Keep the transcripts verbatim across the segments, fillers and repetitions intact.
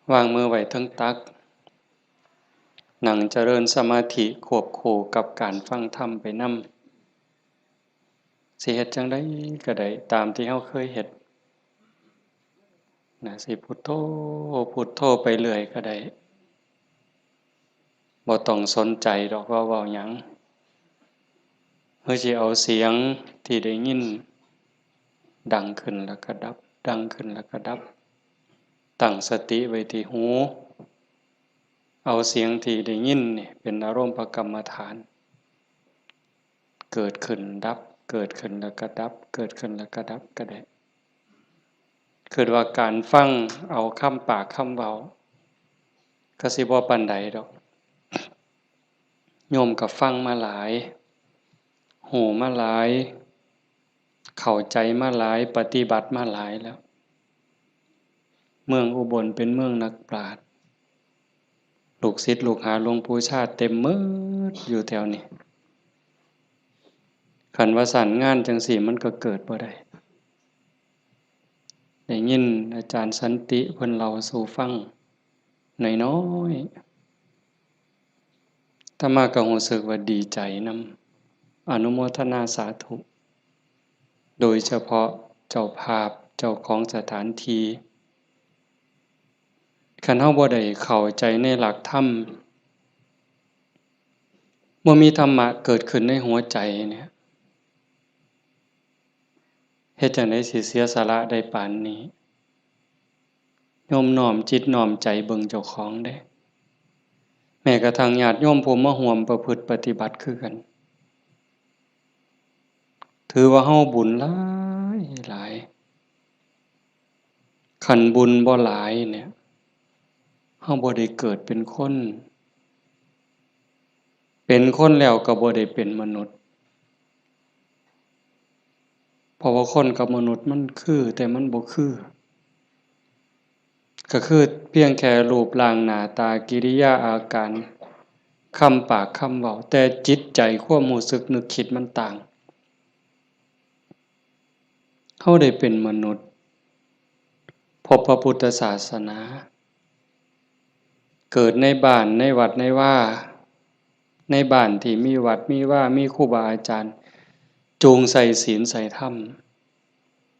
วางมือไว้เทิงตัก นั่งเจริญสมาธิควบคู่กับการฟังธรรมไปนำ สิเฮ็ดจั่งใดก็ได้ ตามที่เฮาเคยเฮ็ด นะ สิพุทโธ พุทโธไปเรื่อยก็ได้ บ่ต้องสนใจดอกว่าเว้าหยัง เฮาสิเอาเสียงที่ได้ยิน ดังขึ้นแล้วก็ดับ ดังขึ้นแล้วก็ดับ ตั้งสติไว้ที่หู เอาเสียงที่ได้ยินนี่เป็นอารมณ์กรรมฐาน เกิดขึ้นดับ เกิดขึ้นแล้วก็ดับ เกิดขึ้นแล้วก็ดับก็ได้ คิดว่าการฟังเอาคำปากคำเว้า ก็สิบ่ปานใดดอก โยมก็ฟังมาหลาย ฮู้มาหลาย เข้าใจมาหลาย ปฏิบัติมาหลายแล้ว เมืองอุบลเป็นเมืองนักปราชญ์ ลูกศิษย์ลูกหาหลวงปู่ชาติเต็มหมดอยู่แถวนี้ คันว่าซั่นงานจั่งซี้มันก็เกิดบ่ได้ ได้ยินอาจารย์สันติเพิ่นเล่าสู่ฟังน้อยๆ อาตมาก็รู้สึกว่าดีใจนำ อนุโมทนาสาธุ โดยเฉพาะเจ้าภาพ เจ้าของสถานที่ คันเฮาบ่ได้เข้าใจในหลักธรรม บ่มีธรรมะเกิดขึ้นในหัวใจเนี่ย เฮ็ดจั่งใดสิเสียสละได้ปานนี้ โยมน้อมจิตน้อมใจเบิ่งเจ้าของเด้ แม้กระทั่งญาติโยมผู้มาร่วมประพฤติปฏิบัติคือกัน ถือว่าเฮาบุญหลายหลาย คันบุญบ่หลายเนี่ย เฮาบ่ได้เกิดเป็นคน เป็นคนแล้วก็บ่ได้เป็นมนุษย์ เพราะว่าคนกับมนุษย์มันคือ แต่มันบ่คือ ก็คือเพียงแค่รูปร่างหน้าตากิริยาอาการ คำปากคำเว้า แต่จิตใจความรู้สึกนึกคิดมันต่าง เฮาได้เป็นมนุษย์ พบพระพุทธศาสนา เกิดในบ้านในวัดในวา ในบ้านที่มีวัดมีวา มีครูบาอาจารย์ จูงใส่ศีลใส่ธรรม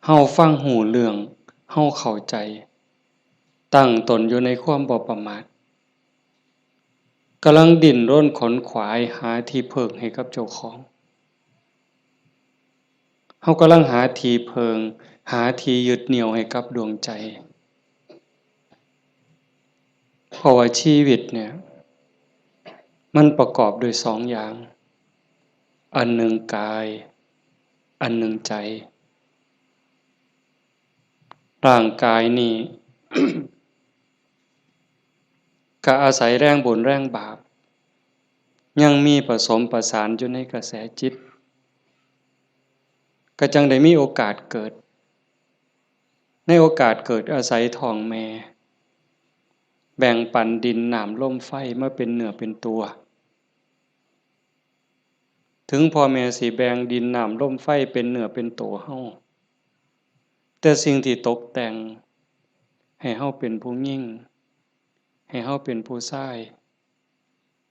เฮาฟังฮู้เรื่อง เฮาเข้าใจ ตั้งตนอยู่ในความบ่ประมาท กำลังดิ้นรนขนขวายหาที่พึ่งให้กับเจ้าของ เฮากำลังหาที่พึ่ง หาที่ยึดเหนี่ยวให้กับดวงใจ เพราะว่าชีวิตเนี่ย มันประกอบด้วยสองอย่าง อันหนึ่งกาย อันหนึ่งใจ ร่างกายนี่ ก็อาศัยแรงบุญแรงบาป ยังมีผสมประสานอยู่ในกระแสจิต ก็จั่งได้มีโอกาสเกิด ในโอกาสเกิดอาศัยท้องแม่ แบ่งปันดินน้ำลมไฟมาเป็นเนื้อเป็นตัว ถึงพ่อแม่สิแบ่งดินน้ำลมไฟเป็นเนื้อเป็นตัวเฮา แต่สิ่งที่ตกแต่งให้เฮาเป็นผู้หญิง ให้เฮาเป็นผู้ชาย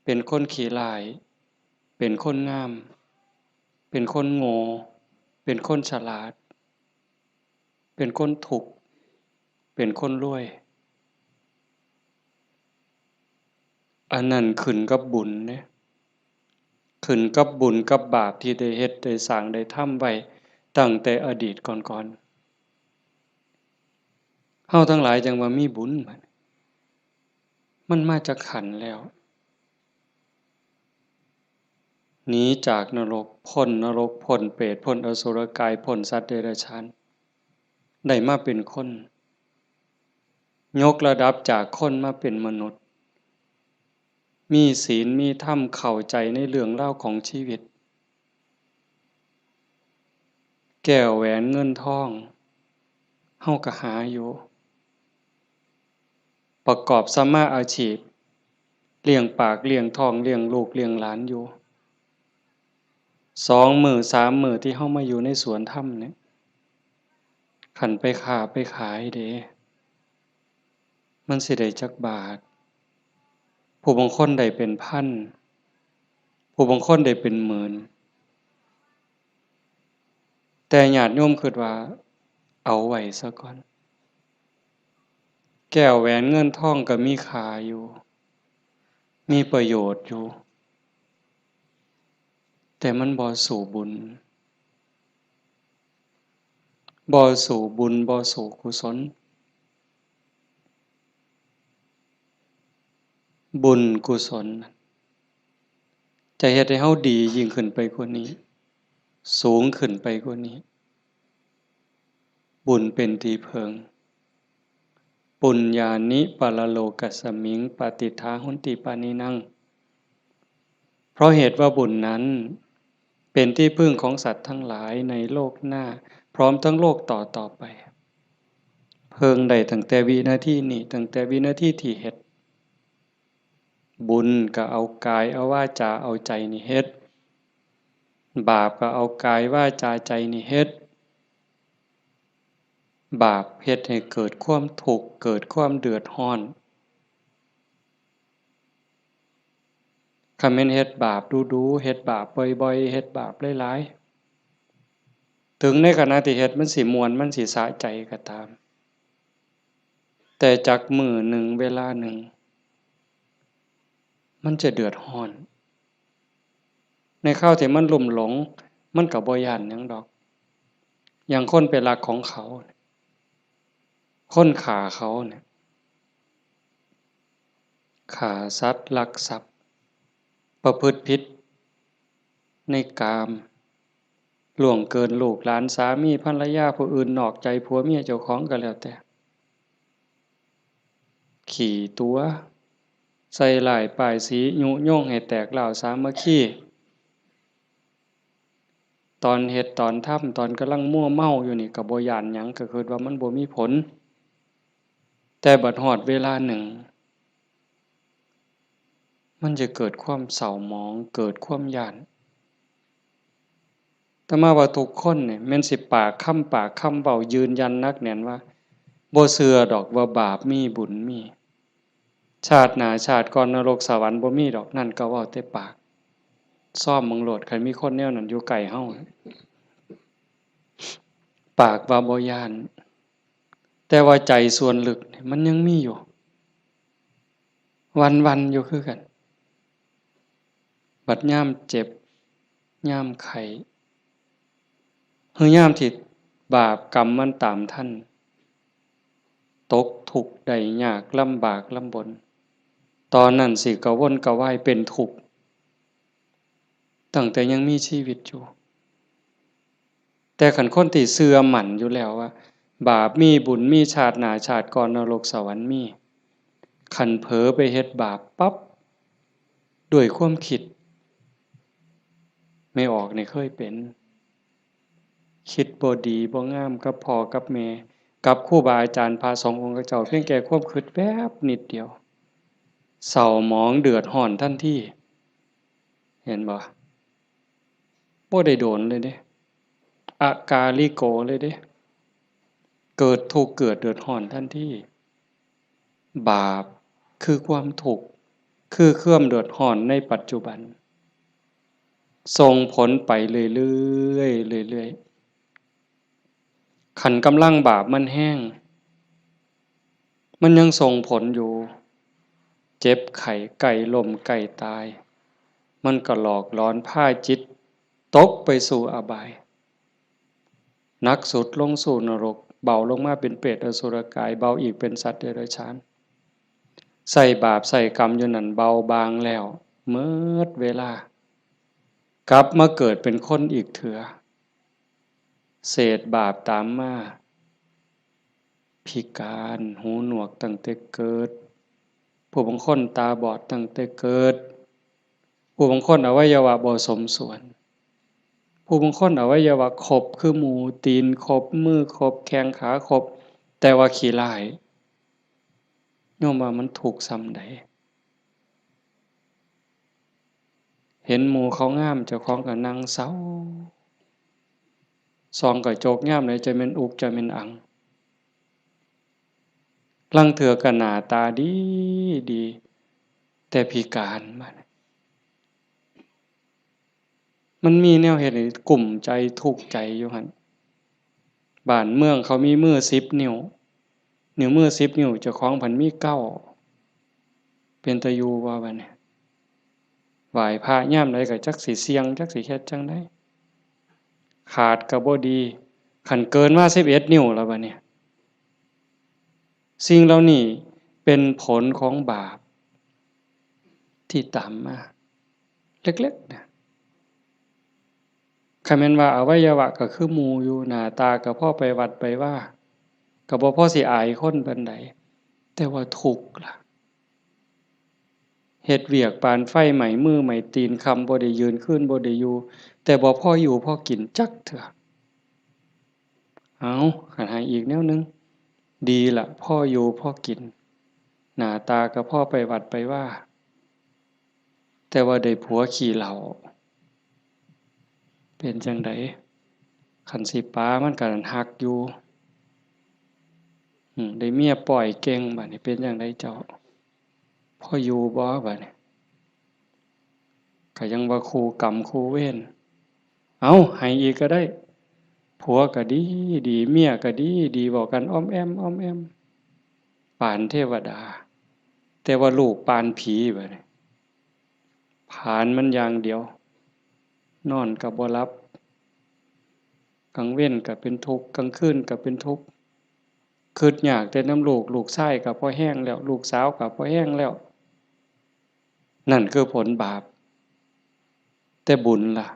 เป็นคนขี้ร้าย เป็นคนงาม เป็นคนโง่ เป็นคนฉลาด เป็นคนทุกข์ เป็นคนรวย อันนั้นขึ้นกับบุญเด้ ขึ้นกับบุญกับบาปที่ได้เฮ็ดได้สร้างได้ทำไว้ตั้งแต่อดีตก่อนๆ เฮาทั้งหลายจั่งว่ามีบุญบัดนี้ มันมาจากขันธ์แล้ว หนีจากนรก พ้นนรก พ้นเปรต พ้นอสุรกาย พ้นสัตว์เดรัจฉาน ได้มาเป็นคน ยกระดับจากคนมาเป็นมนุษย์ มีศีล มีธรรม เข้าใจในเรื่องราวของชีวิต แก้วแหวนเงินทอง เฮาก็หาอยู่ ประกอบสัมมาอาชีพ เลี้ยงปาก เลี้ยงท้อง เลี้ยงลูก เลี้ยงหลานอยู่ สองมื้อสามมื้อที่เฮามาอยู่ในสวนธรรมเนี่ย คันไปค้าไปขายเด้ มันสิได้จักบาท ผู้บางคนได้เป็นพัน ผู้บางคนได้เป็นหมื่น แต่ญาติโยมคิดว่าเอาไว้ซะก่อน แก้วแหวนเงินทองก็มีค่าอยู่ มีประโยชน์อยู่ แต่มันบ่สู้บุญ บ่สู้บุญ บ่สู้กุศล บุญกุศล จะเฮ็ดให้เฮาดียิ่งขึ้นไปกว่านี้ สูงขึ้นไปกว่านี้ บุญเป็นที่เพิ่ง ปุญญานิปรโลกัสมิง ปาติฏฐาหนติปานินัง เพราะเหตุว่าบุญนั้นเป็นที่พึ่งของสัตว์ทั้งหลายในโลกหน้า พร้อมทั้งโลกต่อต่อไป เพิ่งได้ตั้งแต่วินาทีนี้ ตั้งแต่วินาทีที่เฮ็ด บุญก็เอากายเอาวาจาเอาใจนี่เฮ็ด บาปก็เอากายวาจาใจนี่เฮ็ด บาปเฮ็ดให้เกิดความทุกข์ เกิดความเดือดร้อน คันแม่นเฮ็ดบาปดูๆ เฮ็ดบาปบ่อยๆ เฮ็ดบาปหลายๆ ถึงในขณะที่เฮ็ดมันสิม่วน มันสิสะใจก็ตาม แต่จักมื้อหนึ่งเวลาหนึ่ง มันจะเดือดร้อน ในคราวที่มันลุ่มหลง มันก็บ่ย้านหยังดอก อย่างคนไปลักของเขา คนฆ่าเขาเนี่ย ฆ่าสัตว์ ลักทรัพย์ ประพฤติผิดในกาม ล่วงเกินลูกหลาน สามีภรรยาผู้อื่น นอกใจผัวเมียเจ้าของก็แล้วแต่ ขี้ตั๋ว ใส่ร้ายป้ายสี ยุยงให้แตกร้าวสามัคคี ตอนเฮ็ดตอนทำ ตอนกำลังมัวเมาอยู่นี่ก็บ่ย้านหยัง ก็คิดว่ามันบ่มีผล แต่บัดฮอดเวลาหนึ่ง มันจะเกิดความเศร้าหมอง เกิดความย้าน อาตมาว่าทุกคนเนี่ย แม่นสิปากคำปากคำเว้ายืนยันหนักแน่นว่า บ่เชื่อดอกว่าบาปมีบุญมี ชาติหน้าชาติก่อนนรกสวรรค์บ่มีดอก นั่นก็เว้าแต่ปาก ซ่อมเบิ่งโลด คันมีคนแนวนั้นอยู่ใกล้เฮา ปากว่าบ่ย้าน แต่ว่าใจส่วนลึกเนี่ยมันยังมีอยู่ หวั่นๆ อยู่คือกัน บัดยามเจ็บ ยามไข้ หรือยามที่บาปกรรมมันตามทัน ตกทุกข์ได้ยาก ลำบากลำบน ตอนนั้นสิกระวนกระวายเป็นทุกข์ ตั้งแต่ยังมีชีวิตอยู่ แต่คันคนที่เชื่อมั่นอยู่แล้วว่า บาปมีบุญมี ชาติหน้าชาติก่อนนรกสวรรค์มี คันเผลอไปเฮ็ดบาปปั๊บ ด้วยความคิด แม่ออกนี่เคยเป็น คิดบ่ดีบ่งามกับพ่อกับแม่ กับครูบาอาจารย์พระสงฆ์องค์เจ้า เพียงแค่ความคิดแวบนิดเดียว เศร้าหมองเดือดร้อนทันที เห็นบ่ บ่ได้โดนเลยเด้ อากาลิโกเลยเด้ เกิดทุกข์เกิดเดือดร้อนทันที บาปคือความทุกข์ คือความเดือดร้อนในปัจจุบัน ส่งผลไปเรื่อยๆ เรื่อยๆ คันกำลังบาปมันแฮง มันยังส่งผลอยู่ เจ็บไข้ ใกล้ล้ม ใกล้ตาย มันก็หลอกหลอนพาจิตตกไปสู่อบาย หนักสุดลงสู่นรก เบาลงมาเป็นเปรตอสุรกาย เบาอีกเป็นสัตว์เดรัจฉาน ใส่บาปใส่กรรมอยู่นั่น เบาบางแล้ว เมิดเวลา กลับมาเกิดเป็นคนอีกเถือ เศษบาปตามมา พิการ หูหนวกตั้งแต่เกิด ผู้บางคนตาบอดตั้งแต่เกิด ผู้บางคนอวัยวะบ่สมส่วน ผู้บางคนอวัยวะครบคือหมู ตีนครบ มือครบ แข้งขาครบ แต่ว่าขี้ร้าย โยมว่ามันทุกข์ส่ำใด เห็นหมู่เขางาม เจ้าของก็นั่งเศร้า ส่องกระจกยามใดจะแม่นอุกจะแม่นอัง ลางเทื่อก็หน้าตาดีดี แต่พิการมา มันมีแนวเฮ็ดให้กุ้มใจทุกข์ใจอยู่หั่น บ้านเมืองเขามีมือสิบนิ้ว นิ้วมือสิบนิ้ว เจ้าของพันมีเก้า เป็นตาอยู่บ่บัดนี้ ไหว้พระยามใดก็จักสิเสี่ยง จักสิเฮ็ดจั่งใด ขาดก็บ่ดี คันเกินมาสิบเอ็ดนิ้วแล้วบัดนี้ สิ่งเหล่านี้เป็นผลของบาปที่ตามมา เล็กๆ นะ คันแม่นว่าอวัยวะก็คือหมู่อยู่ หน้าตาก็พอไปวัดไปวา ก็บ่พอสิอายคนปานใด แต่ว่าทุกข์ล่ะ เฮ็ดเวียกปานไฟไหม้มือไหม้ตีน ค่ำบ่ได้ยืน คืนบ่ได้อยู่ แต่บ่พออยู่พอกินจักเทื่อ เอา คันให้อีกแนวหนึ่ง ดีละ พออยู่พอกิน หน้าตาก็พอไปวัดไปวา แต่ว่าได้ผัวขี้เหล้า เป็นจั่งใด คันสิปามันก็ฮักอยู่ อืม ได้เมียป้อยเก่ง บัดนี้เป็นจั่งใดเจ้า พออยู่บ่บัดนี้ ก็ยังว่าคู่กรรมคู่เวร เอา ให้อีกก็ได้ ผัวก็ดีดี เมียก็ดีดี เว้ากันอ้อมแอ้มอ้อมแอ้ม ปานเทวดา แต่ว่าลูกปานผีบัดนี้ ผลาญมันอย่างเดียว นอนก็บ่หลับ กลางเว็นก็เป็นทุกข์ กลางคืนก็เป็นทุกข์ คิดยากแต่นำลูก ลูกชายก็พอแฮงแล้ว ลูกสาวก็พอแฮงแล้ว นั่นคือผลบาป แต่บุญล่ะ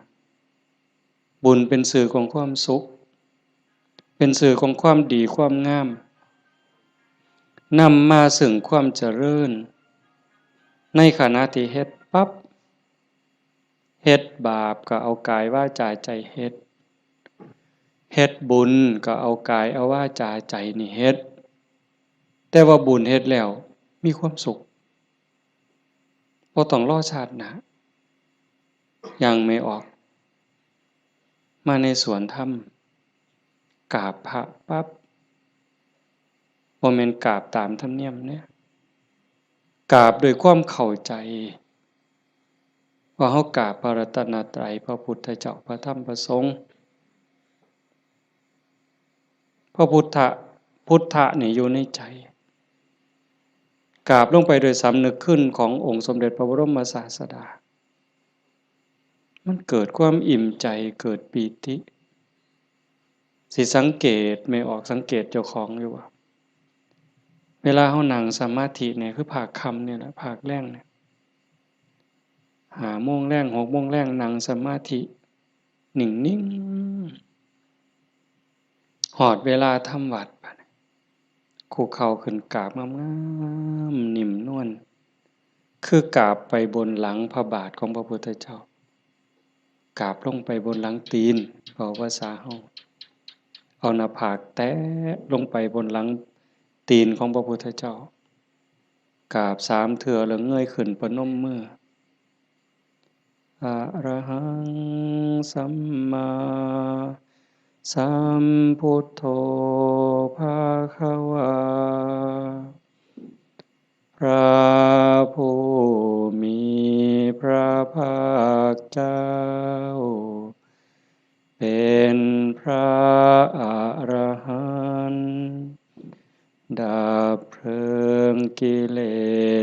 บุญเป็นสื่อของความสุข เป็นสื่อของความดีความงาม นำมาซึ่งความเจริญ ในขณะที่เฮ็ดปั๊บ เฮ็ดบาปก็เอากายวาจาใจเฮ็ด เฮ็ดบุญก็เอากายเอาวาจาใจนี่เฮ็ด แต่ว่าบุญเฮ็ดแล้วมีความสุข บ่ต้องรอชาติหน้า อย่างแม่ออก มาในสวนธรรม กราบพระปั๊บ บ่แม่นกราบตามธรรมเนียมเด้ กราบด้วยความเข้าใจ ว่าเฮากราบพระรัตนตรัย พระพุทธเจ้า พระธรรม พระสงฆ์ พระพุทธะ พุทธะนี่อยู่ในใจ กราบลงไปโดยสำนึกคุณขององค์สมเด็จพระบรมศาสดา มันเกิดความอิ่มใจ เกิดปีติ สิสังเกต แม่ออกสังเกตเจ้าของอยู่ว่า เวลาเฮานั่งสมาธิเนี่ย คือภาคค่ำเนี่ยแหละ ภาคแลงเนี่ย ห้าโมงแลง หกโมงแลง นั่งสมาธิ นิ่งๆ ฮอดเวลาทำวัตรบัดนี้ คุกเข่าขึ้นกราบงามๆ นิ่มนวล คือกราบไปบนหลังพระบาทของพระพุทธเจ้า กราบลงไปบนหลังตีน เว้าภาษาเฮา เอาหน้าผากแตะลงไปบนหลังตีนของพระพุทธเจ้า กราบสามเทื่อแล้วเงยขึ้นประนมมือ อะระหังสัมมาสัมพุทโธภะคะวา พระผู้มีพระภาคเจ้า เป็นพระอรหันต์ ดับเพลิงกิเล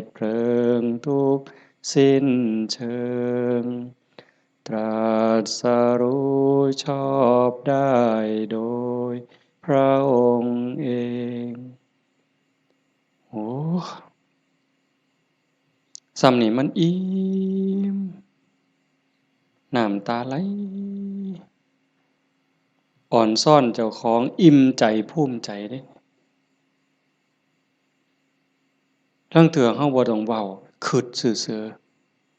สเพลิงทุกข์สิ้นเชิง ตรัสรู้ชอบได้โดยพระองค์เอง โอ้ ส่ำนี่มันอิ่ม น้ำตาไหล อ่อนซ้อนเจ้าของ อิ่มใจภูมิใจเด้ ลางเทื่อเฮาบ่ต้องเว้า คิดซื่อ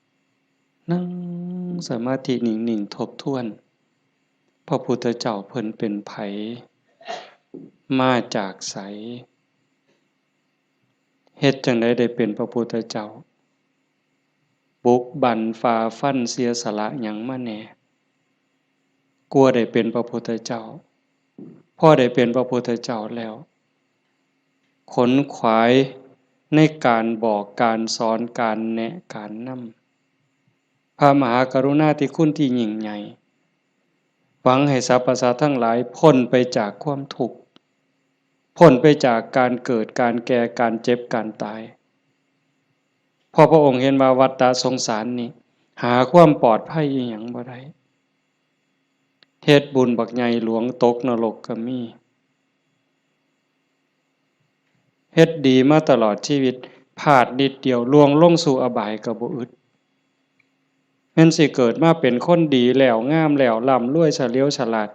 ๆ นั่งสมาธินิ่งๆ ทบทวน พระพุทธเจ้าเพิ่นเป็นไผ มาจากไส เฮ็ดจั่งใดได้เป็นพระพุทธเจ้า บุกบั่นฝ่าฟันเสียสละหยังมาแหน่ กว่าได้เป็นพระพุทธเจ้า พอได้เป็นพระพุทธเจ้าแล้ว ขนขวายในการบอก การสอน การแนะ การนำ พระมหากรุณาธิคุณที่ยิ่งใหญ่ หวังให้สรรพสัตว์ทั้งหลายพ้นไปจากความทุกข์ พ้นไปจากการเกิด การแก่ การเจ็บ การตาย เพราะพระองค์เห็นว่าวัฏสงสารนี้ หาความปลอดภัยอิหยังบ่ได้ เฮ็ดบุญบักใหญ่หลวงตกนรกก็มี เฮ็ดดีมาตลอดชีวิต พลาดนิดเดียวล่วงลงสู่อบายก็บ่อึด แม่นสิเกิดมาเป็นคนดีแล้ว งามแล้ว ร่ำรวย เฉลียวฉลาด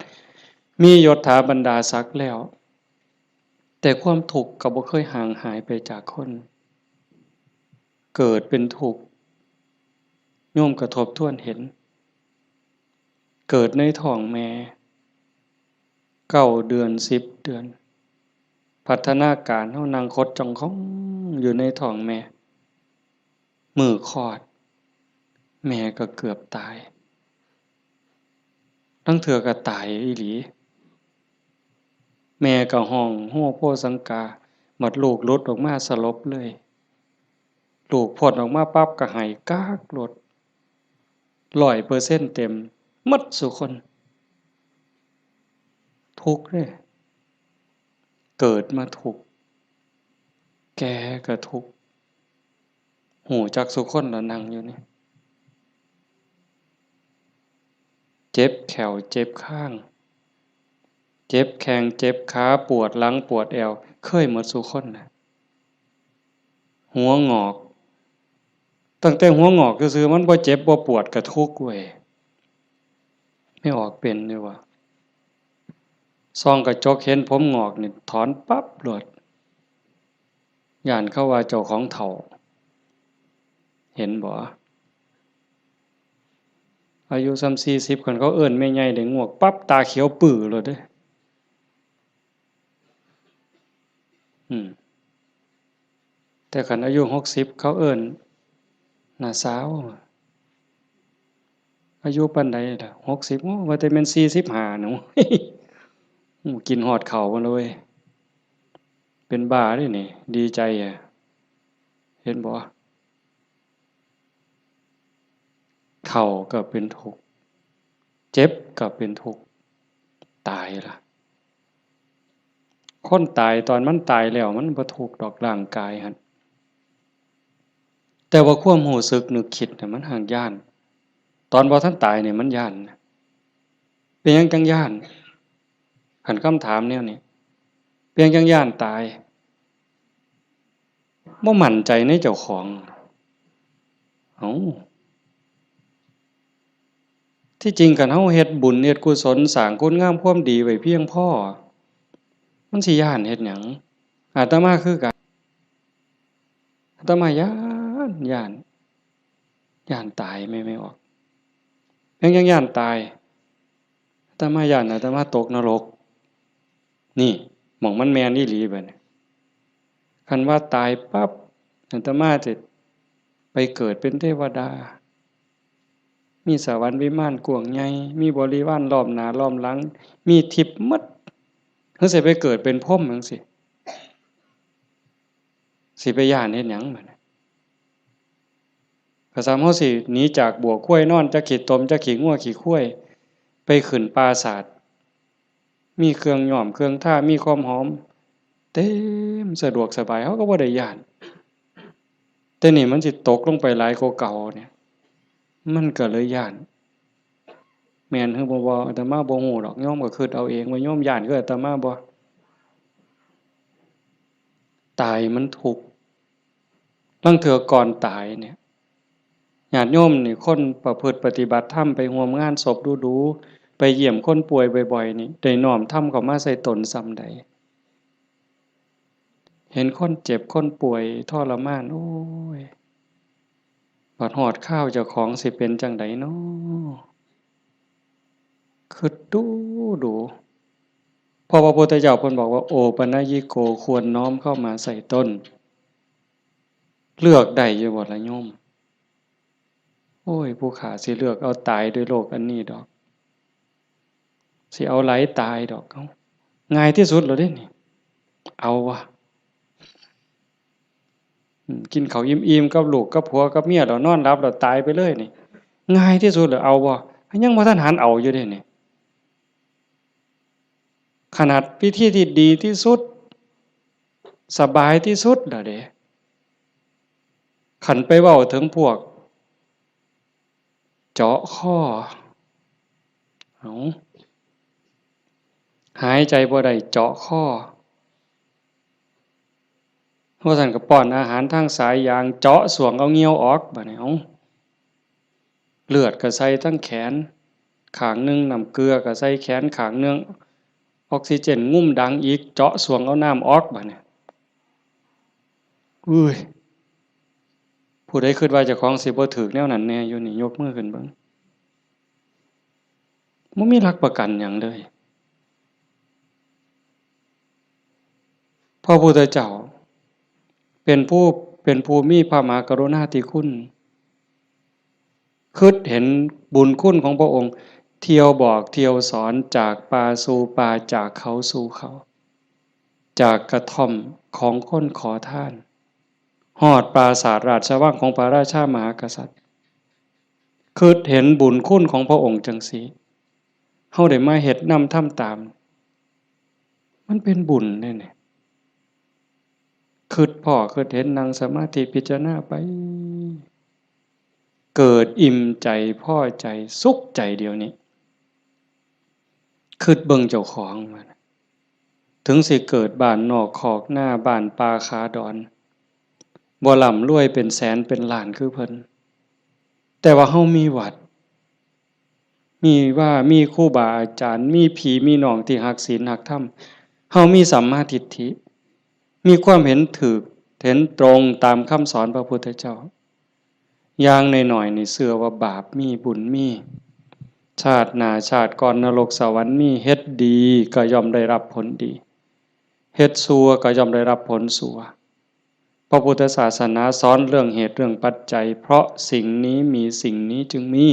มียศถาบรรดาศักดิ์แล้ว แต่ความทุกข์ก็บ่เคยห่างหายไปจากคน เกิดเป็นทุกข์ โยมก็ทบทวนเห็น เกิดในท้องแม่ เก้าเดือน สิบเดือน พัฒนาการเฮานั่งขดจ้องของอยู่ในท้องแม่ มื้อคลอด แม่ก็เกือบตาย ลางเทื่อก็ตายอีหลี แม่ก็ฮ้องโฮโฮสังกา บัดลูกหลุดออกมาสลบเลย ลูกพ้นออกมาปั๊บก็ไห้ก๊ากโลด ร้อยเปอร์เซ็นต์เต็ม หมดซุคน ทุกข์เด้ เกิดมาทุกข์ แก่ก็ทุกข์ ฮู้จักซุคนละนั่งอยู่นี่ เจ็บแข้ว เจ็บคาง เจ็บแข้ง เจ็บขา ปวดหลัง ปวดแอว เคยหมดซุคนนะ หัวงอก ตั้งแต่หัวงอกซื่อๆ มันบ่เจ็บบ่ปวดก็ทุกข์เว้ย แม่ออกเป็นอยู่วะ ส่องกระจกเห็นผมงอกนี่ถอนปั๊บโลด ย้านเขาว่าเจ้าของเฒ่า เห็นบ่ อายุส่ำสี่สิบ คันเขาเอิ้นแม่ใหญ่ได้งวกปั๊บ ตาเขียวปื้อโลดเด้ อืม แต่คันอายุหกสิบ เขาเอิ้นน้าสาว อายุปานใดล่ะ หกสิบ โอ้ ว่าแต่แม่นสี่สิบห้าหนู โอ้ กินฮอดข้าวมาเลย เป็นบ้าเด้นี่ ดีใจอะ เห็นบ่ เฒ่าก็เป็นทุกข์ เจ็บก็เป็นทุกข์ ตายล่ะ คนตายตอนมันตายแล้วมันบ่ทุกข์ดอกร่างกายหั่น แต่ว่าความรู้สึกนึกคิดน่ะมันหากย้าน ตอนบ่ทันตายนี่มันย้านนะ เป็นหยังจั่งย้าน คันคำถามแนวนี้ เป็นหยังจั่งย้านตาย บ่มั่นใจในเจ้าของ เอ้า ที่จริงคันเฮาเฮ็ดบุญเฮ็ดกุศลสร้างคุณงามความดีไว้เพียงพอ มันสิย้านเฮ็ดหยัง อาตมาคือกัน อาตมาย้าน ย้าน ย้านตายแม่ แม่ออก ยัง ยังย้านตาย อาตมาย้านอาตมาตกนรก นี่ หม่องมันแม่นอีหลีบัดนี้ คันว่าตายปั๊บ อาตมาจะไปเกิดเป็นเทวดา มีสวรรค์วิมานกว้างใหญ่ มีบริวารล้อมหน้าล้อมหลัง มีทิพย์หมด คือสิไปเกิดเป็นพรหมจั่งซี้ สิไปย้านเฮ็ดหยังบัดนี้ ก็ส่ำเฮาสิหนีจากบั้วควายนอน จักขี้ตม จักขี้งัวขี้ควาย ไปขึ้นปราสาท มีเครื่องย้อมเครื่องทา มีความหอม เต็ม สะดวกสบาย เฮาก็บ่ได้ย้าน แต่นี่มันสิตกลงไปหลายกว่าเก่าเนี่ย มันก็เลยย้าน แม่นหรือบ่ บ่ อาตมาบ่ฮู้ดอก โยมก็คิดเอาเองว่าโยมย้านคืออาตมาบ่ ตายมันทุกข์ ลางเทื่อก่อนตายเนี่ย ญาติโยมนี่ คนประพฤติปฏิบัติธรรม ไปร่วมงานศพดู๋ๆ ไปเยี่ยมคนป่วยบ่อยๆ นี่ ได้น้อมธรรมเข้ามาใส่ตนส่ำใด เห็นคนเจ็บคนป่วยทรมาน โอ้ย บัดฮอดคราวเจ้าของสิเป็นจั่งใดน้อ คิดดู๋ดู๋ เพราะว่าพระพุทธเจ้าเพิ่นบอกว่า โอปัญญิโก ควรน้อมเข้ามาใส่ตน เลือกได้อยู่บ่ล่ะโยม โอ้ย ผู้ข้าสิเลือกเอาตายด้วยโรคอันนี้ดอก สิเอาหลายตายดอก เอ้า ง่ายที่สุดแล้วเด้นี่ เอาวะ อืม กินข้าวอิ่มๆ กับลูกกับผัวกับเมีย แล้วนอนหลับ แล้วตายไปเลยนี่ ง่ายที่สุดเลย เอาบ่ ยังบ่ทันหันเอาอยู่เด้นี่ ขนาดวิธีที่ดีที่สุด สบายที่สุดแล้วเด้ คันไปเว้าถึงพวก เจาะคอ เอ้า หายใจบ่ได้ เจาะคอ ว่าซั่นก็ป้อนอาหารทางสายยาง เจาะส้วงเอาเหงื่อออก บัดนี้ เอ้า เลือดก็ใส่ทั้งแขนข้างหนึ่ง น้ำเกลือก็ใส่แขนข้างหนึ่ง ออกซิเจนงุ้มดังอีก เจาะส้วงเอาน้ำออก บัดนี้ อุ้ย ผู้ใดคิดว่าเจ้าของสิบ่ถืกแนวนั้นแน่อยู่นี่ ยกมือขึ้นเบิ่ง บ่มีหลักประกันหยังเลย พระพุทธเจ้า เป็นผู้ เป็นผู้มีพระมหากรุณาธิคุณ คิดเห็นบุญคุณของพระองค์ เที่ยวบอกเที่ยวสอน จากป่าสู่ป่า จากเขาสู่เขา จากกระท่อมของคนขอทาน ฮอดปราสาทราชวังของพระราชามหากษัตริย์ คิดเห็นบุญคุณของพระองค์จังซี้ เฮาได้มาเฮ็ดนำทำตาม มันเป็นบุญเด้นี่ คิดพ้อคิดเห็น นั่งสมาธิพิจารณาไป เกิดอิ่มใจ พอใจ สุขใจเดี๋ยวนี้ คิดเบิ่งเจ้าของว่า ถึงสิเกิดบ้านนอกคอกนา บ้านป่าขาดอน บ่ร่ำรวยเป็นแสนเป็นล้านคือเพิ่น แต่ว่าเฮามีวัด มีวา มีครูบาอาจารย์ มีพี่มีน้องที่ฮักศีลฮักธรรม เฮามีสัมมาทิฏฐิ มีความเห็นถูก เห็นตรงตามคำสอนพระพุทธเจ้า อย่างน้อยๆ นี่เชื่อว่าบาปมี บุญมี ชาติหน้าชาติก่อนนรกสวรรค์มี เฮ็ดดีก็ย่อมได้รับผลดี เฮ็ดชั่วก็ย่อมได้รับผลชั่ว พระพุทธศาสนาสอนเรื่องเหตุเรื่องปัจจัย เพราะสิ่งนี้มีสิ่งนี้จึงมี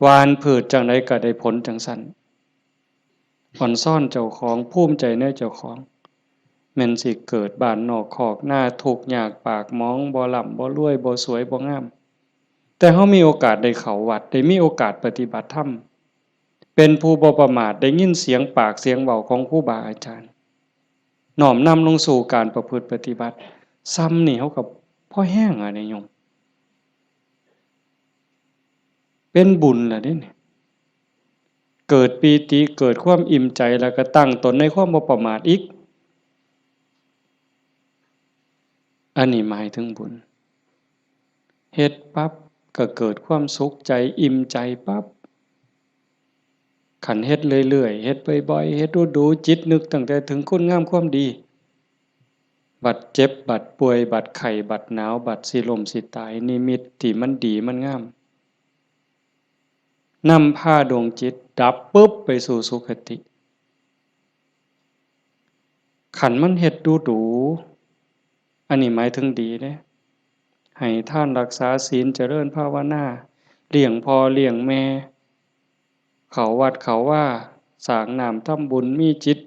หว่านพืชจั่งใดก็ได้ผลจั่งซั้น อ่อนซ้อนเจ้าของ ภูมิใจในเจ้าของ แม่นสิเกิดบ้านนอกคอกนา ทุกข์ยากปากหมอง บ่ร่ำบ่รวย บ่สวยบ่งาม แต่เฮามีโอกาสได้เข้าวัด ได้มีโอกาสปฏิบัติธรรม เป็นผู้บ่ประมาท ได้ยินเสียงปากเสียงเว้าของครูบาอาจารย์ น้อมนำลงสู่การประพฤติปฏิบัติ ซ่ำนี่เฮาก็พอแฮงอะเด้โยม เป็นบุญล่ะเด้นี่ เกิดปีติ เกิดความอิ่มใจ แล้วก็ตั้งตนในความบ่ประมาทอีก อันนี้หมายถึงบุญ เฮ็ดปั๊บก็เกิดความสุขใจ อิ่มใจปั๊บ คันเฮ็ดเรื่อยๆ เฮ็ดบ่อยๆ เฮ็ดดูๆ จิตนึกตั้งแต่ถึงคุณงามความดี บัดเจ็บ บัดป่วย บัดไข้ บัดหนาว บัดสิล้มสิตาย นิมิตที่มันดีมันงาม นำพาดวงจิตดับปุ๊บไปสู่สุคติ คันมันเฮ็ดดูดู อันนี้หมายถึงดีเด้ ให้ทานรักษาศีล เจริญภาวนา เลี้ยงพ่อเลี้ยงแม่ เข้าวัดเข้าวา สร้างน้ำทำบุญ มีจิต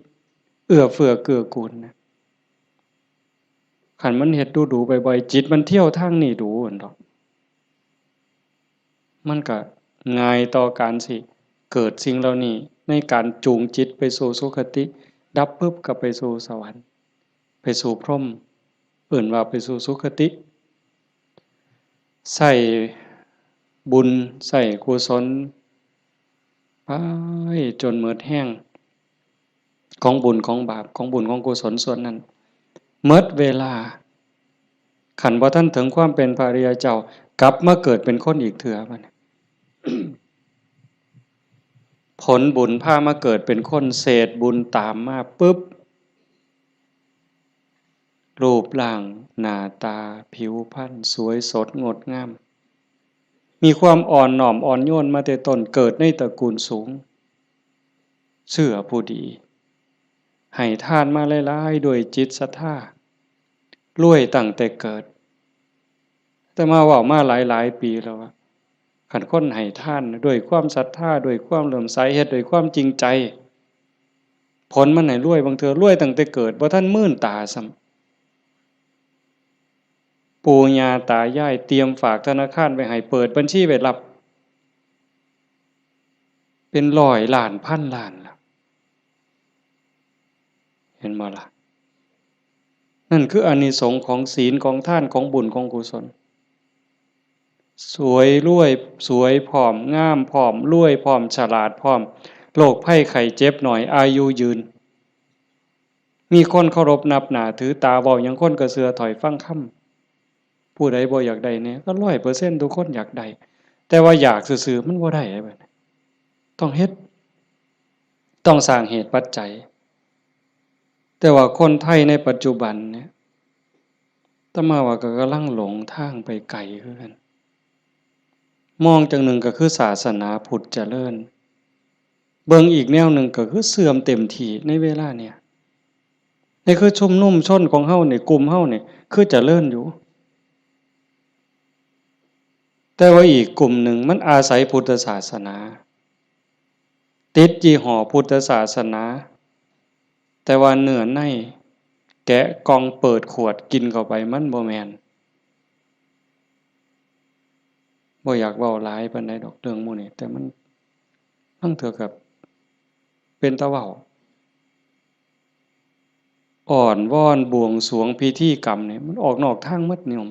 เอื้อเฟื้อเกื้อกูลนะ คันมันเฮ็ดดูดูบ่อยๆ จิตมันเที่ยวทางนี้ดูหั่นดอก มันก็ง่ายต่อการสิเกิดสิ่งเหล่านี้ ในการจูงจิตไปสู่สุคติ ดับปุ๊บก็ไปสู่สวรรค์ ไปสู่พรหม เอิ้นว่าไปสู่สุคติ ใช้บุญ ใช้กุศล ไปจนหมดแฮง ของบุญของบาป ของบุญของกุศลส่วนนั้น หมดเวลา คันบ่ทันถึงความเป็นพระอริยเจ้า กลับมาเกิดเป็นคนอีกเทื่อบัดนี้ ผลบุญพามาเกิดเป็นคน เศษบุญตามมาปุ๊บ รูปร่างหน้าตาผิวพรรณสวยสดงดงาม มีความอ่อนน้อมอ่อนโยนมาแต่ต้น เกิดในตระกูลสูง เชื่อผู้ดี ให้ทานมาหลายๆ ด้วยจิตศรัทธา รวยตั้งแต่เกิด อาตมาเว้ามาหลายๆ ปีแล้วว่า คันคนให้ทานด้วยความศรัทธา ด้วยความเลื่อมใส เฮ็ดด้วยความจริงใจ ผลมันให้รวย บางเทื่อรวยตั้งแต่เกิด บ่ทันมื่นตาซ้ำ ปู่ย่าตายายเตรียมฝากธนาคารไว้ให้ เปิดบัญชีไว้รับ เป็นร้อยล้านพันล้านล่ะ เห็นบ่ล่ะ นั่นคืออานิสงส์ของศีล ของทาน ของบุญ ของกุศล สวยรวย สวยพร้อม งามพร้อม รวยพร้อม ฉลาดพร้อม โรคภัยไข้เจ็บน้อย อายุยืน มีคนเคารพนับหน้าถือตา เว้าหยังคนก็เชื่อถ้อยฟังคำ ผู้ใดบ่อยากได้แหน่ ก็ร้อยเปอร์เซ็นต์ทุกคนอยากได้ แต่ว่าอยากซื่อๆมันบ่ได้เด้บัดนี้ ต้องเฮ็ด ต้องสร้างเหตุปัจจัย แต่ว่าคนไทยในปัจจุบันเนี่ย อาตมาว่าก็กำลังหลงทางไปไกลคือกัน มองจั่งหนึ่งก็คือศาสนาพุทธเจริญ เบิ่งอีกแนวหนึ่งก็คือเสื่อมเต็มที่ในเวลาเนี่ย นี่คือชุมนุมชนของเฮานี่ กลุ่มเฮานี่ คือเจริญอยู่ แต่ว่าอีกกลุ่มหนึ่งมันอาศัยพุทธศาสนา ติดยี่ห้อพุทธศาสนา แต่ว่าเนื้อใน แกะกล่องเปิดขวดกินเข้าไป มันบ่แม่น บ่อยากเว้าหลายปานใดดอกเรื่องหมู่นี้ แต่มัน ลางเทื่อก็เป็นตาเว้า อ้อนวอนบวงสรวงพิธีกรรมนี่ มันออกนอกทางหมดโยม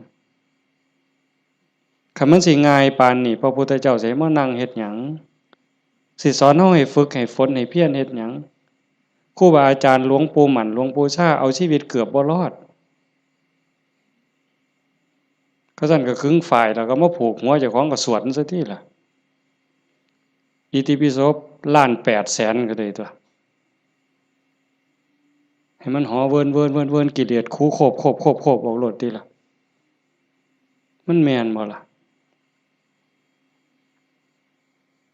คันมันสิง่ายปานนี้ พระพุทธเจ้าสิให้มานั่งเฮ็ดหยัง สิสอนเฮาให้ฝึกให้ฝนให้เพียรเฮ็ดหยัง ครูบาอาจารย์หลวงปู่หมั่น หลวงปู่ชา เอาชีวิตเกือบบ่รอด เขาซั่นก็ขึงฝ้ายแล้วก็มาผูกหัวเจ้าของก็สวดมันซะติล่ะ อิติปิโสล้านแปดแสนก็ได้ตั๊ว ให้มันหอเวินเวินเวินเวิน กิเลสขูโคบโคบโคบโคบออกโลดติล่ะ มันแม่นบ่ล่ะ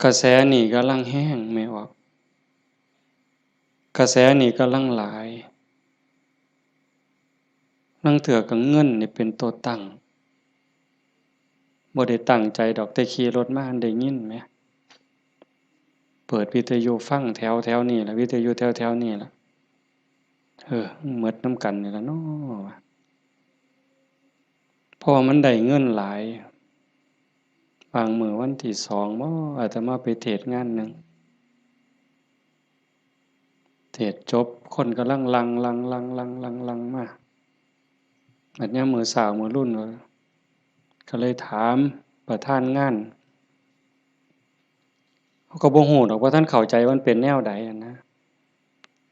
กระแสนี่กำลังแฮงแม่ออก กระแสนี่กำลังหลาย ลางเทื่อก็เงินนี่เป็นตัวตั้ง บ่ได้ตั้งใจดอก แต่ขี่รถมาได้ยินแหม เปิดวิทยุฟังแถวแถวนี่ล่ะ วิทยุแถวแถวนี่ล่ะ เออ หมดนำกันนี่ล่ะเนาะ เพราะว่ามันได้เงินหลาย บางมื้อวันที่สองบ่ อาตมาไปเทศน์งานหนึ่ง เทศน์จบ คนกำลังหลั่ง หลั่ง หลั่ง หลั่ง หลั่ง หลั่งมา บัดยามมื้อเช้ามื้อรุ่น ก็เลยถามประธานงาน เขาก็บ่ฮู้ดอกว่าท่านเข้าใจว่ามันเป็นแนวใดหั้นนะ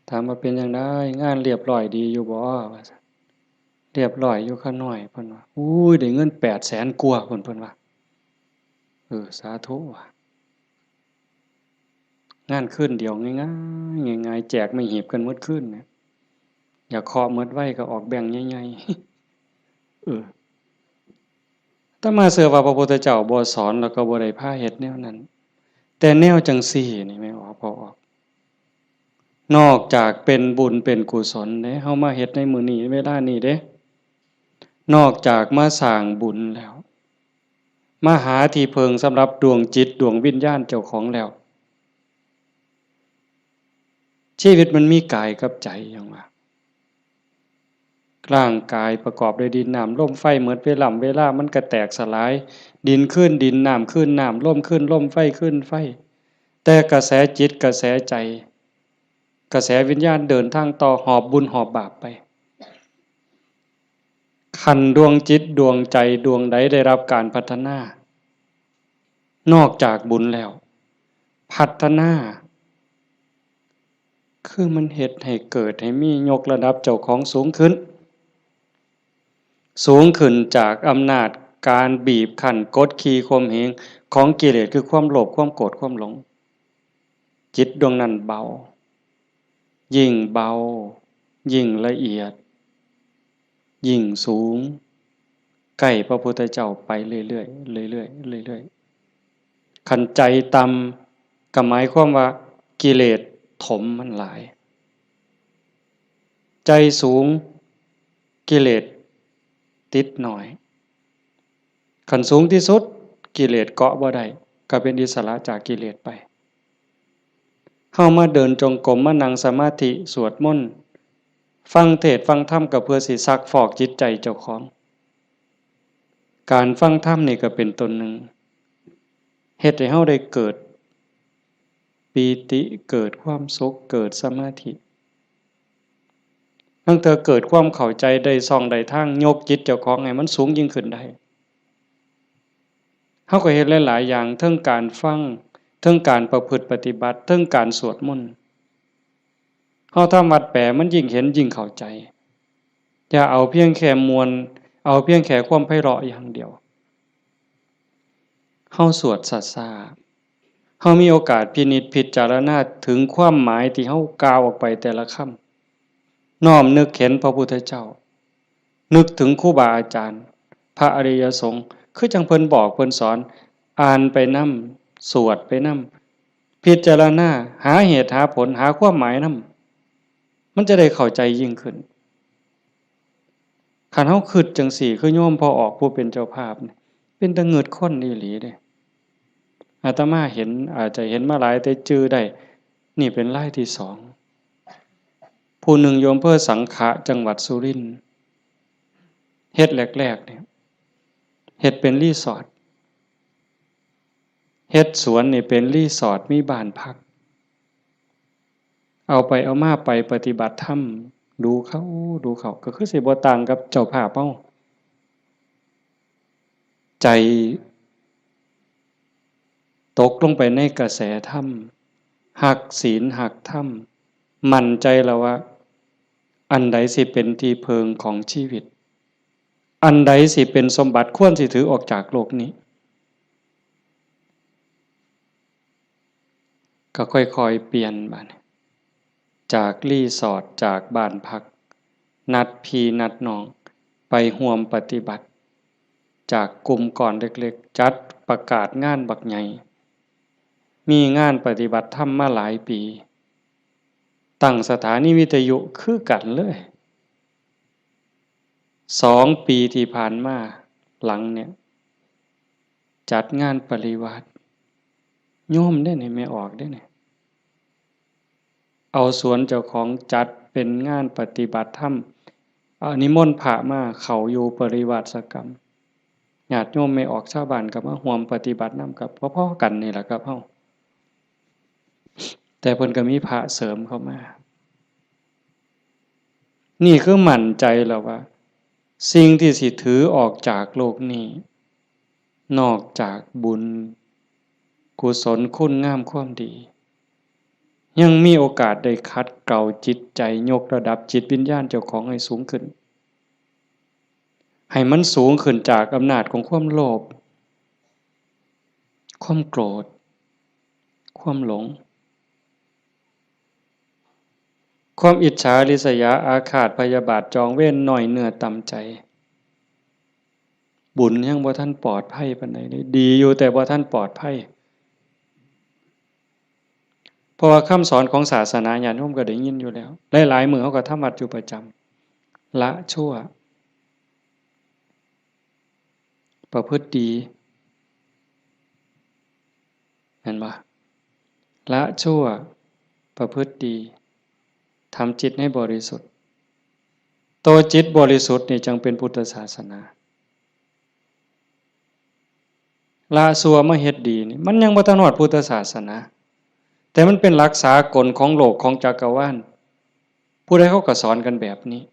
ถามว่าเป็นจั่งใด งานเรียบร้อยดีอยู่บ่ ว่าซั่น เรียบร้อยอยู่ข้าน้อย เพิ่นว่า อุ้ย ได้เงินแปดแสนกว่าพุ้น เพิ่นว่า เออ สาธุว่ะ งานคืนเดียวง่ายๆ ง่ายๆ แจกไม้หีบกันหมดคืนเนี่ย อยากเคาะหมดไวก็ออกแบงค์ใหญ่ๆ เออ อาตมาเชื่อว่าพระพุทธเจ้าบ่สอนแล้วก็บ่ได้พาเฮ็ดแนวนั้น แต่แนวจั่งซี้นี่แม่นบ่ พอออก นอกจากเป็นบุญเป็นกุศลเด้ เฮามาเฮ็ดในมื้อนี้เวลานี้เด้ นอกจากมาสร้างบุญแล้ว มาหาที่พึ่งสำหรับดวงจิตดวงวิญญาณเจ้าของแล้ว ชีวิตมันมีกายกับใจหยังวะ ร่างกายประกอบด้วยดินน้ำลมไฟ หมดเวล่ำเวลามันก็แตกสลาย ดินคืนดิน น้ำคืนน้ำ ลมคืนลม ไฟคืนไฟ แต่กระแสจิตกระแสใจ กระแสวิญญาณเดินทางต่อ หอบบุญหอบบาปไป คันดวงจิตดวงใจดวงใดได้รับการพัฒนา นอกจากบุญแล้ว พัฒนา คือมันเฮ็ดให้เกิดให้มี ยกระดับเจ้าของสูงขึ้น สูงขึ้นจากอำนาจการบีบคั้นกดขี่ข่มเหงของกิเลส คือความโลภ ความโกรธ ความหลง จิตดวงนั้นเบา ยิ่งเบา ยิ่งละเอียด ยิ่งสูง ใกล้พระพุทธเจ้าไปเรื่อยๆ เรื่อยๆ เรื่อยๆ คันใจต่ำก็หมายความว่ากิเลสถมมันหลาย ใจสูงกิเลสติดน้อย คันสูงที่สุดกิเลสเกาะบ่ได้ ก็เป็นอิสระจากกิเลสไป เฮามาเดินจงกรม มานั่งสมาธิ สวดมนต์ ฟังเทศน์ฟังธรรม ก็เพื่อสิซักฟอกจิตใจเจ้าของ การฟังธรรมนี่ก็เป็นต้นหนึ่ง เฮ็ดให้เฮาได้เกิดปีติ เกิดความสุข เกิดสมาธิ ลางเทื่อเกิดความเข้าใจได้ช่องได้ทาง ยกจิตเจ้าของให้มันสูงยิ่งขึ้นได้ เฮาก็เฮ็ดหลายๆ อย่าง เทิงการฟัง เทิงการประพฤติปฏิบัติ เทิงการสวดมนต์ เฮาทำวัดแปลมันยิ่งเห็นยิ่งเข้าใจ อย่าเอาเพียงแค่ม่วน เอาเพียงแค่ความไพเราะอย่างเดียว เฮาสวดช้าๆ เฮามีโอกาสพินิจพิจารณาถึงความหมายที่เฮากล่าวออกไปแต่ละคำ น้อมนึกเห็นพระพุทธเจ้า นึกถึงครูบาอาจารย์ พระอริยสงฆ์ คือจั่งเพิ่นบอกเพิ่นสอน อ่านไปนำ สวดไปนำ พิจารณา หาเหตุหาผล หาความหมายนำ มันจะได้เข้าใจยิ่งขึ้น คันเฮาคิดจั่งซี้ คือโยมพ่อออกผู้เป็นเจ้าภาพนี่ เป็นตาเงิดคนอีหลีเด้ อาตมาเห็น อาจจะเห็นมาหลายแต่จื่อได้ นี่เป็นรายที่สอง ผู้หนึ่งอยู่อำเภอสังขะ จังหวัดสุรินทร์ เฮ็ดแรกๆ เนี่ย เฮ็ดเป็นรีสอร์ท เฮ็ดสวนนี่เป็นรีสอร์ท มีบ้านพัก เอาไปเอามาไปปฏิบัติธรรม ดูเข้า ดูเข้า ก็คือสิบ่ต่างกับเจ้าภาพเฮา ใจตกลงไปในกระแสธรรม ฮักศีลฮักธรรม มั่นใจแล้วว่า อันใดสิเป็นที่เพิงของชีวิต อันใดสิเป็นสมบัติควรสิถือออกจากโลกนี้ ก็ค่อยๆ เปลี่ยนบัดนี้ จากรีสอร์ท จากบ้านพัก นัดพี่นัดน้อง ไปร่วมปฏิบัติ จากกลุ่มก้อนเล็กๆ จัดประกาศงานบักใหญ่ มีงานปฏิบัติธรรมมาหลายปี ตั้งสถานีวิทยุคือกันเลย สองปีที่ผ่านมาหลังเนี่ย จัดงานปริวาส โยมเด้นี่ แม่ออกเด้นี่ เอาสวนเจ้าของจัดเป็นงานปฏิบัติธรรม เอานิมนต์พระมาเข้าอยู่ปริวาสกรรม ญาติโยมแม่ออกชาวบ้านก็มาร่วมปฏิบัตินำ กับพอๆ กันนี่แหละครับเฮา แต่เพิ่นก็มีพระเสริมเข้ามา นี่คือมั่นใจแล้วว่า สิ่งที่สิถือออกจากโลกนี้ นอกจากบุญ กุศลคุณงามความดี ยังมีโอกาสได้ขัดเกลาจิตใจ ยกระดับจิตวิญญาณเจ้าของให้สูงขึ้น ให้มันสูงขึ้นจากอำนาจของความโลภ ความโกรธ ความหลง ความอิจฉาริษยาอาฆาตพยาบาทจองเวร น้อยเนื้อต่ำใจ บุญยังบ่ทันปลอดภัยปานใดเลย ดีอยู่แต่บ่ทันปลอดภัย เพราะว่าคำสอนของศาสนาญาติโยมก็ได้ยินอยู่แล้ว หลายๆ มื้อเฮาก็ทำวัดอยู่ประจำ ละชั่ว ประพฤติดี เห็นบ่ ละชั่ว ประพฤติดี ทำจิตให้บริสุทธิ์ ตัวจิตบริสุทธิ์นี่จั่งเป็นพุทธศาสนา ละชั่วมาเฮ็ดดีนี่ มันยังบ่ทันฮอดพุทธศาสนา แต่มันเป็นหลักสากลของโลกของจักรวาล ผู้ใดเขาก็สอนกันแบบนี้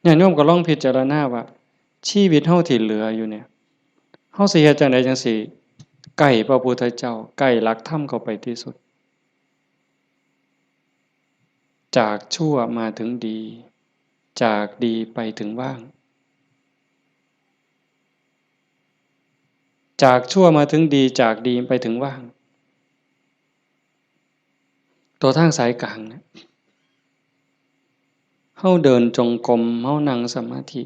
ญาติโยมก็ลองพิจารณาว่า ชีวิตเฮาที่เหลืออยู่เนี่ย เฮาสิเฮ็ดจั่งใดจั่งสิใกล้พระพุทธเจ้า ใกล้หลักธรรมเข้าไปที่สุด จากชั่วมาถึงดี จากดีไปถึงว่าง จากชั่วมาถึงดี จากดีไปถึงว่าง ตัวทางสายกลางเนี่ย เฮาเดินจงกรม เฮานั่งสมาธิ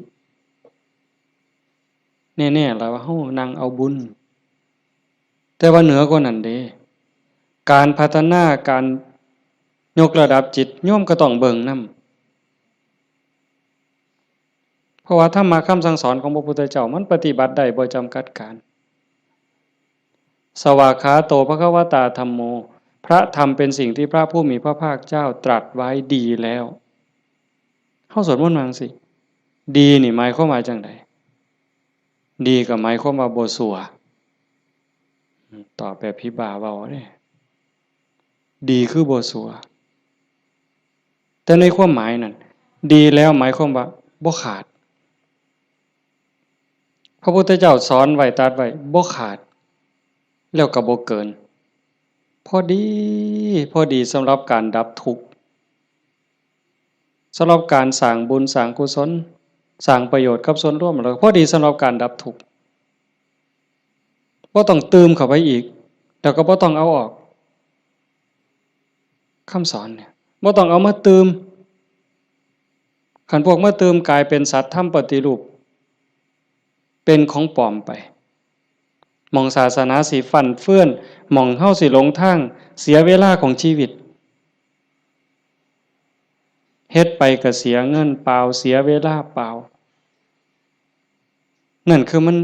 แน่ๆ แล้วว่าเฮานั่งเอาบุญ แต่ว่าเหนือกว่านั้นเด้ การพัฒนา การยกระดับจิต โยมก็ต้องเบิ่งนำ เพราะว่าธรรมะคำสั่งสอนของพระพุทธเจ้ามันปฏิบัติได้บ่จำกัดการ สวากขาโตภควตาธัมโม พระธรรมเป็นสิ่งที่พระผู้มีพระภาคเจ้าตรัสไว้ดีแล้ว เฮาสวดมนต์ว่าจั่งซี้ ดีนี่หมายความว่าจั่งใด ดีก็หมายความว่าบ่ซัว ตอบแบบผีบ้าเว้าเด้ ดีคือบ่ซัว แต่ในความหมายนั่น ดีแล้วหมายความว่าบ่ขาด พระพุทธเจ้าสอนไว้ตรัสไว้บ่ขาด แล้วก็บ่เกิน พอดี พอดีสำหรับการดับทุกข์ สำหรับการสร้างบุญสร้างกุศล สร้างประโยชน์กับส่วนรวม แล้วก็พอดีสำหรับการดับทุกข์ บ่ต้องตื่มเข้าไปอีก แล้วก็บ่ต้องเอาออก คำสอนเนี่ย บ่ต้องเอามาตื่ม คันพวกมาตื่มกลายเป็นสัตว์ธรรมปฏิรูป เป็นของปลอมไป หม่องศาสนาสิฟั่นเฟือน หม่องเฮาสิหลงทาง เสียเวลาของชีวิต เฮ็ดไปก็เสียเงินเปล่า เสียเวลาเปล่า นั่นคือมัน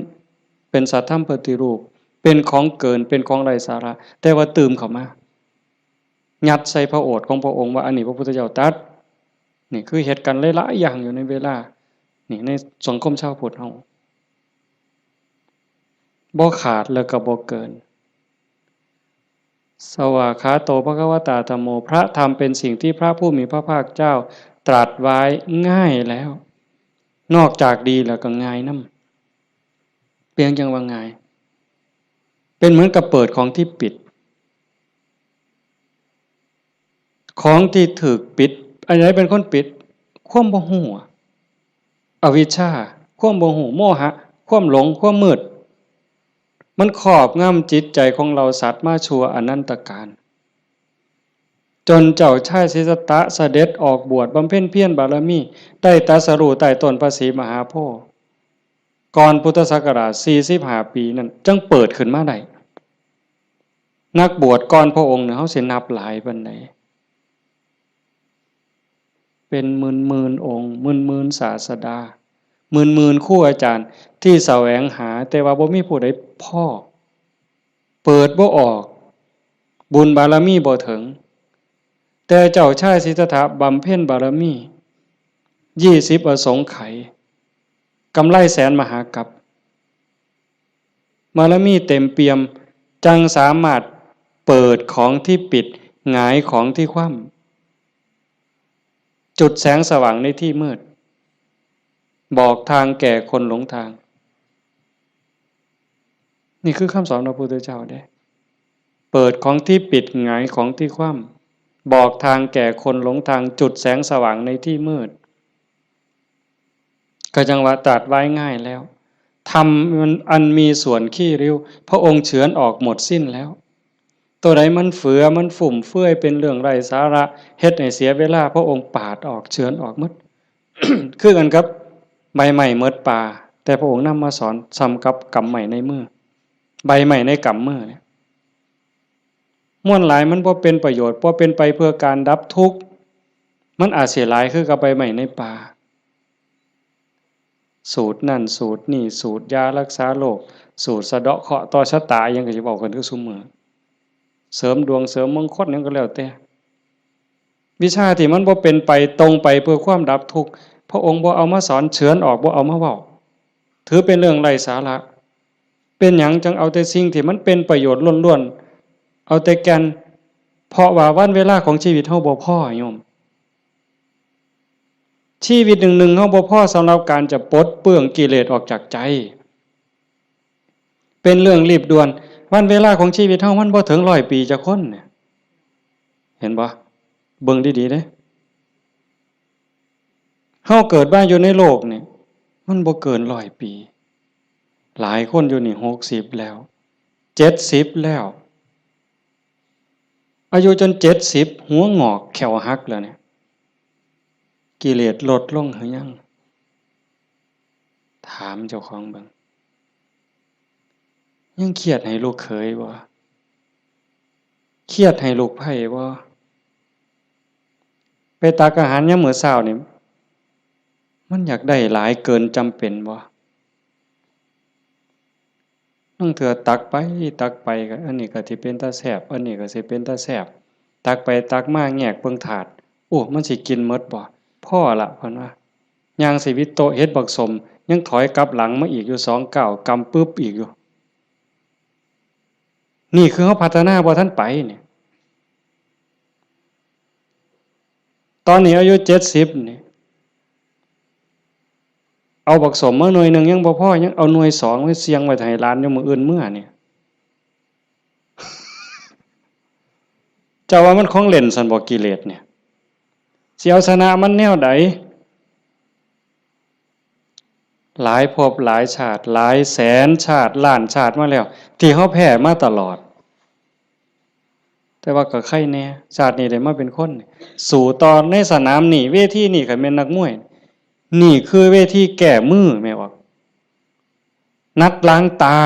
เป็นสัตว์ธรรมปฏิรูป เป็นของเกิน เป็นของไร้สาระ แต่ว่าตื่มเข้ามา ยัดใส่พระโอษฐ์ของพระองค์ว่าอันนี้พระพุทธเจ้าตรัส นี่คือเฮ็ดกันหลายๆอย่างอยู่ในเวลา นี่ในสังคมชาวพุทธเฮา บ่ขาดแล้วก็บ่เกิน สวากขาโต ภควตา ธัมโม พระธรรมเป็นสิ่งที่พระผู้มีพระภาคเจ้าตรัสไว้ง่ายแล้ว นอกจากดีแล้วก็ง่ายนำ เปรียงจั่งว่าง่าย เป็นเหมือนกับเปิดของที่ปิด ของที่ถูกปิด อันไหนเป็นคนปิด ความบ่ฮู้อะ อวิชชา ความบ่ฮู้ โมหะ ความหลง ความมืด มันครอบงำจิตใจของเราสัตว์มาชั่วอนันตกาล จนเจ้าชายสิทธัตถะเสด็จออกบวชบำเพ็ญเพียรบารมี ได้ตรัสรู้ใต้ต้นพระศรีมหาโพธิ์ ก่อนพุทธศักราชสี่สิบห้าปีนั่น จั่งเปิดขึ้นมาได้ นักบวชก่อนพระองค์เนี่ย เฮาสินับหลายปานใด เป็นหมื่นๆองค์ หมื่นๆศาสดา หมื่นๆครูอาจารย์ที่แสวงหา แต่ว่าบ่มีผู้ใดพ้อ เปิดบ่ออก บุญบารมีบ่ถึง แต่เจ้าชายสิทธัตถะบำเพ็ญบารมี ยี่สิบอสงไขย กำไรแสนมหากัป บารมีเต็มเปี่ยม จั่งสามารถเปิดของที่ปิด หงายของที่คว่ำ จุดแสงสว่างในที่มืด บอกทางแก่คนหลงทาง นี่คือคำสอนพระพุทธเจ้าเด้ เปิดของที่ปิด หงายของที่คว่ำ บอกทางแก่คนหลงทาง จุดแสงสว่างในที่มืด ก็จั่งว่าตรัสไว้ง่ายแล้ว ธรรมอันมีส่วนขี้ริ้ว พระองค์เฉือนออกหมดสิ้นแล้ว ตัวใดมันเฟือ มันฟุ่มเฟือย เป็นเรื่องไร้สาระ เฮ็ดให้เสียเวลา พระองค์ปาดออก เฉือนออกหมด คือกันกับใบไม้หมดป่า แต่พระองค์นำมาสอนส่ำกับกำไม้ในมือ ใบไม้ในกำมือเนี่ย มวลหลายมันบ่เป็นประโยชน์ บ่เป็นไปเพื่อการดับทุกข์ มันอาจสิหลายคือกับใบไม้ในป่า สูตรนั่นสูตรนี่ สูตรยารักษาโรค สูตรสะเดาะเคราะห์ต่อชะตา อิหยังก็สิเว้ากันคือซุมื้อ เสริมดวงเสริมมงคลหยังก็แล้วแต่ วิชาที่มันบ่เป็นไปตรงไปเพื่อความดับทุกข์ พระองค์บ่เอามาสอน เฉือนออก บ่เอามาเว้า ถือเป็นเรื่องไร้สาระ เป็นหยังจั่งเอาแต่สิ่งที่มันเป็นประโยชน์ล้วนๆ เอาแต่แก่น เพราะว่าวันเวลาของชีวิตเฮาบ่พอโยม ชีวิตหนึ่งๆ เฮาบ่พอสำหรับการจะปลดเปลื้องกิเลสออกจากใจ เป็นเรื่องรีบด่วน วันเวลาของชีวิตเฮามันบ่ถึงร้อยปีจักคนเนี่ย เห็นบ่ เบิ่งดีๆ เด้ เฮาเกิดมาอยู่ในโลกนี่ มันบ่เกินร้อยปี หลายคนอยู่นี่หกสิบแล้ว เจ็ดสิบแล้ว อายุจนเจ็ดสิบ หัวงอกแข้วหักแล้วเนี่ย กิเลสลดลงหรือยัง ถามเจ้าของเบิ่ง ยังเครียดให้ลูกเขยบ่ เครียดให้ลูกไพร่บ่ ไปตักอาหารยามมื้อเช้านี่ มันอยากได้หลายเกินจำเป็นบ่ ลางเทื่อตักไปตักไปก็ อันนี้ก็สิเป็นตาแซ่บ อันนี้ก็สิเป็นตาแซ่บ ตักไปตักมาแงกเบิ่งถาด โอ้ มันสิกินหมดบ่ พอละ เพิ่นว่า ย่างสิวิโตะเห็นบักสม ยังถอยกลับหลังมาอีกอยู่สองก้าว กำปึ๊บอีกอยู่ นี่คือเฮาพัฒนาบ่ทันไปเนี่ย ตอนนี้อายุเจ็ดสิบนี่ เอาบักสมมาหน่วยหนึ่งยังบ่พอ ยังเอาหน่วยสองไว้เสี่ยงไว้ให้หลานอยู่มื้ออื่นเมือเนี่ย เจ้าว่ามันของเล่นซั่นบ่ กิเลสเนี่ย สิเอาชนะมันแนวใด หลายภพหลายชาติ หลายแสนชาติ ล้านชาติมาแล้ว ที่เฮาแพ้มาตลอด แต่ว่าก็ไคแน่ ชาตินี้ได้มาเป็นคน สู้ต่อในสนามนี่ เวทีนี่ คันแม่นนักมวย นี่คือเวทีแก้มือ แม่นบ่ นัดล้างตา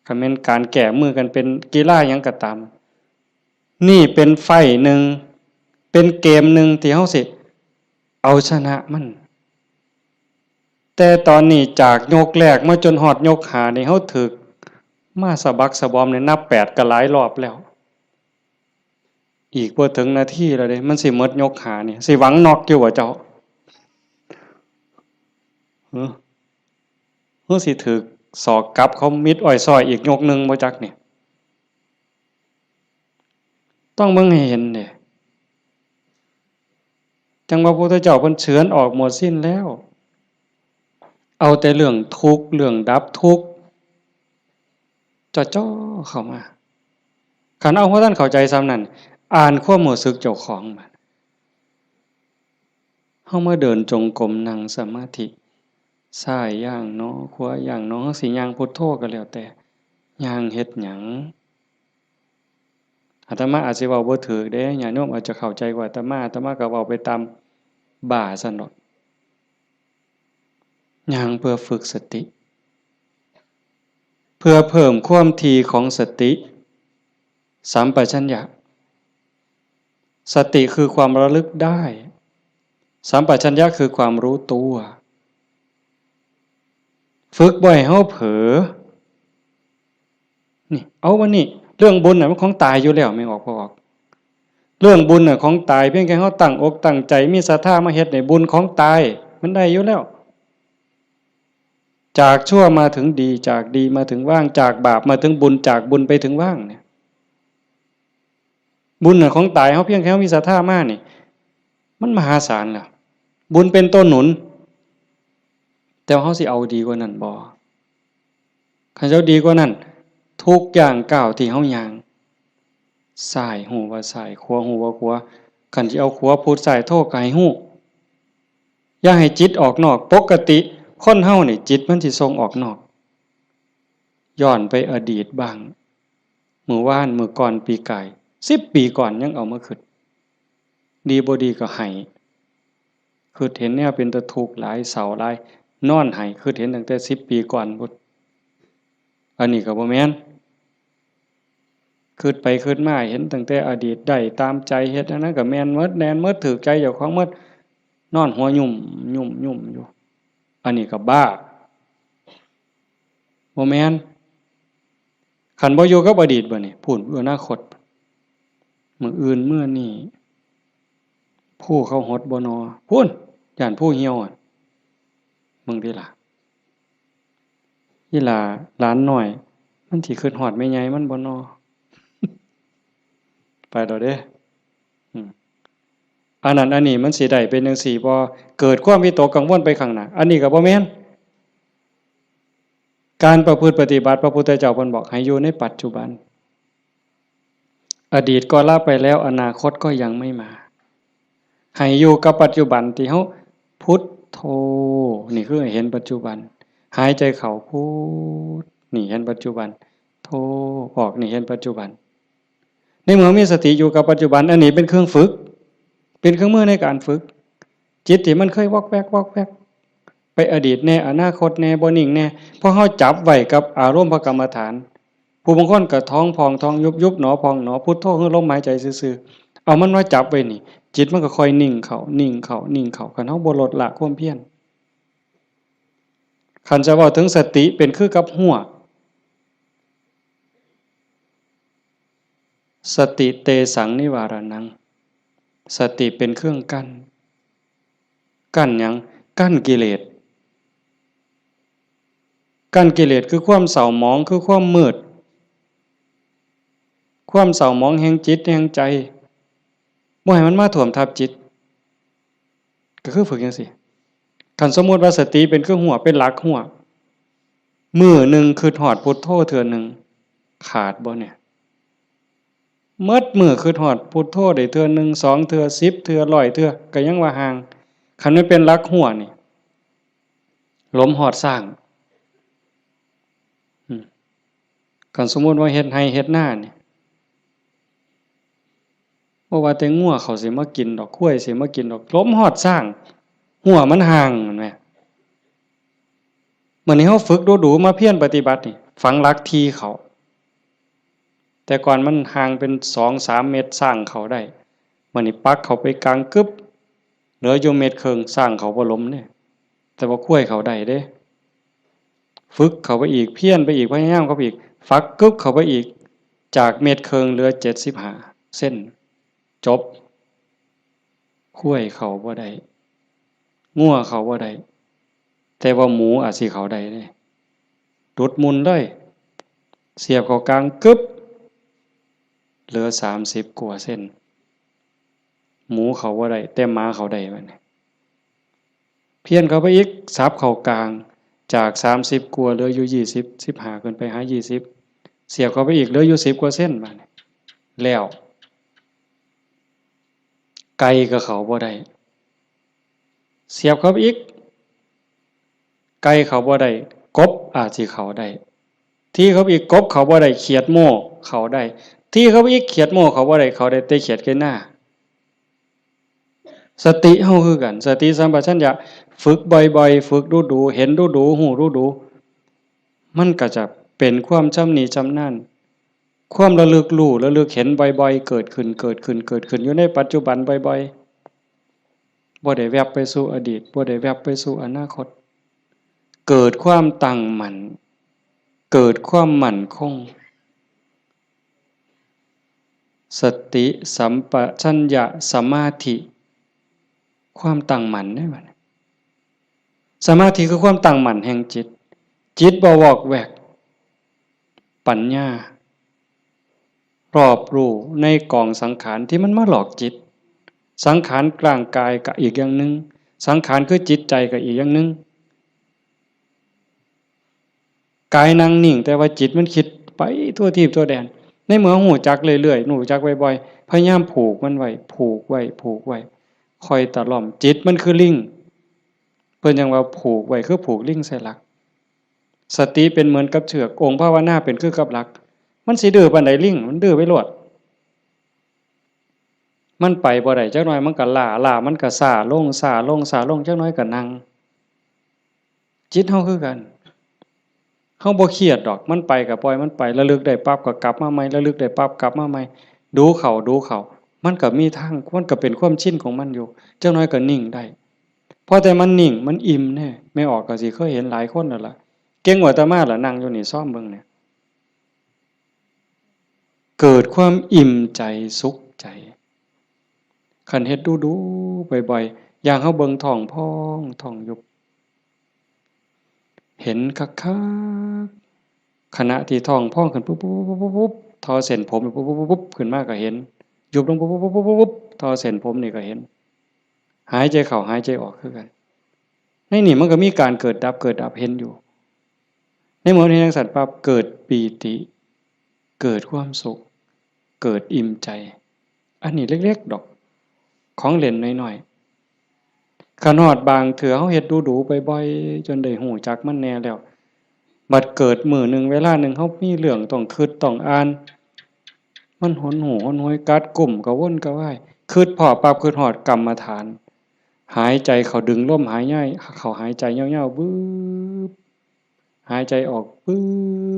คันแม่นการแก้มือกันเป็นกีฬาหยังก็ตาม นี่เป็นไฟต์หนึ่ง เป็นเกมหนึ่งที่เฮาสิเอาชนะมัน แต่ตอนนี้จากยกแรกมาจนฮอดยกห้านี่ เฮาถืกมาสะบักสะบอมนี่ นับแปดก็หลายรอบแล้ว อีกบ่ถึงนาทีแล้วเด้ มันสิหมดยกห้านี่ สิหวังน็อกอยู่บ่เจ้า หึ หรือสิถืกศอกกลับเขามิดอ้อยซ้อยอีกยกหนึ่งบ่จักนี่ ต้องเบิ่งให้เห็นเด้ จั่งว่าพระพุทธเจ้าเพิ่นเฉือนออกหมดสิ้นแล้ว เอาแต่เรื่องทุกข์ เรื่องดับทุกข์ จ่อๆเข้ามา คันเอาบ่ทันเข้าใจส่ำนั้น อ่านความรู้สึกเจ้าของบาด เฮามาเดินจงกรม นั่งสมาธิ ซ้ายย่างหนอ ขวาย่างหนอ เฮาสิย่างพุทโธก็แล้วแต่ ย่างเฮ็ดหยัง อาตมาอาจสิเว้าบ่ถูกเด้ ญาติโยมอาจจะเข้าใจกว่าอาตมา อาตมาก็เว้าไปตามบ้าซั่นดอก ย่างเพื่อฝึกสติ เพื่อเพิ่มความถี่ของสติ สัมปชัญญะ สติคือความระลึกได้ สัมปชัญญะคือความรู้ตัว ฝึกบ่ให้เฮาเผลอ นี่ เอาวันนี้ เรื่องบุญน่ะมันของตายอยู่แล้ว แม่นออกบ่ออก เรื่องบุญน่ะของตาย เพียงแค่เฮาตั้งอกตั้งใจ มีศรัทธามาเฮ็ดนี่ บุญของตาย มันได้อยู่แล้ว จากชั่วมาถึงดี จากดีมาถึงว่าง จากบาปมาถึงบุญ จากบุญไปถึงว่างเนี่ย บุญน่ะของตาย เฮาเพียงแค่เฮามีศรัทธามานี่ มันมหาศาลแล้ว บุญเป็นตัวหนุน แต่ว่าเฮาสิเอาดีกว่านั้นบ่ คันเฮาดีกว่านั้น ทุกย่างก้าวที่เฮาย่าง ซ้ายฮู้ว่าซ้าย ขวาฮู้ว่าขวา คันสิเอาขวาพุทซ้ายโธก็ให้ฮู้ อย่าให้จิตออกนอก ปกติคนเฮานี่จิตมันสิส่งออกนอก ย้อนไปอดีตบ้าง มื้อวาน มื้อก่อน ปีกาย สิบปีก่อนยังเอามาคิด ดีบ่ดีก็ไห้ คิดเห็นแนวเป็นตาทุกข์หลาย เศร้าหลาย นอนไห้ คิดเห็นตั้งแต่สิบปีก่อนพุ้น อันนี้ก็บ่แม่น คิดไปคิดมาเห็นตั้งแต่อดีต ได้ตามใจ เฮ็ดอันนั้นก็แม่นหมด แม่นหมด ถูกใจเจ้าของหมด นอนหัวยุ่มยุ่มยุ่มอยู่ อันนี้ก็บ้า บ่แม่น คันบ่อยู่กับอดีตบัดนี้ พู้น อนาคต มื้ออื่นมื้อนี้ ภูเขาหดบ่นอ พู้น ย้านภูเหี่ยวอะ มึงติล่ะ อีหล่าหลานน้อย มันสิคิดฮอดแม่ใหญ่มันบ่นอ ไปแล้วเด้ อืม อันนั้นอันนี้มันสิได้เป็นจั่งซี้บ่ เกิดความวิตกกังวลไปข้างหน้า อันนี้ก็บ่แม่น การประพฤติปฏิบัติ พระพุทธเจ้าเพิ่นบอกให้อยู่ในปัจจุบัน อดีตก็ละไปแล้ว อนาคตก็ยังไม่มา ให้อยู่กับปัจจุบันที่เฮาพุทโธ นี่คือให้เห็นปัจจุบัน หายใจเข้าพุท นี่เห็นปัจจุบัน โธ ออก นี่เห็นปัจจุบัน ในเมื่อมีสติอยู่กับปัจจุบัน อันนี้เป็นเครื่องฝึก เป็นเครื่องมือในการฝึก จิตที่มันเคยวอกแวกวอกแวก ไปอดีตแน่ อนาคตแน่ บ่นิ่งแน่ พอเฮาจับไว้กับอารมณ์พระกรรมฐาน ผู้บางคนก็ท้องพองท้องยุบ ยุบหนอพองหนอ พุทโธคือลมหายใจซื่อๆ เอามันมาจับไว้นี่ จิตมันก็ค่อยนิ่งเข้า นิ่งเข้า นิ่งเข้า คันเฮาบ่ลดละความเพียร คันจะเว้าถึงสติเป็นคือกับฮวก สติเตสังนิวารณัง สติเป็นเครื่องกั้น กั้นหยัง? กั้นกิเลส กั้นกิเลสคือความเศร้าหมอง คือความมืด ความเศร้าหมองแห่งจิตแห่งใจ บ่ให้มันมาท่วมทับจิต ก็คือฝึกจั่งซี้ คันสมมุติว่าสติเป็นคือฮั้ว เป็นหลักฮั้ว มื้อหนึ่งคิดฮอดพุทโธเทื่อหนึ่ง ขาดบ่เนี่ย? หมดมื้อคิดฮอดพุทโธได้เทื่อหนึ่ง สองเทื่อ สิบเทื่อ ร้อยเทื่อ ก็ยังว่าห่าง คันมันเป็นหลักฮั้วนี่ หลมฮอดซ้าง อืม คันสมมุติว่าเฮ็ดไร่เฮ็ดนานี่ บ่ว่าแต่งัวเขาสิมากินดอก ควายสิมากินดอก หลมฮอดซ้าง ฮั้วมันห่าง แม่นบ่? มื้อนี้เฮาฝึกดูๆ มาเพียรปฏิบัตินี่ ฝังหลักถี่เข้า แต่ก่อนมันห่างเป็นสองสามเมตร ซ้างเข้าได้ มื้อนี้ปักเข้าไปกลางกึบ เหลืออยู่เมตรครึ่ง ซ้างเข้าบ่หลมเด้ แต่ว่าควายเข้าได้เด้ ฝึกเข้าไปอีก เพียรไปอีก พยายามเข้าไปอีก ฝักกึบเข้าไปอีก จากเมตรครึ่งเหลือเจ็ดสิบห้าเซน จบ ควายเข้าบ่ได้ งัวเข้าบ่ได้ แต่ว่าหมูอาจสิเข้าได้เด้ ดุดมุ่นเลย เสียบเข้ากลางกึบ เหลือสามสิบกว่าเซน หมูเข้าบ่ได้ แต่หมาเข้าได้บัดนี้ เพี้ยนเข้าไปอีก สับเข้ากลาง จากสามสิบกว่าเหลืออยู่ยี่สิบ สิบห้าขึ้นไปหายี่สิบ เสียบเข้าไปอีกเหลืออยู่สิบกว่าเซนบัดนี้ แล้ว ไก่ก็เข้าบ่ได้ เสียบเข้าไปอีก ไก่เข้าบ่ได้ กบอาจสิเข้าได้ ถี่เข้าไปอีก กบเข้าบ่ได้ เขียดโม่เข้าได้ ถี่เข้าไปอีก เขียดโม่เข้าบ่ได้ เข้าได้แต่เขียดไก่นา สติเฮาคือกัน สติสัมปชัญญะ ฝึกบ่อยๆ ฝึกดูๆ เห็นดูๆ ฮู้ดูๆ มันก็จะเป็นความชำนิชำนาญ ความระลึกรู้ ระลึกเห็นบ่อยๆ เกิดขึ้น เกิดขึ้น เกิดขึ้น อยู่ในปัจจุบันบ่อยๆ บ่ได้แวบไปสู่อดีต บ่ได้แวบไปสู่อนาคต เกิดความตั้งมั่น เกิดความมั่นคง สติสัมปชัญญะสมาธิ ความตั้งมั่นเด้บัดนี้ สมาธิคือความตั้งมั่นแห่งจิต จิตบ่วอกแวก ปัญญา รอบรู้ในกองสังขารที่มันมาหลอกจิต สังขารร่างกายก็อีกอย่างหนึ่ง สังขารคือจิตใจก็อีกอย่างหนึ่ง กายนั่งนิ่ง แต่ว่าจิตมันคิดไปทั่วทีปทั่วแดน ในเมื่อฮู้จักเรื่อยๆ ฮู้จักบ่อยๆ พยายามผูกมันไว้ ผูกไว้ ผูกไว้ ค่อยตะล่อม จิตมันคือลิง เพิ่นจั่งว่าผูกไว้คือผูกลิงใส่หลัก สติเป็นเหมือนกับเชือก องค์ภาวนาเป็นคือกับหลัก มันสิดื้อปานใดลิง มันดื้อไปโลด มันไปบ่ได้ จักหน่อยมันก็ล้า ล้ามันก็ซ้าลง ซ้าลง ซ้าลง จักหน่อยก็นั่ง จิตเฮาคือกัน เฮาบ่เครียดดอก มันไปก็ปล่อยมันไป ระลึกได้ปั๊บก็กลับมาใหม่ ระลึกได้ปั๊บกลับมาใหม่ ดูเข้า ดูเข้า มันก็มีทาง มันก็เป็นความชินของมันอยู่ จักหน่อยก็นิ่งได้ พอแต่มันนิ่ง มันอิ่มแน่ แม่ออกก็สิเคยเห็นหลายคนแล้วล่ะ เก่งกว่าอาตมาล่ะ นั่งอยู่นี่ ซอมเบิ่งเนี่ย เกิดความอิ่มใจสุขใจ คันเฮ็ดดูๆ บ่อยๆ อย่างเฮาเบิ่งท้องพองท้องยุบ เห็นคักๆ ขณะที่ท้องพองขึ้นปุ๊บๆๆๆๆ ทอเส้นผมปุ๊บๆๆๆ ขึ้นมาก็เห็น ยุบลงปุ๊บๆๆๆๆ ทอเส้นผมนี่ก็เห็น หายใจเข้าหายใจออกคือกัน ในนี่มันก็มีการเกิดดับ เกิดดับ เห็นอยู่ ในเมื่อเห็นจั่งซั้นปั๊บ เกิดปีติ เกิดความสุข เกิดอิ่มใจ อันนี้เล็กๆ ดอก ของเล่นน้อยๆ คันฮอดบางเทื่อเฮาเฮ็ดดูๆ บ่อยๆ จนได้ฮู้จักมันแน่แล้ว บัดเกิดมื้อหนึ่งเวลาหนึ่งเฮามีเรื่องต้องคิดต้องอ่าน มันหนหูหนหวย กัดกุ้ม กระวนกระวาย คิดพ้อปั๊บ คิดฮอดกรรมฐาน หายใจเข้า ดึงลมหายใจเข้า หายใจยาวๆ วืบ หายใจออก วื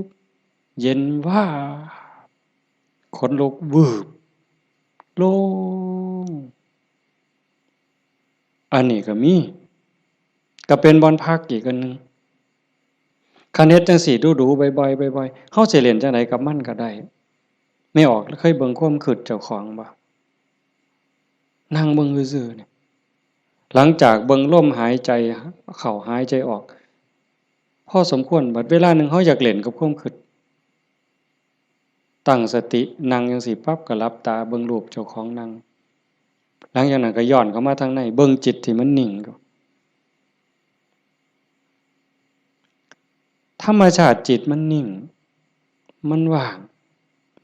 บ เย็นวาบ ขนลุก วืบ โล่ง อันนี้ก็มี ก็เป็นบ่อนพักอีกอันหนึ่ง คันเฮ็ดจั่งซี้ดูๆ บ่อยๆ บ่อยๆ เฮาสิเล่นจั่งใดกับมันก็ได้ แม่ออกเคยเบิ่งความคิดเจ้าของบ่? นั่งเบิ่งซื่อๆ นี่ หลังจากเบิ่งลมหายใจเข้าหายใจออก พอสมควร บัดเวลาหนึ่งเฮาอยากเล่นกับความคิด ตั้งสตินั่งจั่งซี้ปั๊บ ก็หลับตาเบิ่งรูปเจ้าของนั่ง หลังจากนั้นก็ย้อนเข้ามาทางใน เบิ่งจิตที่มันนิ่งอยู่ ธรรมชาติจิตมันนิ่ง มันว่าง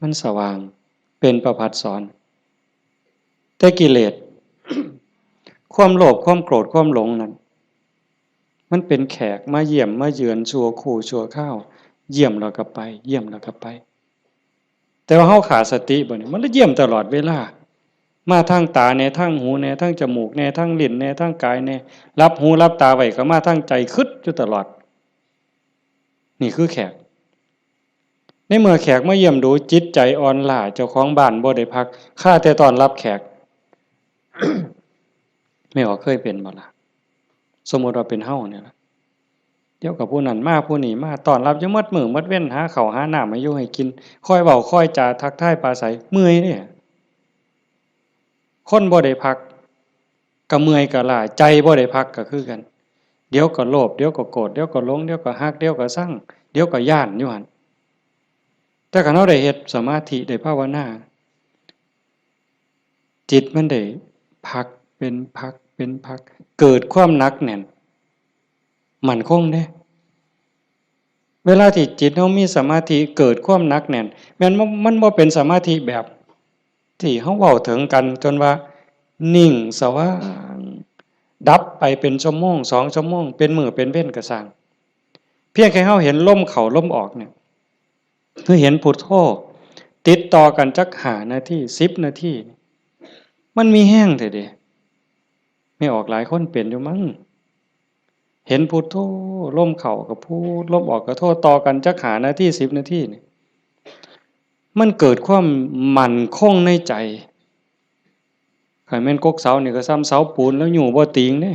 มันสว่าง เป็นประภัสสร แต่กิเลส ความโลภ ความโกรธ ความหลงนั่น มันเป็นแขกมาเยี่ยมมาเยือนชั่วครู่ชั่วคราว เยี่ยมแล้วก็ไป เยี่ยมแล้วก็ไป แต่ว่าเฮาขาดสติบ่นี่ มันเลยเยี่ยมตลอดเวลา มาทางตาแหน่ ทางหูแหน่ ทางจมูกแหน่ ทางลิ้นแหน่ ทางกายแหน่ หลับหูหลับตาไว้ก็มาทางใจ คิดอยู่ตลอด นี่คือแขก ในเมื่อแขกมาเยี่ยมดู จิตใจอ่อนล้า เจ้าของบ้านบ่ได้พัก คาแต่ต้อนรับแขก แม่ออกเคยเป็นบ่ล่ะ สมมุติว่าเป็นเฮาเนี่ยล่ะ เดี๋ยวก็ผู้นั้นมา ผู้นี้มา ต้อนรับอยู่หมดมื้อหมดเว็น หาข้าวหาน้ำให้อยู่ให้กิน คอยเว้าคอยจาทักทายปราศรัย เมื่อยเด้ คนบ่ได้พัก ก็เมื่อยก็ล้า ใจบ่ได้พักก็คือกัน เดี๋ยวก็โลภ เดี๋ยวก็โกรธ เดี๋ยวก็หลง เดี๋ยวก็ฮัก เดี๋ยวก็ซัง เดี๋ยวก็ย้านอยู่หั่น แต่คันเฮาได้เฮ็ดสมาธิ ได้ภาวนา จิตมันได้พักเป็นพักเป็นพัก เกิดความหนักแน่น มั่นคงเด้ เวลาที่จิตเฮามีสมาธิ เกิดความหนักแน่น แม่นบ่ มันบ่เป็นสมาธิแบบที่เฮาเว้าถึงกัน จนว่านิ่งสว่าง ดับไปเป็นชั่วโมง สองชั่วโมง เป็นมื้อเป็นเว็นก็ซ่าง เพียงแค่เฮาเห็นลมเข้าลมออกเนี่ย คือเห็นพุทโธ ติดต่อกันจักห้านาที สิบนาที มันมีแฮงแท้เด้ แม่ออกหลายคนเป็นอยู่มั้ง เห็นพุทโธ ลมเข้าก็พุท ลมออกก็โธ ต่อกันจักห้านาที สิบนาทีนี่ มันเกิดความมั่นคงในใจ คันแม่นกกเสานี่ก็ส่ำเสาปูนแล้วอยู่บ่ติงเด้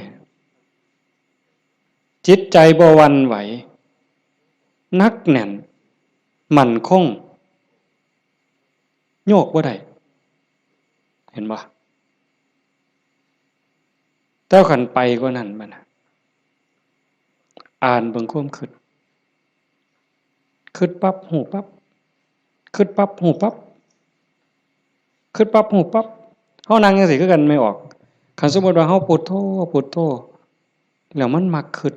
จิตใจบ่หวั่นไหว หนักแน่น มั่นคง โยกบ่ได้ เห็นบ่ แต่คันไปกว่านั้นบัดน่ะ อ่านเบิ่งความคิด คิดปั๊บ ฮู้ปั๊บ คิดปั๊บ ฮู้ปั๊บ คิดปั๊บ ฮู้ปั๊บ เฮานั่งจั่งซี้คือกัน แม่ออก คันสมมุติว่าเฮาพุทโธ พุทโธ แล้วมันมักคิด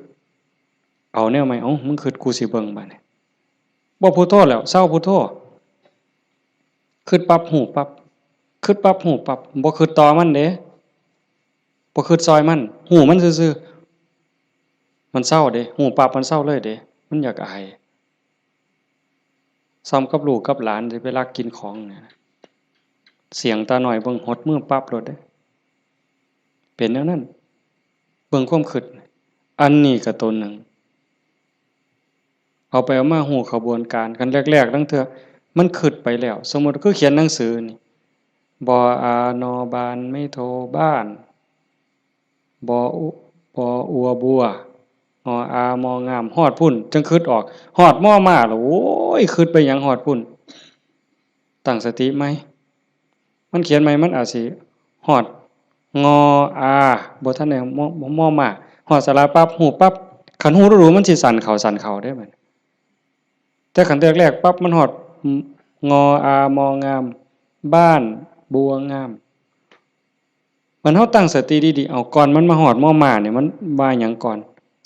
เอาแนวใหม่ เอ้า มึงคิด กูสิเบิ่งบัดนี้ บ่พุทโธแล้ว เซาพุทโธ คิดปั๊บ ฮู้ปั๊บ คิดปั๊บ ฮู้ปั๊บ บ่คิดต่อมันเด้ บ่คิดซอยมัน ฮู้มันซื่อๆ มันเซาเด้ ฮู้ปั๊บ มันเซาเลยเด้ มันอยากอาย ส่ำกับลูกกับหลานที่ไปลักกินของเนี่ย เสี้ยงตาน้อยเบิ่งหดมือปั๊บโลดเด้ เป็นแนวนั้น เบิ่งความคิด อันนี้ก็ตัวหนึ่ง เอาไปเอามาฮู้ขบวนการ คันแรกๆ ลางเทื่อมันคิดไปแล้ว สมมุติคือเขียนหนังสือนี่ บออา นอ บาน ไม้โท บ้าน บออุ บออัว บัว งออา มองาม ฮอดพุ้น จั่งคิดออก ฮอดมอม้าแล้ว โอ้ย คิดไปหยังฮอดพุ้น ตั้งสติใหม่ มันเขียนใหม่ มันอาจสิฮอด งออา บ่ทันได้ มอ มอม้า ฮอดสระปั๊บ ฮู้ปั๊บ คันฮู้ดูๆ มันสิสั้นเข้า สั้นเข้าเด้บัด แต่คันแรกๆ ปั๊บ มันฮอด งออา มองาม บ้าน บัวงาม มันเฮาตั้งสติดีๆ เอา ก่อนมันมาฮอดมอม้านี่ มันว่าหยังก่อน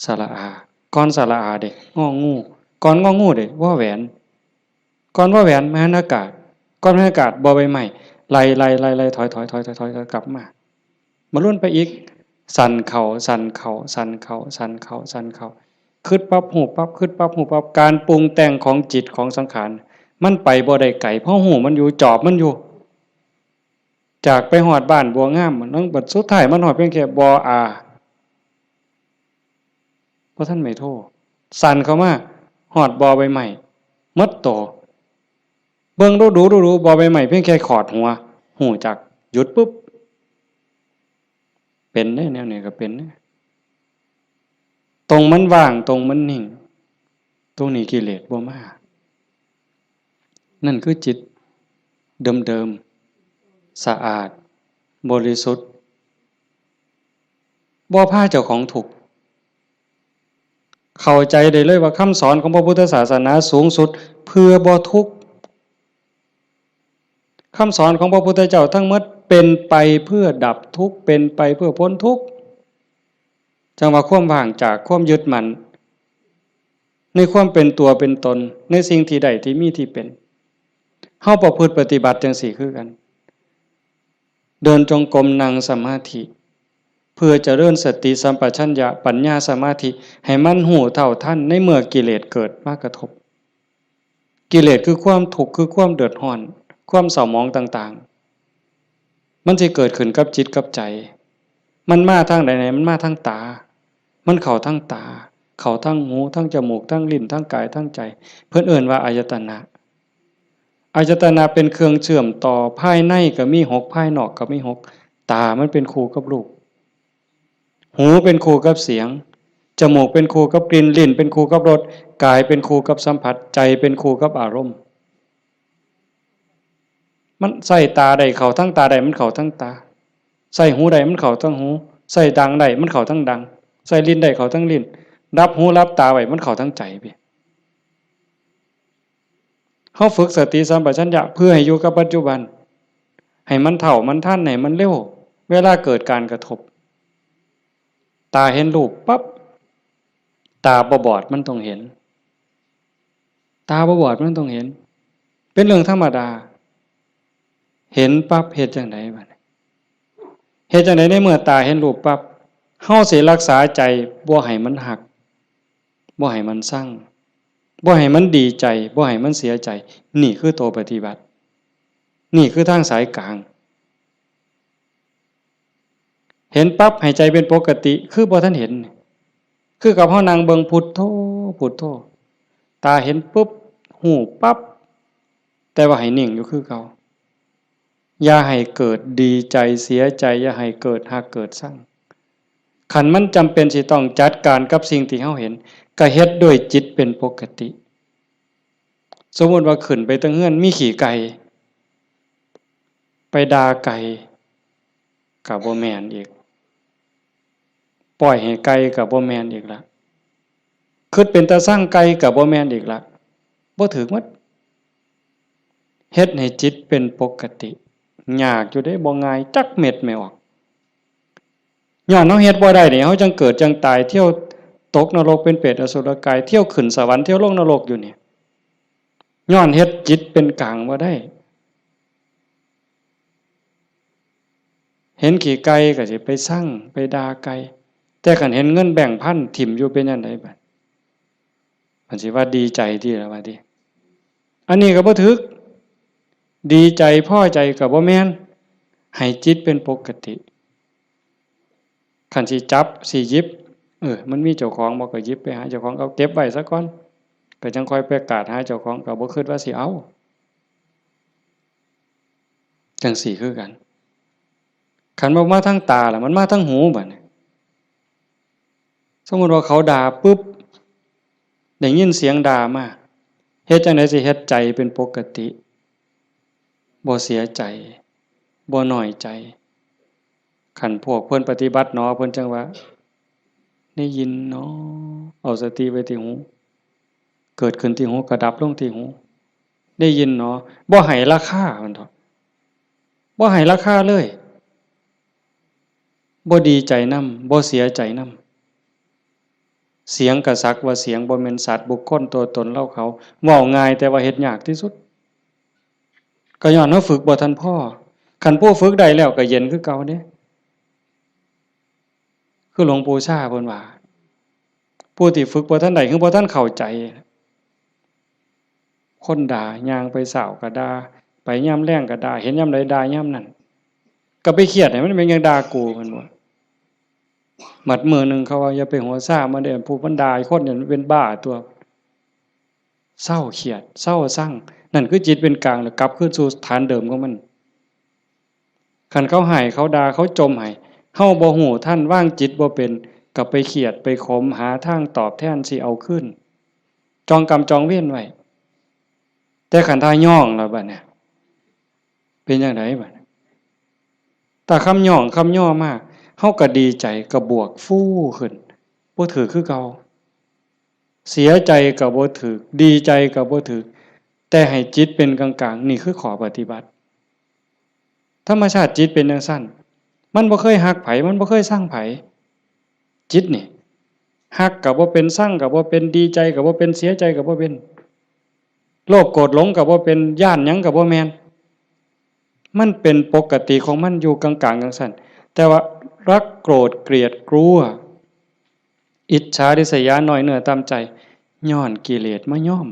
สระอา ก่อนสระอาเด้ งองู ก่อนงองูเด้ วอแหวน ก่อนวอแหวน มหันอากาศ ก่อนมหันอากาศ บอใบไม้ ไล่ๆๆๆ ถอยๆๆๆ กลับมา มาลุ้นไปอีก สั้นเข้า สั้นเข้า สั้นเข้า สั้นเข้า สั้นเข้า คิดปั๊บ ฮู้ปั๊บ คิดปั๊บ ฮู้ปั๊บ การปรุงแต่งของจิตของสังขาร มันไปบ่ได้ไกล เพราะฮู้มันอยู่ จอบมันอยู่ จากไปฮอดบ้านบัวงาม มันบัดสุดท้ายมันฮอดเพียงแค่ บออา บ่ทันไม้โท สั้นเข้ามา ฮอดบอใบไม้ หมดโต เบิ่งดูๆๆๆ บอใบไม้เพียงแค่ขอดหัว ฮู้จัก หยุดปุ๊บ เป็นเด้ แนวนี้ก็เป็นเด้ ตรงมันว่าง ตรงมันนิ่ง ตรงนี้กิเลสบ่มา นั่นคือจิตเดิมๆ สะอาด บริสุทธิ์ บ่พาเจ้าของทุกข์ เข้าใจได้เลยว่าคำสอนของพระพุทธศาสนาสูงสุดเพื่อบ่ทุกข์ คำสอนของพระพุทธเจ้าทั้งหมดเป็นไปเพื่อดับทุกข์ เป็นไปเพื่อพ้นทุกข์ จั่งว่าความว่างจากความยึดมั่น ในความเป็นตัวเป็นตน ในสิ่งที่ได้ที่มีที่เป็น เฮาประพฤติปฏิบัติจั่งซี้คือกัน เดินจงกรม นั่งสมาธิ เพื่อเจริญสติสัมปชัญญะ ปัญญา สมาธิ ให้มันรู้เท่าทันในเมื่อกิเลสเกิดมากระทบ กิเลสคือความทุกข์ คือความเดือดร้อน ความเศร้าหมองต่างๆ มันสิเกิดขึ้นกับจิตกับใจ มันมาทางใดเนี่ย มันมาทางตา มันเข้าทางตา เข้าทางหู ทางจมูก ทางลิ้น ทางกาย ทางใจ เพิ่นเอิ้นว่าอายตนะ อายตนะเป็นเครื่องเชื่อมต่อ ภายในก็มีหก ภายนอกก็มีหก ตามันเป็นคู่กับรูป หูเป็นคู่กับเสียง จมูกเป็นคู่กับกลิ่น ลิ้นเป็นคู่กับรส กายเป็นคู่กับสัมผัส ใจเป็นคู่กับอารมณ์ มันใส่ตาได้เข้าทั้งตาได้ มันเข้าทั้งตา ใส่หูได้มันเข้าทั้งหู ใส่ดังได้มันเข้าทั้งดัง ใส่ลิ้นได้เข้าทั้งลิ้น รับหูรับตาไว้มันเข้าทั้งใจพี่ เฮาฝึกสติสัมปชัญญะเพื่อให้อยู่กับปัจจุบัน ให้มันเท่ามันทัน ให้มันเร็ว เวลาเกิดการกระทบ ตาเห็นรูปปั๊บ ตาบ่บอดมันต้องเห็น ตาบ่บอดมันต้องเห็น เป็นเรื่องธรรมดา เห็นปั๊บเฮ็ดจั่งใดบัดนี้ เฮ็ดจั่งใดในเมื่อตาเห็นรูปปั๊บ เฮาสิรักษาใจบ่ให้มันฮัก บ่ให้มันซัง บ่ให้มันดีใจ บ่ให้มันเสียใจ นี่คือตัวปฏิบัติ นี่คือทางสายกลาง เห็นปั๊บให้ใจเป็นปกติ คือบ่ทันเห็น คือกับเฮานั่งเบิ่งพุทโธ พุทโธ ตาเห็นปุ๊บ ฮู้ปั๊บ แต่ว่าให้นิ่งอยู่คือเก่า อย่าให้เกิดดีใจเสียใจ อย่าให้เกิดฮักเกิดซัง คันมันจำเป็นสิต้องจัดการกับสิ่งที่เฮาเห็น ก็เฮ็ดด้วยจิตเป็นปกติ สมมุติว่าขึ้นไปเทิงเฮือนมีขี้ไก่ ไปด่าไก่ ก็บ่แม่นอีก ปล่อยให้ไก่ก็บ่แม่นอีกละ คิดเป็นตาซังไก่ก็บ่แม่นอีกละ บ่ถืกหมด เฮ็ดให้จิตเป็นปกติ ยากอยู่เด้ บ่ง่ายจักเม็ดแม่ออก ย้อนเฮาเฮ็ดบ่ได้นี่ เฮาจั่งเกิดจั่งตาย เที่ยวตกนรกเป็นเปรตอสุรกาย เที่ยวขึ้นสวรรค์ เที่ยวลงนรกอยู่นี่ ย้อนเฮ็ดจิตเป็นกลางบ่ได้ เห็นขี้ไก่ก็สิไปซัง ไปด่าไก่ แต่คันเห็นเงินแบงค์พันถิ่มอยู่เป็นจั่งใดบัด มันสิว่าดีใจติล่ะว่าติ อันนี้ก็บ่ถืก ดีใจพอใจก็บ่แม่น ให้จิตเป็นปกติ คันสิจับสิหยิบ เออ มันมีเจ้าของบ่ก็หยิบไปหาเจ้าของ เอาเก็บไว้ซะก่อน ก็จั่งค่อยไปกราดหาเจ้าของ ก็บ่คิดว่าสิเอา จั่งซี้คือกัน คันบ่มาทางตาล่ะ มันมาทางหูบัดนี้ สมมุติว่าเขาด่าปุ๊บ ได้ยินเสียงด่ามา เฮ็ดจั่งใดสิเฮ็ดใจเป็นปกติ บ่เสียใจ บ่น้อยใจ คันพวกเพิ่นปฏิบัติหนอ เพิ่นจั่งว่า ได้ยินหนอ เอาสติไว้ที่หู เกิดขึ้นที่หู ก็ดับลงที่หู ได้ยินหนอ บ่ให้ราคา มันเถาะ บ่ให้ราคาเลย บ่ดีใจนำ บ่เสียใจนำ เสียงก็สักว่าเสียง บ่แม่นสัตว์บุคคลตัวตนเราเขา เว้าง่ายแต่ว่าเฮ็ดยากที่สุด ก็ย้อนเฮาฝึกบ่ทันพอ คันผู้ฝึกได้แล้วก็เย็นคือเก่าเด้ คือหลวงปู่ชาเพิ่นว่า ผู้ที่ฝึกบ่ทันได้ คือบ่ทันเข้าใจ คนด่า ย่างไปเช้าก็ด่า ไปยามแลงก็ด่า เห็นยามใดด่ายามนั้น ก็ไปเครียดให้มันเป็นหยังด่ากู เพิ่นว่า บัดมื้อหนึ่งเขาว่า อย่าไปหัวซ่ามันเด้อ ผู้มันด่าคนเนี่ยมันเป็นบ้าตัว เซาเครียด เซาซัง นั่นคือจิตเป็นกลาง แล้วกลับคืนสู่ฐานเดิมของมัน คันเขาให้ เขาด่า เขาจ่มให้ เฮาบ่ฮู้ทัน วางจิตบ่เป็น ก็ไปเครียด ไปขม หาทางตอบแทนสิเอาคืน จองกรรมจองเวรไว้ แต่คันถ้าย้องแล้วบัดเนี่ย เป็นจั่งใดบัดเนี่ย ถ้าคำย้องคำย่อมา เฮาก็ดีใจ ก็บวกฟูขึ้น บ่ถืกคือเก่า เสียใจก็บ่ถืก ดีใจก็บ่ถืก แต่ให้จิตเป็นกลางๆ นี่คือข้อปฏิบัติ ธรรมชาติจิตเป็นจั่งซั้น มันบ่เคยฮักไผ มันบ่เคยซังไผ จิตนี่ ฮักก็บ่เป็น ซังก็บ่เป็น ดีใจก็บ่เป็น เสียใจก็บ่เป็น โลภโกรธหลงก็บ่เป็น ย้านหยังก็บ่แม่น มันเป็นปกติของมันอยู่กลางๆ จั่งซั้น แต่ว่ารักโกรธเกลียดกลัว อิจฉาริษยา น้อยเนื้อต่ำใจ ย้อนกิเลสมาย้อม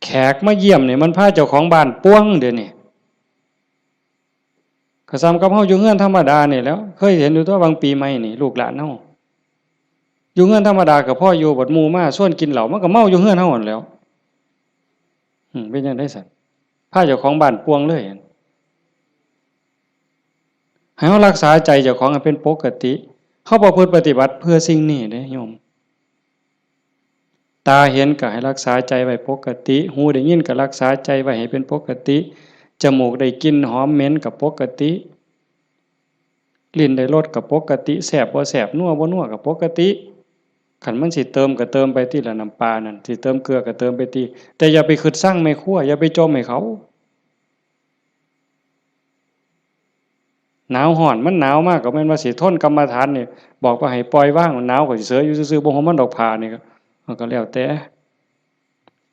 แขกมาเยี่ยมนี่มันพาเจ้าของบ้านป่วงเดี๋ยวนี้ ก็ส่ำกับเฮาอยู่เฮือนธรรมดานี่แหล้ว เคยเห็นอยู่ตั๊ว บางปีใหม่นี่ ลูกหลานเฮา อยู่เฮือนธรรมดาก็พออยู่ บัดหมู่มาชวนกินเหล้า มันก็เมาอยู่เฮือนเฮาหั้นแหล้ว อืม เป็นจั่งใดซั้น พาเจ้าของบ้านป่วงเลย ให้เฮารักษาใจเจ้าของให้เป็นปกติ เฮาประพฤติปฏิบัติเพื่อสิ่งนี้เด้โยม ตาเห็นก็ให้รักษาใจไว้ปกติ หูได้ยินก็รักษาใจไว้ให้เป็นปกติ จมูกได้กลิ่นหอมเหม็นก็ปกติ ลิ้นได้รสก็ปกติ แซ่บบ่แซ่บ นัวบ่นัวก็ปกติ คันมันสิเติมก็เติมไปติล่ะ น้ำปลานั่น สิเติมเกลือก็เติมไปติ แต่อย่าไปคิดซังแม่ครัว อย่าไปจ่มให้เขา หนาวร้อน มันหนาวมากก็แม่นว่าสิทนกรรมฐานนี่ บอกว่าให้ปล่อยวาง หนาวก็สิเสยอยู่ซื่อๆ บ่ห่มมันดอกผ้านี่ก็ มันก็แล้วแต่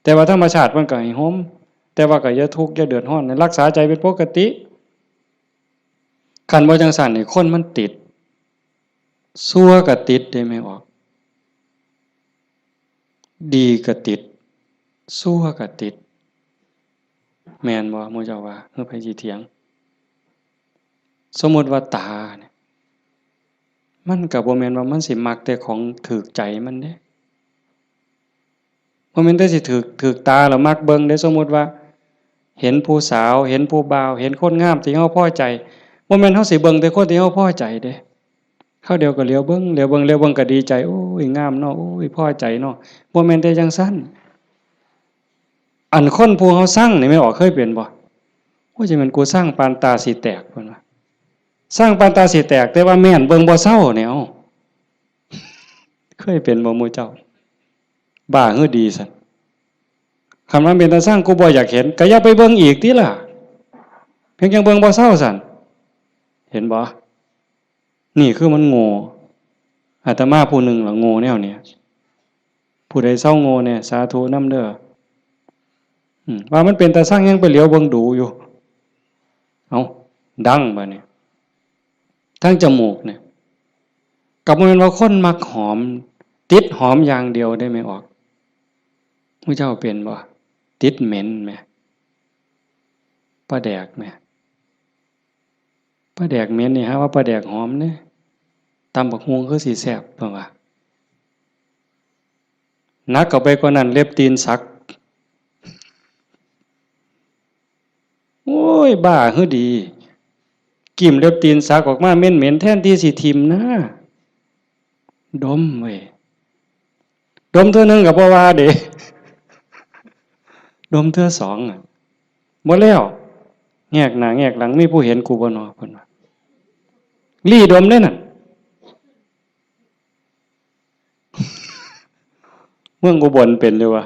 แต่ว่าธรรมชาติมันก็ให้ห่ม แต่ว่าก็อย่าทุกข์อย่าเดือดร้อน รักษาใจเป็นปกติ คันบ่จั่งซั้นนี่คนมันติด ชั่วก็ติดเด้แม่ออก ดีก็ติด ชั่วก็ติด แม่นบ่ หมู่เจ้าว่า คือไผสิเถียง สมมุติว่าตาเนี่ย มันก็บ่แม่นว่ามันสิมักแต่ของถูกใจมันเด้ บ่แม่นแต่สิถูก ถูกตาแล้วมักเบิ่งเด้ สมมุติว่า เห็นผู้สาว เห็นผู้บ่าว เห็นคนงามที่เฮาพอใจ บ่แม่นเฮาสิเบิ่งแต่คนที่เฮาพอใจเด้ คราวเดียวก็เหลียวเบิ่ง เหลียวเบิ่ง เหลียวเบิ่งก็ดีใจ โอ้ย งามเนาะ โอ้ย พอใจเนาะ บ่แม่นแต่จั่งซั้น อันคนผู้เฮาซังนี่แม่นออก เคยเป็นบ่ โอ้ย จะแม่นกูซังปานตาสิแตก เพิ่นว่า ซังปานตาสิแตก แต่ว่าแม่นเบิ่งบ่เซาเนี่ย เอ้า เคยเป็นบ่หมู่เจ้า บ้าหรือดีซั้น คันมันเป็นตาซัง กูบ่อยากเห็น ก็อย่าไปเบิ่งอีกติล่ะ เพียงจั่งเบิ่งบ่เซาซั้น เห็นบ่ นี่คือมันโง่ อาตมาผู้หนึ่งล่ะโง่แนวเนี้ย ผู้ใดเซาโง่แน่ สาธุนำเด้อ อืม ว่ามันเป็นตาซังยังไปเหลียวเบิ่งดูอยู่ เอ้า ดังบาดนี้ ทางจมูกเนี่ย ก็บ่แม่นว่าคนมักหอม ติดหอมอย่างเดียวเด้แม่ออก หมู่เจ้าเป็นบ่ ติดเหม็นแหม ปลาแดกแหม ปลาแดกเหม็นนี่หาว่าปลาแดกหอมเด้ ตำบักหุ่งคือสิแซ่บ เพิ่นว่า หนักเข้าไปกว่านั้น เล็บตีนสัก โอ้ย บ้าหรือดี กิ่มเล็บตีนสักออกมาเหม็นๆ แทนที่สิถิ่มนะ ดมเว้ย ดมเทื่อหนึ่งก็บ่ว่าเด้ ดมเทื่อสองอะ บ่แล้ว แงกหน้าแงกหลัง มีผู้เห็นกูบ่น้อ เพิ่นว่า ลี้ดมเด้นั่น เมืองอุบลเป็นอยู่วะ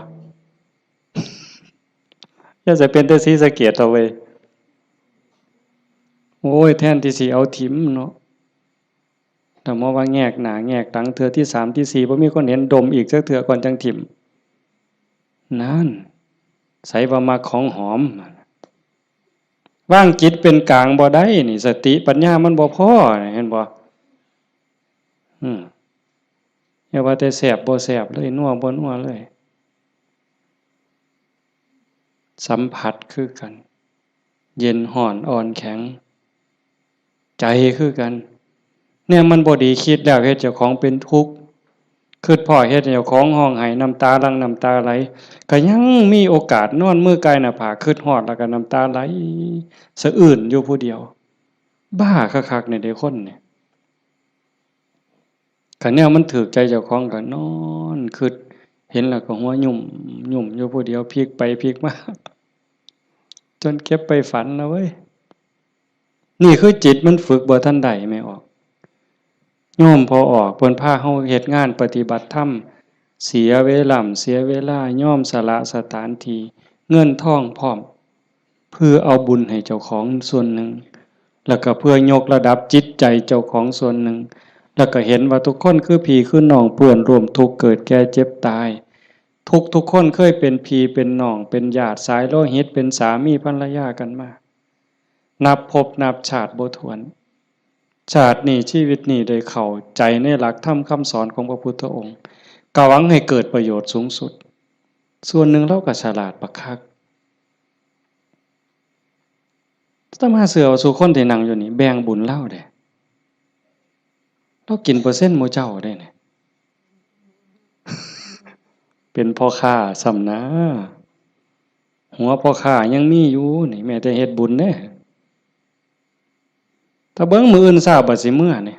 อย่าจะเป็นแต่ศรีสะเกษเถาะเว้ย โอ้ย แทนที่สิเอาถิ่มเนาะ แต่มาว่าแงกหน้าแงกหลัง เทื่อที่สามที่สี่ บ่มีคนเห็น ดมอีกจักเทื่อก่อนจั่งถิ่ม นั่น ไสว่ามักของหอม วางจิตเป็นกลางบ่ได้นี่ สติปัญญามันบ่พอนี่ เห็นบ่ อืม อย่าว่าแต่แซ่บบ่แซ่บเลย นัวบ่นัวเลย สัมผัสคือกัน เย็นร้อนอ่อนแข็ง ใจคือกัน เนี่ยมันบ่ดี คิดแล้วเฮ็ดเจ้าของเป็นทุกข์ คิดพ้อเฮ็ดให้เจ้าของร้องไห้ น้ำตาหลั่งน้ำตาไหล ก็ยังมีโอกาสนอนมือกายหน้าผาก คิดฮอดแล้วก็น้ำตาไหลสะอื้นอยู่ผู้เดียว บ้าคักๆ เนี่ยเด้คนเนี่ย คันแนวมันถูกใจเจ้าของก็นอนคิด เห็นแล้วก็หัวยุ่มยุ่มอยู่ผู้เดียว พลิกไปพลิกมา จนเก็บไปฝันนะเว้ย นี่คือจิตมันฝึกบ่ทันได้ แม่ออก โยมพ่อออกเพิ่นพาเฮาเฮ็ดงานปฏิบัติธรรม เสียเวลา เสียเวลา ยอมสละสถานที่ เงินทองพร้อม เพื่อเอาบุญให้เจ้าของส่วนหนึ่ง แล้วก็เพื่อยกระดับจิตใจเจ้าของส่วนหนึ่ง แล้วก็เห็นว่าทุกคนคือพี่คือน้อง เพื่อนร่วมทุกข์เกิดแก่เจ็บตาย ทุกทุกคนเคยเป็นพี่เป็นน้อง เป็นญาติสายโลหิต เป็นสามีภรรยากันมา นับภพนับชาติบ่ถ้วน ชาตินี้ชีวิตนี้ได้เข้าใจในหลักธรรมคำสอนของพระพุทธองค์ ก็หวังให้เกิดประโยชน์สูงสุด ส่วนหนึ่งเราก็ฉลาดบักคัก อาตมาเชื่อว่าสู่คนที่นั่งอยู่นี่แบ่งบุญลาวเด้ ลาวกินเปอร์เซ็นต์หมู่เจ้าเด้นี่ เป็นพ่อค้าซ้ำนะ หัวพ่อค้ายังมีอยู่นี่ แม้แต่เฮ็ดบุญเด้ ถ้าเบิ่งมื้ออื่นเช้าบัดสิเมือนี่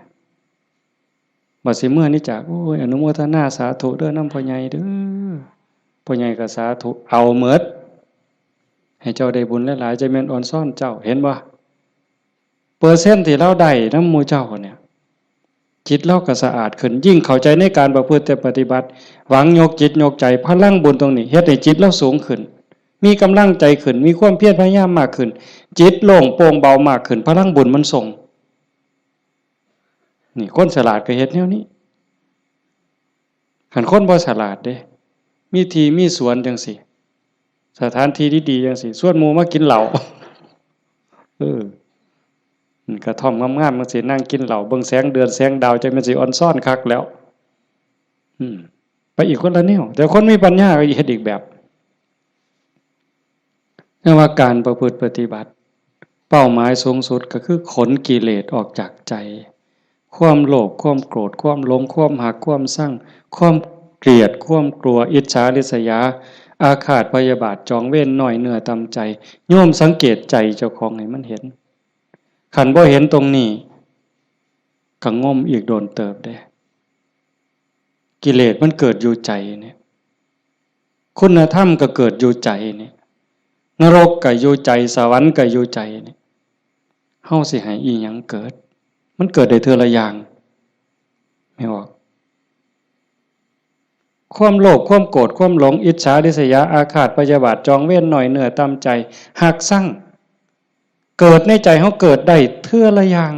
บัดสิเมือนี่จาก โอ้ย อนุโมทนาสาธุเด้อนำพ่อใหญ่เด้อ พ่อใหญ่ก็สาธุ เอาเมิด ให้เจ้าได้บุญหลายๆ จะแม่นออนซ่อนเจ้า เห็นบ่ เปอร์เซ็นต์ที่ลาวได้นำหมู่เจ้าเนี่ย จิตลาวก็สะอาดขึ้น ยิ่งเข้าใจในการประพฤติปฏิบัติ หวังยกจิตยกใจ พลังบุญตรงนี้ เฮ็ดให้จิตลาวสูงขึ้น มีกำลังใจขึ้น มีความเพียรพยายามมากขึ้น จิตโล่งโปร่งเบามากขึ้น พลังบุญมันส่ง นี่คนฉลาดก็เฮ็ดแนวนี้ คันคนบ่ฉลาดเด้ มีที่มีสวนจังซี้ สถานที่ดีๆจังซี้ ชวนหมู่มากินเหล้า เออ อืม กระท่อมงามๆจังซี้ นั่งกินเหล้า เบิ่งแสงเดือนแสงดาว จังแม่นสิออนซ่อนคักแล้ว อืม ไปอีกคนละแนว แต่คนมีปัญญาก็เฮ็ดอีกแบบ เรียกว่าการประพฤติปฏิบัติ เป้าหมายสูงสุดก็คือขนกิเลสออกจากใจ ความโลภ ความโกรธ ความหลง ความฮัก ความซัง ความเกลียด ความกลัว อิจฉาริษยา อาฆาตพยาบาท จองเวร น้อยเนื้อต่ำใจ โยมสังเกตใจเจ้าของให้มันเห็น คันบ่เห็นตรงนี้ ก็งมอีกโดนเติบเด้ กิเลสมันเกิดอยู่ใจเนี่ย คุณธรรมก็เกิดอยู่ใจเนี่ย นรกก็อยู่ใจ สวรรค์ก็อยู่ใจเนี่ย เฮาสิให้อีหยังเกิด มันเกิดได้เทื่อละอย่าง แม่นบ่ ความโลภ ความโกรธ ความหลง อิจฉาริษยา อาฆาตพยาบาท จองเวร น้อยเนื้อต่ำใจ ฮักซัง เกิดในใจเฮาเกิดได้เทื่อละอย่าง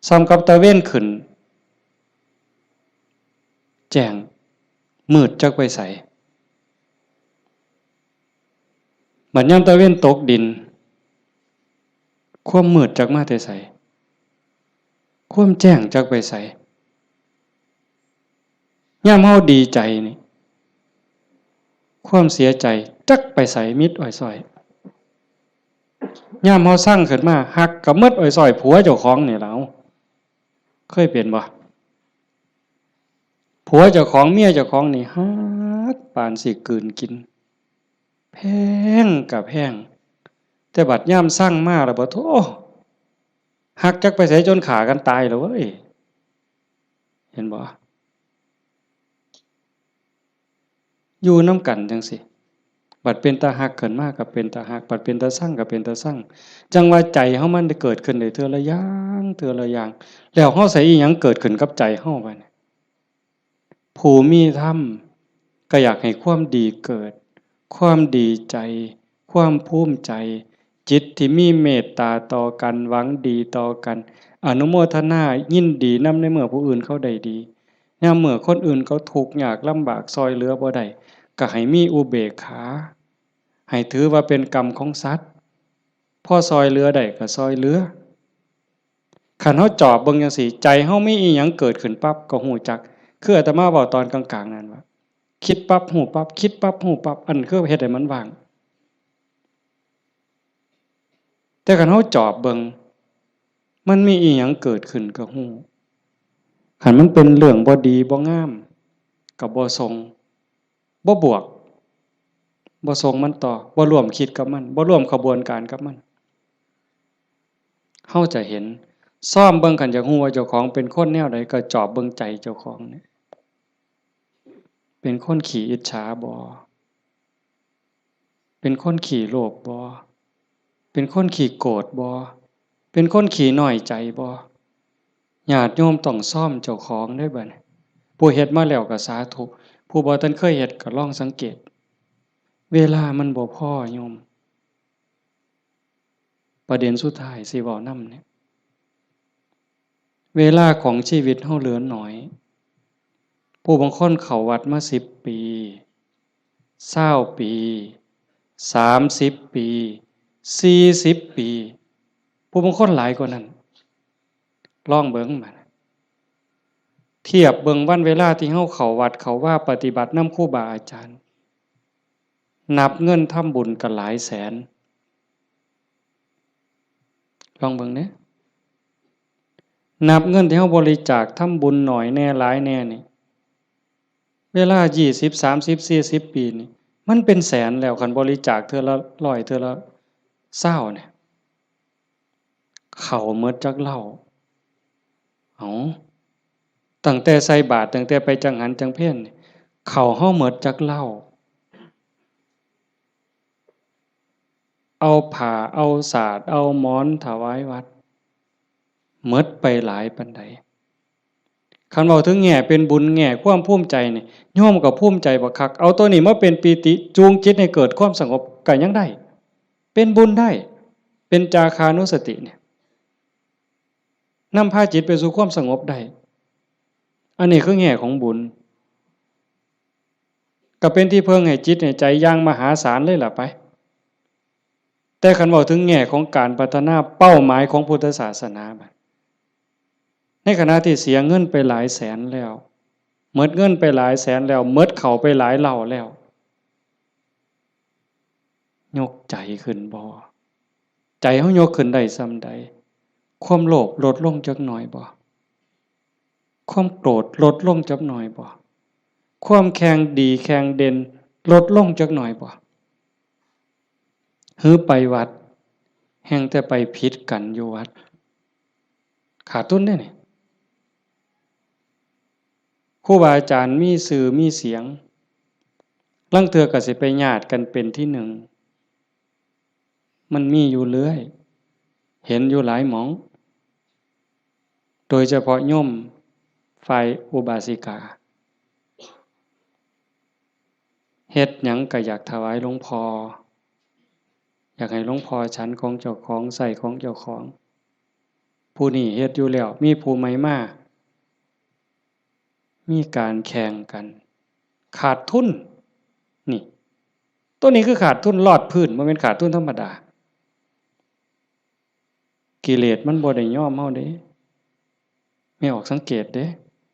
ส่ำกับตะเวนขึ้น แจ้ง มืดจักไปไส บัดยามตะเวนตกดิน ความมืดจักมาแต่ไส ความแจ้งจักไปไส ยามเฮาดีใจนี่ ความเสียใจจักไปไส มิดอ้อยซ้อย ยามเฮาซังขึ้นมา ฮักก็หมดอ้อยซ้อย ผัวเจ้าของนี่ล่ะ เคยเป็นบ่ ผัวเจ้าของ เมียเจ้าของนี่ ฮักปานสิกลืนกิน แพงก็แพง แต่บัดยามซังมาแล้วบ่ โธ่ ฮักจักไปไส จนฆ่ากันตายแล้วเว้ย เห็นบ่ อยู่นำกันจังซี้ บัดเป็นตาฮักขึ้นมาก็เป็นตาฮัก บัดเป็นตาซังก็เป็นตาซัง จั่งว่าใจเฮามันได้เกิดขึ้นได้เทื่อละอย่าง เทื่อละอย่าง แล้วเฮาใส่อีหยังเกิดขึ้นกับใจเฮาบัดนี้ ผู้มีธรรมก็อยากให้ความดีเกิด ความดีใจ ความภูมิใจ จิตที่มีเมตตาต่อกัน หวังดีต่อกัน อนุโมทนายินดีนำในเมื่อผู้อื่นเขาได้ดี ยามเมื่อคนอื่นเขาทุกข์ยากลำบาก ซ่อยเหลือบ่ได้ ก็ให้มีอุเบกขา ให้ถือว่าเป็นกรรมของสัตว์ พอซ่อยเหลือได้ก็ซ่อยเหลือ คันเฮาจอบเบิ่งจังซี้ ใจเฮามีอีหยังเกิดขึ้นปั๊บก็ฮู้จัก คืออาตมาเว้าตอนกลางๆนั่นว่า คิดปั๊บฮู้ปั๊บ คิดปั๊บฮู้ปั๊บ อันคือเฮ็ดให้มันว่าง แต่คันเฮาจอบเบิ่ง มันมีอีหยังเกิดขึ้นก็ฮู้ คันมันเป็นเรื่องบ่ดีบ่งาม ก็บ่ส่ง บ่บวก บ่ส่งมันต่อ บ่ร่วมคิดกับมัน บ่ร่วมขบวนการกับมัน เฮาจะเห็น ซ่อมเบิ่ง คันอยากฮู้ว่าเจ้าของเป็นคนแนวใด ก็จอบเบิ่งใจเจ้าของนี่ เป็นคนขี้อิจฉาบ่ เป็นคนขี้โลภบ่ เป็นคนขี้โกรธบ่ เป็นคนขี้น้อยใจบ่ ญาติโยมต้องซ่อมเจ้าของเด้อบัดนี้ ผู้เฮ็ดมาแล้วก็สาธุ ผู้บ่ทันเคยเฮ็ดก็ลองสังเกต เวลามันบ่พอโยม ประเด็นสุดท้ายสิเว้านำเนี่ย เวลาของชีวิตเฮาเหลือน้อย ผู้บางคนเข้าวัดมาสิบปี ซาวปี สามสิบปี สี่สิบปี ผู้บางคนหลายกว่านั้น ลองเบิ่งบัด เทียบเบิ่งวันเวลาที่เฮาเข้าวัดเข้าวาปฏิบัตินำครูบาอาจารย์ นับเงินทำบุญก็หลายแสน ลองเบิ่งเด้ นับเงินที่เฮาบริจาคทำบุญน้อยแหน่หลายแหน่นี่ เวลายี่สิบ สามสิบ สี่สิบปีนี่ มันเป็นแสนแล้ว คันบริจาคเทื่อละร้อย เทื่อละซาวเนี่ย เข้าหมดจักเหล้า เอ้า ตั้งแต่ใส่บาตร ตั้งแต่ไปจังหันจังเพลนี่ เข้าเฮาหมดจักเหล้า เอาผ้า เอาสาด เอาหมอนถวายวัด หมดไปหลายปานใด คันเว้าถึงแง่เป็นบุญ แง่ความภูมิใจนี่ โยมก็ภูมิใจบักคัก เอาตัวนี้มาเป็นปีติ จูงจิตให้เกิดความสงบก็ยังได้ เป็นบุญได้ เป็นจาคานุสติเนี่ย นำพาจิตไปสู่ความสงบได้ อันนี้คือแง่ของบุญ ก็เป็นที่เพิ่งให้จิตให้ใจอย่างมหาศาลเลยล่ะไป แต่คันเว้าถึงแง่ของการพัฒนาเป้าหมายของพุทธศาสนาบัด ในขณะที่เสียเงินไปหลายแสนแล้ว หมดเงินไปหลายแสนแล้ว หมดเข้าไปหลายเหล้าแล้ว ยกใจขึ้นบ่ ใจเฮายกขึ้นได้ส่ำใด ความโลภลดลงจักหน่อยบ่ ความโกรธลดลงจักหน่อยบ่ ความแข่งดีแข่งเด่นลดลงจักหน่อยบ่ หือไปวัด แฮ่งแต่ไปผิดกันอยู่วัด ขาดทุนเด้นี่ ครูบาอาจารย์มีชื่อมีเสียง ลางเทื่อก็สิไปญาติกันเป็นที่หนึ่ง มันมีอยู่เรื่อย เห็นอยู่หลายหม่อง โดยเฉพาะโยมฝ่ายอุบาสิกา เฮ็ดหยังก็อยากถวายหลวงพ่อ อยากให้หลวงพ่อฉันของเจ้าของ ใช้ของเจ้าของ ผู้นี้เฮ็ดอยู่แล้ว มีผู้ใหม่มา มีการแข่งกัน ขาดทุน นี่ ตัวนี้คือขาดทุนลอดพื้น บ่แม่นขาดทุนธรรมดา กิเลสมันบ่ได้ยอมเฮาเด้ แม่ออกสังเกตเด้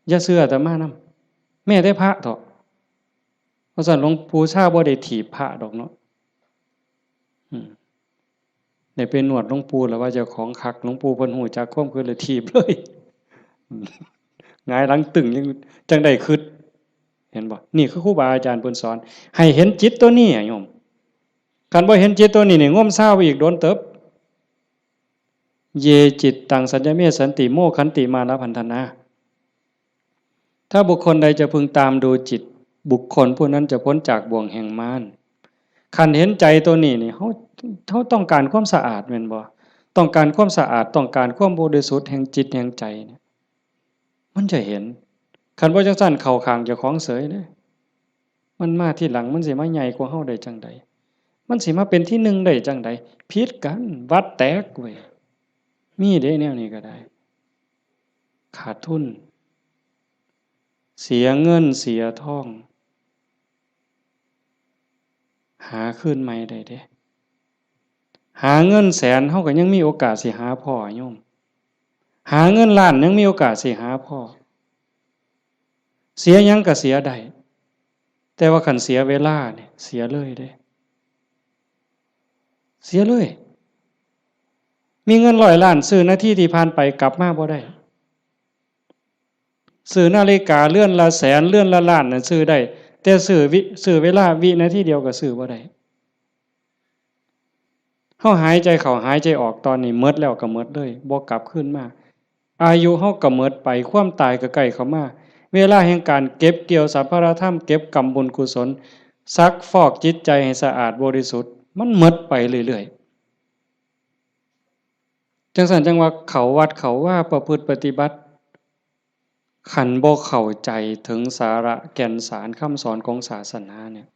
อย่าเชื่ออาตมานำ แม้แต่พระเถาะ เพราะฉะนั้นหลวงปู่ชาบ่ได้ถีบพระดอกเนาะ อืม ได้ไปนวดหลวงปู่แล้วว่าเจ้าของคัก หลวงปู่เพิ่นฮู้จักความคิดเลยถีบเลย หงายหลังตึงยัง จั่งได้คิด เห็นบ่ นี่คือครูบาอาจารย์เพิ่นสอน ให้เห็นจิตตัวนี้อะโยม คันบ่เห็นจิตตัวนี้นี่ งมซาวอีกโดนเติบ เย จิตตัง สัญญเม สันติ โมคขันติ มานะพันธนา ถ้าบุคคลใดจะพึงตามดูจิต บุคคลผู้นั้นจะพ้นจากบ่วงแห่งมาร คันเห็นใจตัวนี้นี่ เฮา เฮาต้องการความสะอาดแม่นบ่ ต้องการความสะอาด ต้องการความบริสุทธิ์แห่งจิตแห่งใจเนี่ย มันจะเห็น คันบ่จั่งซั้นเข้าข้างเจ้าของเสยเด้ มันมาทีหลัง มันสิมาใหญ่กว่าเฮาได้จั่งใด มันสิมาเป็นที่หนึ่งได้จั่งใด ผิดกัน วัดแตกเว้ย มีเด้แนวนี้ก็ได้ ขาดทุน เสียเงินเสียทอง หาคืนใหม่ได้เด้ หาเงินแสนเฮาก็ยังมีโอกาสสิหาพ้อโยม หาเงินล้านยังมีโอกาสสิหาพ้อ เสียหยังก็เสียได้ แต่ว่าคันเสียเวลาเนี่ย เสียเลยเด้ เสียเลย มีเงินร้อยล้าน ซื้อนาทีที่ผ่านไปกลับมาบ่ได้ ซื้อนาฬิกาเรือนละแสน เรือนละล้านน่ะซื้อได้ แต่ซื้อวิ ซื้อเวลาวินาทีเดียวก็ซื้อบ่ได้ เฮาหายใจเข้าหายใจออกตอนนี้หมดแล้วก็หมดเลย บ่กลับคืนมา อายุเฮาก็หมดไป ความตายก็ใกล้เข้ามา เวลาแห่งการเก็บเกี่ยวสรรพารธรรม เก็บกำบุญกุศล ซักฟอกจิตใจให้สะอาดบริสุทธิ์ มันหมดไปเรื่อยๆ จั่งซั้นจั่งว่าเข้าวัดเข้าวาประพฤติปฏิบัติ คันบ่เข้าใจถึงสาระแก่นสารคำสอนของศาสนาเนี่ย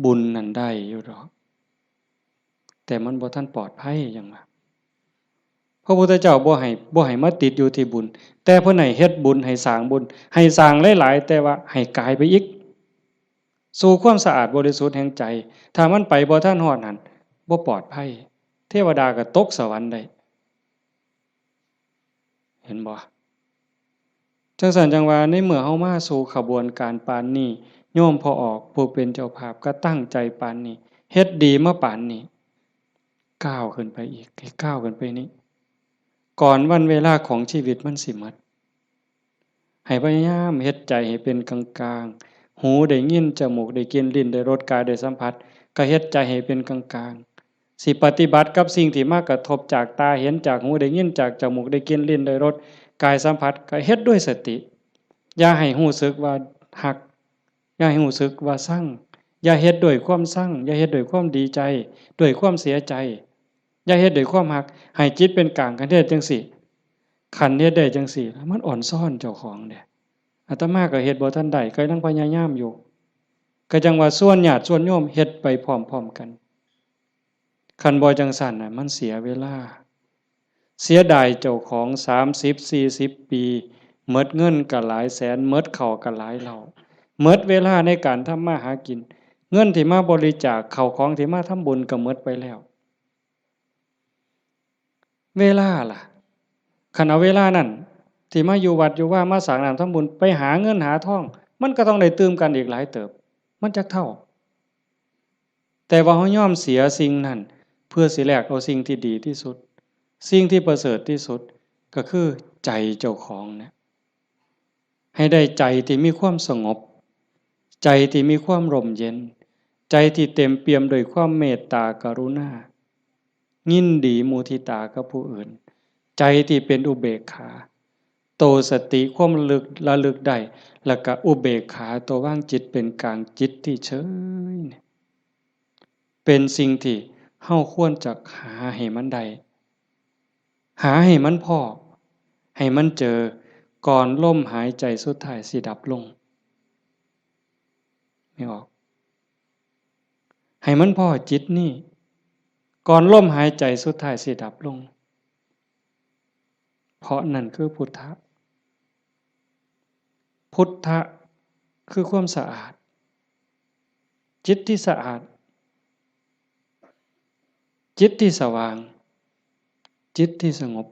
บุญนั่นได้อยู่ดอก แต่มันบ่ทันปลอดภัยหยังว่า พระพุทธเจ้าบ่ให้ บ่ให้มาติดอยู่ที่บุญ แต่เพิ่นให้เฮ็ดบุญ ให้สร้างบุญ ให้สร้างหลายๆ แต่ว่าให้กายไปอีก สู่ความสะอาดบริสุทธิ์แห่งใจ ถ้ามันไปบ่ทันฮอดหั้น บ่ปลอดภัย เทวดาก็ตกสวรรค์ได้ เห็นบ่ จั่งซั้นจั่งว่าในเมื่อเฮามาสู่ขบวนการปานนี้ โยมพ่อออกผู้เป็นเจ้าภาพก็ตั้งใจปานนี้ เฮ็ดดีมาปานนี้ ก้าวขึ้นไปอีก ให้ก้าวขึ้นไปนี้ ก่อนวันเวลาของชีวิตมันสิหมด ให้พยายามเฮ็ดใจให้เป็นกลางๆ หูได้ยิน จมูกได้กลิ่น ลิ้นได้รส กายได้สัมผัส ก็เฮ็ดใจให้เป็นกลางๆ สิปฏิบัติกับสิ่งที่มากระทบจากตาเห็น จากหูได้ยิน จากจมูกได้กลิ่น ลิ้นได้รส กายสัมผัส ก็เฮ็ดด้วยสติ อย่าให้รู้สึกว่าฮัก อย่าให้รู้สึกว่าชัง อย่าเฮ็ดด้วยความชัง อย่าเฮ็ดด้วยความดีใจ ด้วยความเสียใจ อย่าเฮ็ดด้วยความฮัก ให้จิตเป็นกลาง คันเฮ็ดจั่งซี้ คันเฮ็ดได้จั่งซี้ มันอ่อนซ้อนเจ้าของเด้ อาตมาก็เฮ็ดบ่ทันได้ ก็ยังพยายามอยู่ ก็จั่งว่าชวนญาติชวนโยมเฮ็ดไปพร้อมๆ กัน คันบ่จั่งซั้นน่ะ มันเสียเวลา เสียดายเจ้าของ สามสิบ สี่สิบ ปี หมดเงินก็หลายแสน หมดข้าวก็หลายเล่า หมดเวลาในการทำมาหากิน เงินที่มาบริจาค ข้าวของที่มาทำบุญก็หมดไปแล้ว เวลาล่ะ คันเอาเวลานั้น ที่มาอยู่วัดอยู่วา มาสร้างน้ำทำบุญ ไปหาเงินหาทอง มันก็ต้องได้ตื่มกันอีกหลายเติบ มันจักเท่า แต่ว่าเฮายอมเสียสิ่งนั้น เพื่อสิแลกเอาสิ่งที่ดีที่สุด สิ่งที่ประเสริฐที่สุด ก็คือใจเจ้าของเนี่ย ให้ได้ใจที่มีความสงบ ใจที่มีความร่มเย็น ใจที่เต็มเปี่ยมด้วยความเมตตากรุณา ยินดีมุทิตากับผู้อื่น ใจที่เป็นอุเบกขา โตสติความระลึก ระลึกได้ แล้วก็อุเบกขา ตัววางจิตเป็นกลาง จิตที่เฉยเนี่ย เป็นสิ่งที่เฮาควรจะหาให้มันได้ หาให้มันพ้อ ให้มันเจอ ก่อนลมหายใจสุดท้ายสิดับลง ไม่ออก ให้มันพ้อจิตนี่ ก่อนลมหายใจสุดท้ายสิดับลง เพราะนั่นคือพุทธะ พุทธะคือความสะอาด จิตที่สะอาด จิตที่สว่าง จิตที่สงบ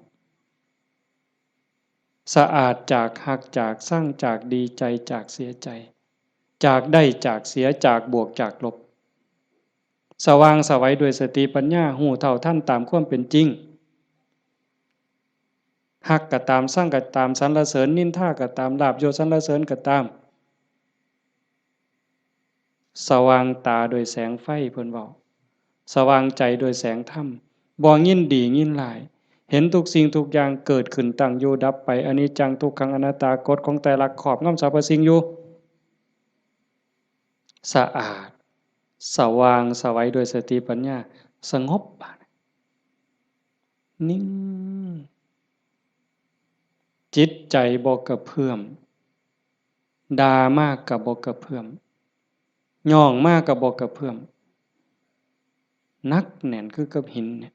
สะอาดจากฮัก จากชัง จากดีใจ จากเสียใจ จากได้ จากเสีย จากบวก จากลบ สว่างไสวด้วยสติปัญญา ฮู้เท่าทันตามความเป็นจริง ฮักก็ตาม ชังก็ตาม สรรเสริญนินทาก็ตาม ลาภยศสรรเสริญก็ตาม สว่างตาด้วยแสงไฟ เพิ่นเว้า สว่างใจด้วยแสงธรรม บ่ยินดียินร้าย เห็นทุกสิ่งทุกอย่างเกิดขึ้น ตั้งอยู่ดับไป อนิจจัง ทุกขัง อนัตตา กฎของไตรลักษณ์ครอบงำสรรพสิ่งอยู่ สะอาด สว่างไสวด้วยสติปัญญา สงบ บาดนี้ นิ่ง จิตใจบ่กระเพื่อม ด่ามาก็บ่กระเพื่อม ย่องมาก็บ่กระเพื่อม หนักแน่นคือกับหินเนี่ย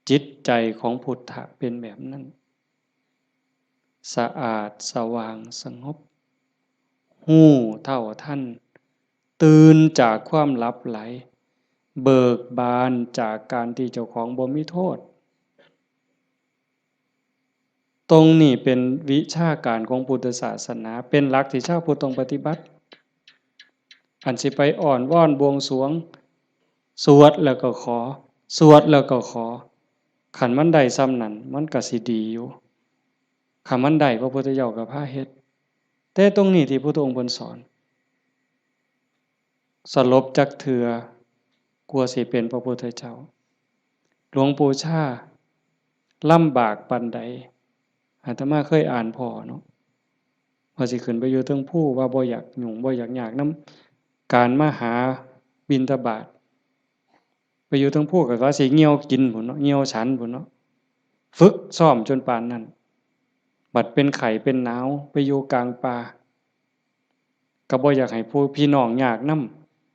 จิตใจของพุทธะเป็นแบบนั้น สะอาด สว่าง สงบ ฮู้เท่าทัน ตื่นจากความหลับไหล เบิกบานจากการที่เจ้าของบ่มีโทษ ตรงนี้เป็นวิชาการของพุทธศาสนา เป็นหลักที่ชาวพุทธต้องปฏิบัติ อันสิไปอ้อนวอนบวงสรวง สวดแล้วก็ขอ สวดแล้วก็ขอ คันมันได้ส่ำนั้น มันก็สิดีอยู่ คันมันได้ พระพุทธเจ้าก็พาเฮ็ด แต่ตรงนี้ที่พุทธองค์เพิ่นสอน สลบจักเทื่อกว่าสิเป็นพระพุทธเจ้า หลวงปู่ชาลำบากปานใด อาตมาเคยอ่านพ้อเนาะ ว่าสิขึ้นไปอยู่เทิงภู ว่าบ่อยากยุ่ง บ่อยากยากนำการมาหาบิณฑบาต ไป อยู่เทิงภูก็ว่าสิเหี่ยวกินพู้นเนาะ เหี่ยวฉันพู้นเนาะ ฝึกซ้อมจนปานนั้น บัดเป็นไข้เป็นหนาวไปอยู่กลางป่า ก็บ่อยากให้ผู้พี่น้องยากน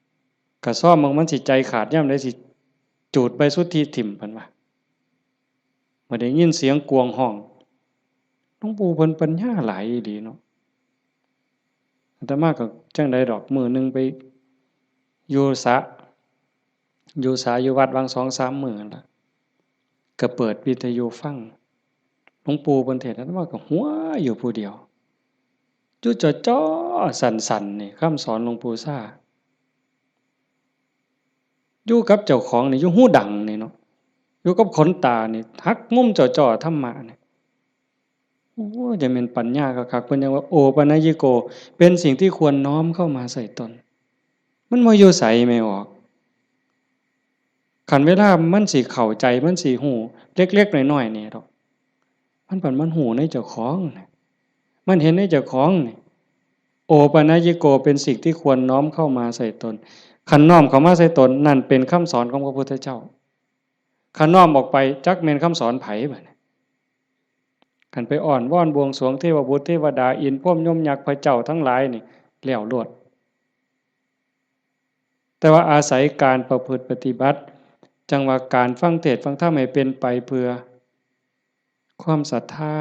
ำ ก็ซ้อมเบิ่งมันสิใจขาดยามใดสิจูดใบสุทธิถิ่ม เพิ่นว่า เมื่อได้ยินเสียงกวงฮ้อง หลวงปู่เพิ่นปัญญาหลายอีหลีเนาะ อาตมาก็จั่งใดดอก มื้อหนึ่งไปอยู่สระ อยู่สระอยู่วัดหว่างสองสามมื้อนั่นล่ะ ก็เปิดวิทยุฟัง หลวงปู่เพิ่นเทศน์ อาตมาก็หัวอยู่ผู้เดียว อยู่จ่อๆ สั่นๆ นี่ คำสอนหลวงปู่ซ่า อยู่กับเจ้าของนี่ อยู่หูดังนี่เนาะ อยู่กับขนตานี่ หักมุมจ่อๆ ธรรมะนี่ โอ้ จะเป็นปัญญาคักๆ เพิ่นยังว่า โอปัญญิโก เป็นสิ่งที่ควรน้อมเข้ามาใส่ตน มันบ่อยู่ไสแม่ออก คันเวลามันสิเข้าใจ มันสิฮู้เล็กๆ น้อยๆ นี่ดอก มันผัดมันฮู้ในเจ้าของน่ะ มันเห็นในเจ้าของนี่ โอปัญญิโก เป็นสิ่งที่ควรน้อมเข้ามาใส่ตน คันน้อมเข้ามาใส่ตน นั่นเป็นคำสอนของพระพุทธเจ้า คันน้อมออกไป จักแม่นคำสอนไผบัดนี้ คันไปอ้อนวอนบวงสรวงเทวบุตรเทวดา อินทร์พรหมยมยักษ์พระเจ้าทั้งหลายนี่ แล้วโลด แต่ว่าอาศัยการประพฤติปฏิบัติ จั่งว่าการฟังเทศน์ฟังธรรมให้เป็นไปเพื่อ ความศรัทธา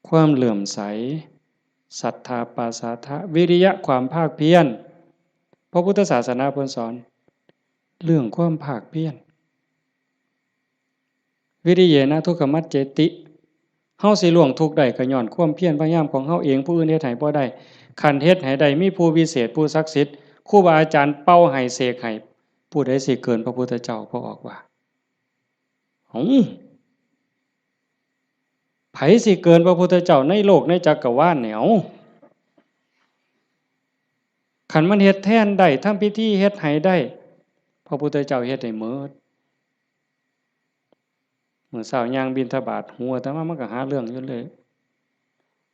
ความเลื่อมใส ศรัทธาปาสาทะ วิริยะ ความภาคเพียร พระพุทธศาสนาเพิ่นสอน เรื่องความภาคเพียร วิริเยนะทุกขมัจเจติ เฮาสิล่วงทุกข์ได้ก็ย้อนความเพียรพยายามของเฮาเอง ผู้อื่นเฮ็ดให้บ่ได้ คันเฮ็ดให้ได้ มีผู้วิเศษ ผู้ศักดิ์สิทธิ์ ครูบาอาจารย์เป่าให้เสกให้ ผู้ใดสิเกินพระพุทธเจ้า พระออกว่า เอ้า ไผสิเกินพระพุทธเจ้าในโลกในจักรวาลเนี่ย เอ้า คันมันเฮ็ดแทนได้ ทำพิธีเฮ็ดให้ได้ พระพุทธเจ้าเฮ็ดให้หมด มื้อเช้าย่างบิณฑบาต หัวอาตมามันก็หาเรื่องอยู่เลย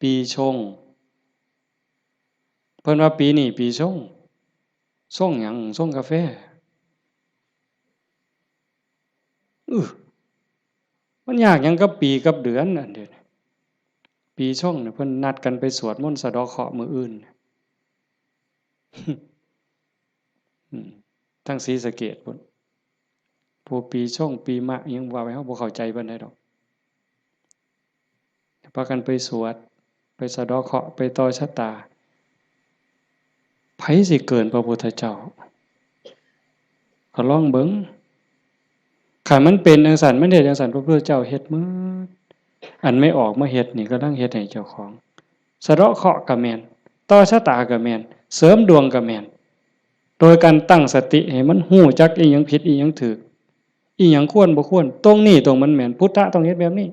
ปีชง เพิ่นว่าปีนี้ปีชง ชงหยัง ชงกาแฟ อื้อ มันยากหยังกับปีกับเดือนอันเดียวนี้ ปีชงเนี่ยเพิ่นนัดกันไปสวดมนต์สะเดาะเคราะห์มื้ออื่น อืม ทางศรีสะเกษพุ้น ผู้ปีชงปีมะอิหยังว่าไป เฮาบ่เข้าใจปานใดดอก พากันไปสวด ไปสะเดาะเคราะห์ ไปต่อชะตา ไผสิเกินพระพุทธเจ้า ก็ลองเบิ่ง คันมันเป็นจั่งซั้น มันเฮ็ดจั่งซั้น พระพุทธเจ้าเฮ็ดหมด อันแม่ออกมาเฮ็ดนี่ กำลังเฮ็ดให้เจ้าของ สะเดาะเคราะห์ก็แม่น ต่อชะตาก็แม่น เสริมดวงก็แม่น โดยการตั้งสติให้มันฮู้จักอิหยังผิดอิหยังถูก อิหยังควรบ่ควร ตรงนี้ตรงมันแม่น พุทธะต้องเฮ็ดแบบนี้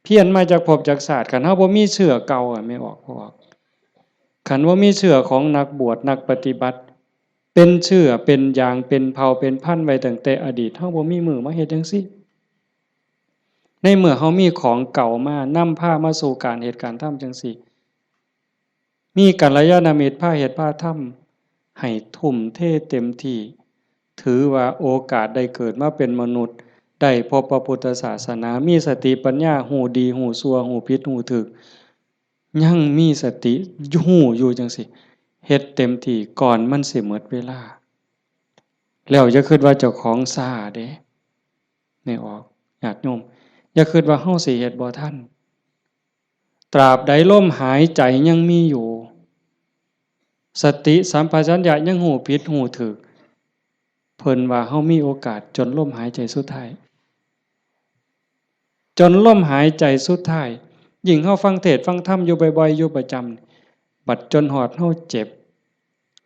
เพี้ยนมาจากภพจากชาติ คันเฮาบ่มีเชื้อเก่าอะ แม่ออก พ่อออก คันบ่มีเชื้อของนักบวชนักปฏิบัติ เป็นเชื้อเป็นยางเป็นเผ่าเป็นพันธุ์ไว้ตั้งแต่อดีต เฮาบ่มีมื้อมาเฮ็ดจั่งซี้ ในเมื่อเฮามีของเก่ามานำพามาสู่การเฮ็ดการทำจั่งซี้ มีกัลยาณมิตรพาเฮ็ดพาทำ ให้ทุ่มเทเต็มที่ ถือว่าโอกาสได้เกิดมาเป็นมนุษย์ ได้พบพระพุทธศาสนา มีสติปัญญา ฮู้ดีฮู้ชั่ว ฮู้ผิดฮู้ถูก ยังมีสติฮู้อยู่จั่งซี้ เฮ็ดเต็มที่ก่อนมันสิหมดเวลา แล้วอย่าคิดว่าเจ้าของช้าเด้ แม่ออก ญาติโยม อย่าคิดว่าเฮาสิเฮ็ดบ่ทัน ตราบใดลมหายใจยังมีอยู่ สติสัมปชัญญะยังฮู้ผิดฮู้ถูก เพิ่นว่าเฮามีโอกาสจนลมหายใจสุดท้าย จนลมหายใจสุดท้าย ยิ่งเฮาฟังเทศน์ฟังธรรมอยู่บ่อยๆ อยู่ประจำ บัดจนฮอดเฮาเจ็บ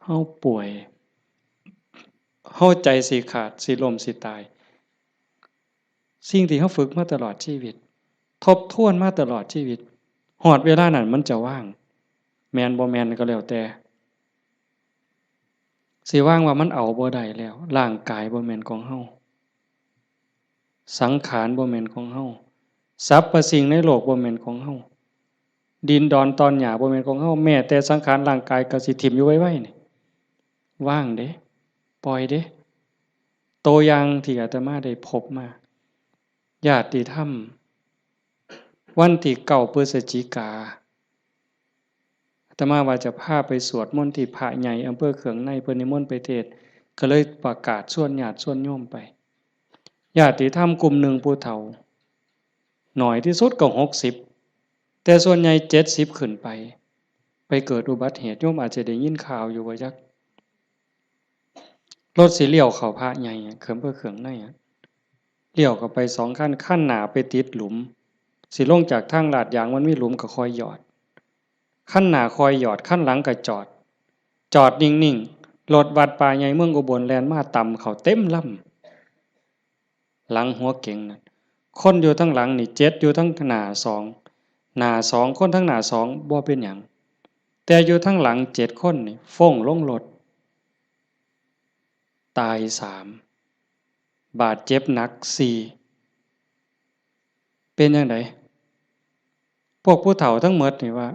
เฮาป่วย เฮาใจสิขาด สิล้ม สิตาย สิ่งที่เฮาฝึกมาตลอดชีวิต ทบทวนมาตลอดชีวิต ฮอดเวลานั้นมันจะว่าง แม่นบ่แม่นก็แล้วแต่ สิว่างว่ามันเอาบ่ได้แล้ว ร่างกายบ่แม่นของเฮา สังขารบ่แม่นของเฮา สรรพสิ่งในโลกบ่แม่นของเฮา ดินดอนตอนหญ้าบ่แม่นของเฮา แม้แต่สังขารร่างกายก็สิถิ่มอยู่ไวๆ นี่ ว่างเด้ ปล่อยเด้ ตัวอย่างที่อาตมาได้พบมา ญาติธรรม วันที่เก้าพฤศจิกา อาตมาว่าจะพาไปสวดมนต์ที่พระใหญ่อำเภอเขืองใน เพิ่นนิมนต์ไปเทศน์ ก็เลยประกาศชวนญาติชวนโยมไป ญาติธรรมกลุ่มหนึ่งผู้เฒ่า หน่อยที่สุดก็หกสิบ แต่ส่วนใหญ่เจ็ดสิบขึ้นไป ไปเกิดอุบัติเหตุ โยมอาจจะได้ยินข่าวอยู่ว่าจัก รถสิเลี้ยวเข้าพระใหญ่อะ เขืองเพื่อเขืองในอะ เลี้ยวเข้าไปสองคัน คันหน้าไปติดหลุม สิลงจากทางลาดยางมันมีหลุมก็คอยหยอด คันหน้าคอยหยอด คันหลังก็จอด จอดนิ่งๆ รถวัดป่าใหญ่เมืองอุบลแล่นมาตำเข้าเต็มลำ หลังหัวเก๋งนั่น คนอยู่ทั้งหลังนี่เจ็ด อยู่ทั้งหน้าสอง หน้าสอง คนทั้งหน้าสองบ่เป็นหยัง แต่อยู่ทั้งหลังเจ็ดคนนี่ฟ้งลงรถ ตายสาม บาดเจ็บหนักสี่ เป็นจั่งใด พวกผู้เฒ่าทั้งหมดนี่ว่า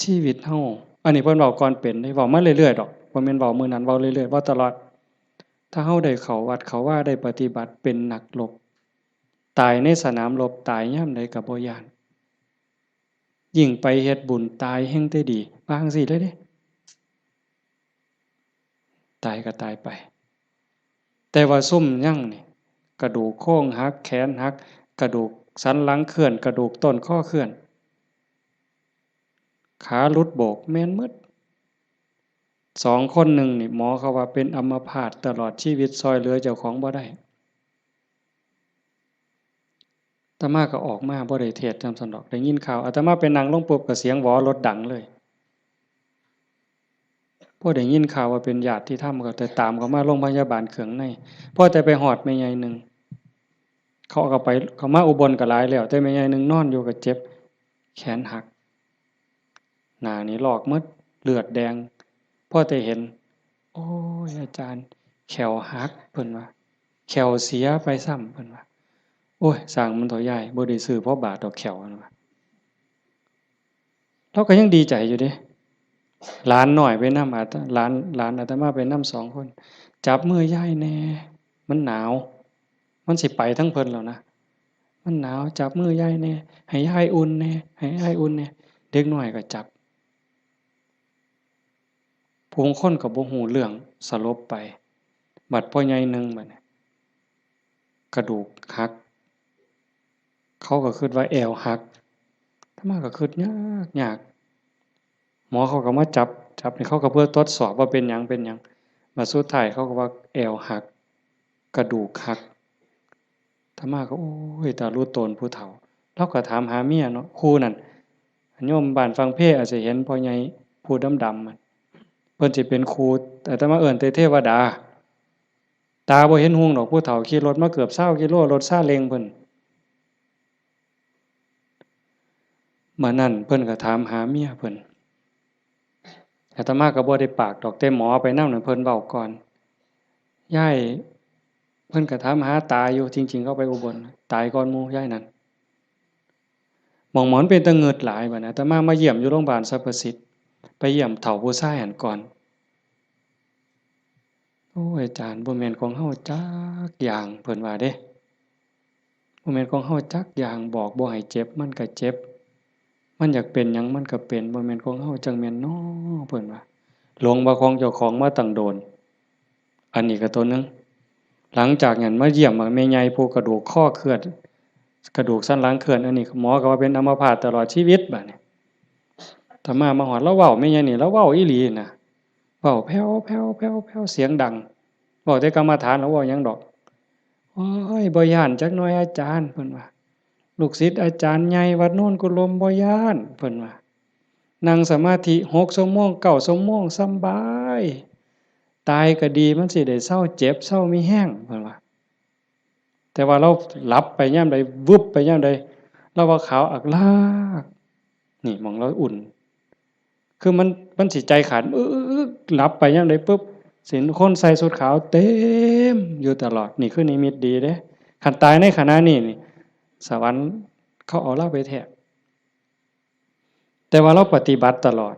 ชีวิตเฮา อันนี้เพิ่นเว้าก่อนเป็นเด้ เว้ามาเรื่อยๆดอก บ่แม่นเว้ามื้อนั้น เว้าเรื่อยๆ เว้าตลอด ถ้าเฮาได้เข้าวัดเข้าวา ได้ปฏิบัติ เป็นนักรบ ตายในสนามรบ ตายยามใดก็บ่ย้าน ยิ่งไปเฮ็ดบุญ ตายแฮ่งแต่ดี ว่าจั่งซี้เลยเด้ ตายก็ตายไป แต่ว่าซุมยังนี่ กระดูกโครงหัก แขนหัก กระดูกสันหลังเคลื่อน กระดูกต้นคอเคลื่อน ขาหลุดโบก แม่นหมด สองคนหนึ่งนี่ หมอเขาว่าเป็นอัมพาตตลอดชีวิต ซ่อยเหลือเจ้าของบ่ได้ อาตมาก็ออกมาบ่ได้เทศน์นำซั้นดอก ได้ยินข่าว อาตมาไปนั่งลงปุ๊บก็เสียงหวอรถดังเลย พอได้ยินข่าวว่าเป็นญาติธรรมก็แต่ตามเขามาโรงพยาบาลเขืองใน พอแต่ไปฮอดแม่ใหญ่หนึ่ง เขาก็ไป เขามาอุบลก็หลายแล้ว แต่แม่ใหญ่หนึ่งนอนอยู่ก็เจ็บ แขนหัก หน้านี่ลอกหมด เลือดแดง พอแต่เห็น โอ้ย อาจารย์ แข้วหัก เพิ่นว่า แข้วเสียไปซ้ำ เพิ่นว่า โอ้ย ซ่างมันเถาะยาย บ่ได้ซื้อพอบาทดอกแข้ว เพิ่นว่า ลาวก็ยังดีใจอยู่เด้ หลานน้อยไปนำ อาต- หลาน หลานอาตมาไปนำสองคน จับมือยายแหน่ มันหนาว มันสิไปทางเพิ่นแล้วนะ มันหนาว จับมือยายแหน่ ให้ยายอุ่นแหน่ ให้ยายอุ่นแหน่ เด็กน้อยก็จับ ผู้บางคนก็บ่ฮู้เรื่อง สลบไป บัดพ่อใหญ่หนึ่งบัดนี้ กระดูกหัก เขาก็คิดว่าแอวหัก อาตมาก็คิดยากยาก หมอเขาก็มาจับ จับนี่เขาก็เพื่อทดสอบว่าเป็นหยัง เป็นหยัง บัดสุดท้ายเขาก็ว่าแอวหัก กระดูกหัก อาตมาก็ โอ้ย ตาลูโตนผู้เฒ่า ลาวก็ถามหาเมียเนาะ คู่นั่น โยมบ้านฝั่งเพอาจจะเห็นพ่อใหญ่ผู้ดำๆ มัน เพิ่นสิเป็นครู อาตมาเอิ้นแต่เทวดา ตาบ่เห็นหุงดอก ผู้เฒ่าขี่รถมาเกือบซาวกิโล รถซาเล้งเพิ่น มื้อนั้นเพิ่นก็ถามหาเมียเพิ่น อาตมาก็บ่ได้ปากดอก แต่หมอไปนำนั่นเพิ่นเว้าก่อน ยาย เพิ่นก็ถามหาตาอยู่ จริงๆ เขาไปอุบล ตายก่อนหมู่ยายนั่น หม่องหมอนเป็นตะเงิดหลายบัดนี้ อาตมามาเยี่ยมอยู่โรงพยาบาลสรรพสิทธิ์ ไปเยี่ยมเฒ่าผู้ชายหั้นก่อน โอ้ย อาจารย์ บ่แม่นของเฮาจักอย่าง เพิ่นว่าเด้ บ่แม่นของเฮาจักอย่าง บอกบ่ให้เจ็บ มันก็เจ็บ มันอยากเป็นหยังมันก็เป็น บ่แม่นของเฮาจั่งแม่นน้อ เพิ่นว่า หลงว่าของเจ้าของมาตั้งโดน อันนี้ก็ตัวหนึ่ง หลังจากนั้นมาเยี่ยมแม่ใหญ่ผู้กระดูกคอเคลื่อน กระดูกสันหลังเคลื่อน อันนี้หมอก็ว่าเป็นอัมพาตตลอดชีวิตบัดนี้ อาตมามาฮอด ลาวเว้าแม่ใหญ่นี่ ลาวเว้าอีหลีนะ เว้าแผ่วๆๆๆ เสียงดัง เว้าแต่กรรมฐาน ลาวเว้าหยังดอก โอ้ย บ่ย้านจักหน่อยอาจารย์ เพิ่นว่า ลูกศิษย์อาจารย์ใหญ่วัดโนนกุลมบ่ย้าน เพิ่นว่า นั่งสมาธิหกชั่วโมง เก้าชั่วโมง สำบาย ตายก็ดี มันสิได้เซาเจ็บ เซามีแฮง เพิ่นว่า แต่ว่าลาวหลับไปยามใด วึบไปยามใด ลาวว่าขาวอักลาก นี่หม่องลาวอุ่น คือมัน มันสิใจขาด อึ๊กๆๆ หลับไปยามใดปุ๊บ สิเห็นคนใส่ชุดขาวเต็มอยู่ตลอด นี่คือนิมิตดีเด้ คันตายในขณะนี้นี่ สวรรค์เขาเอาลาวไปแท้ แต่ว่าลาวปฏิบัติตลอด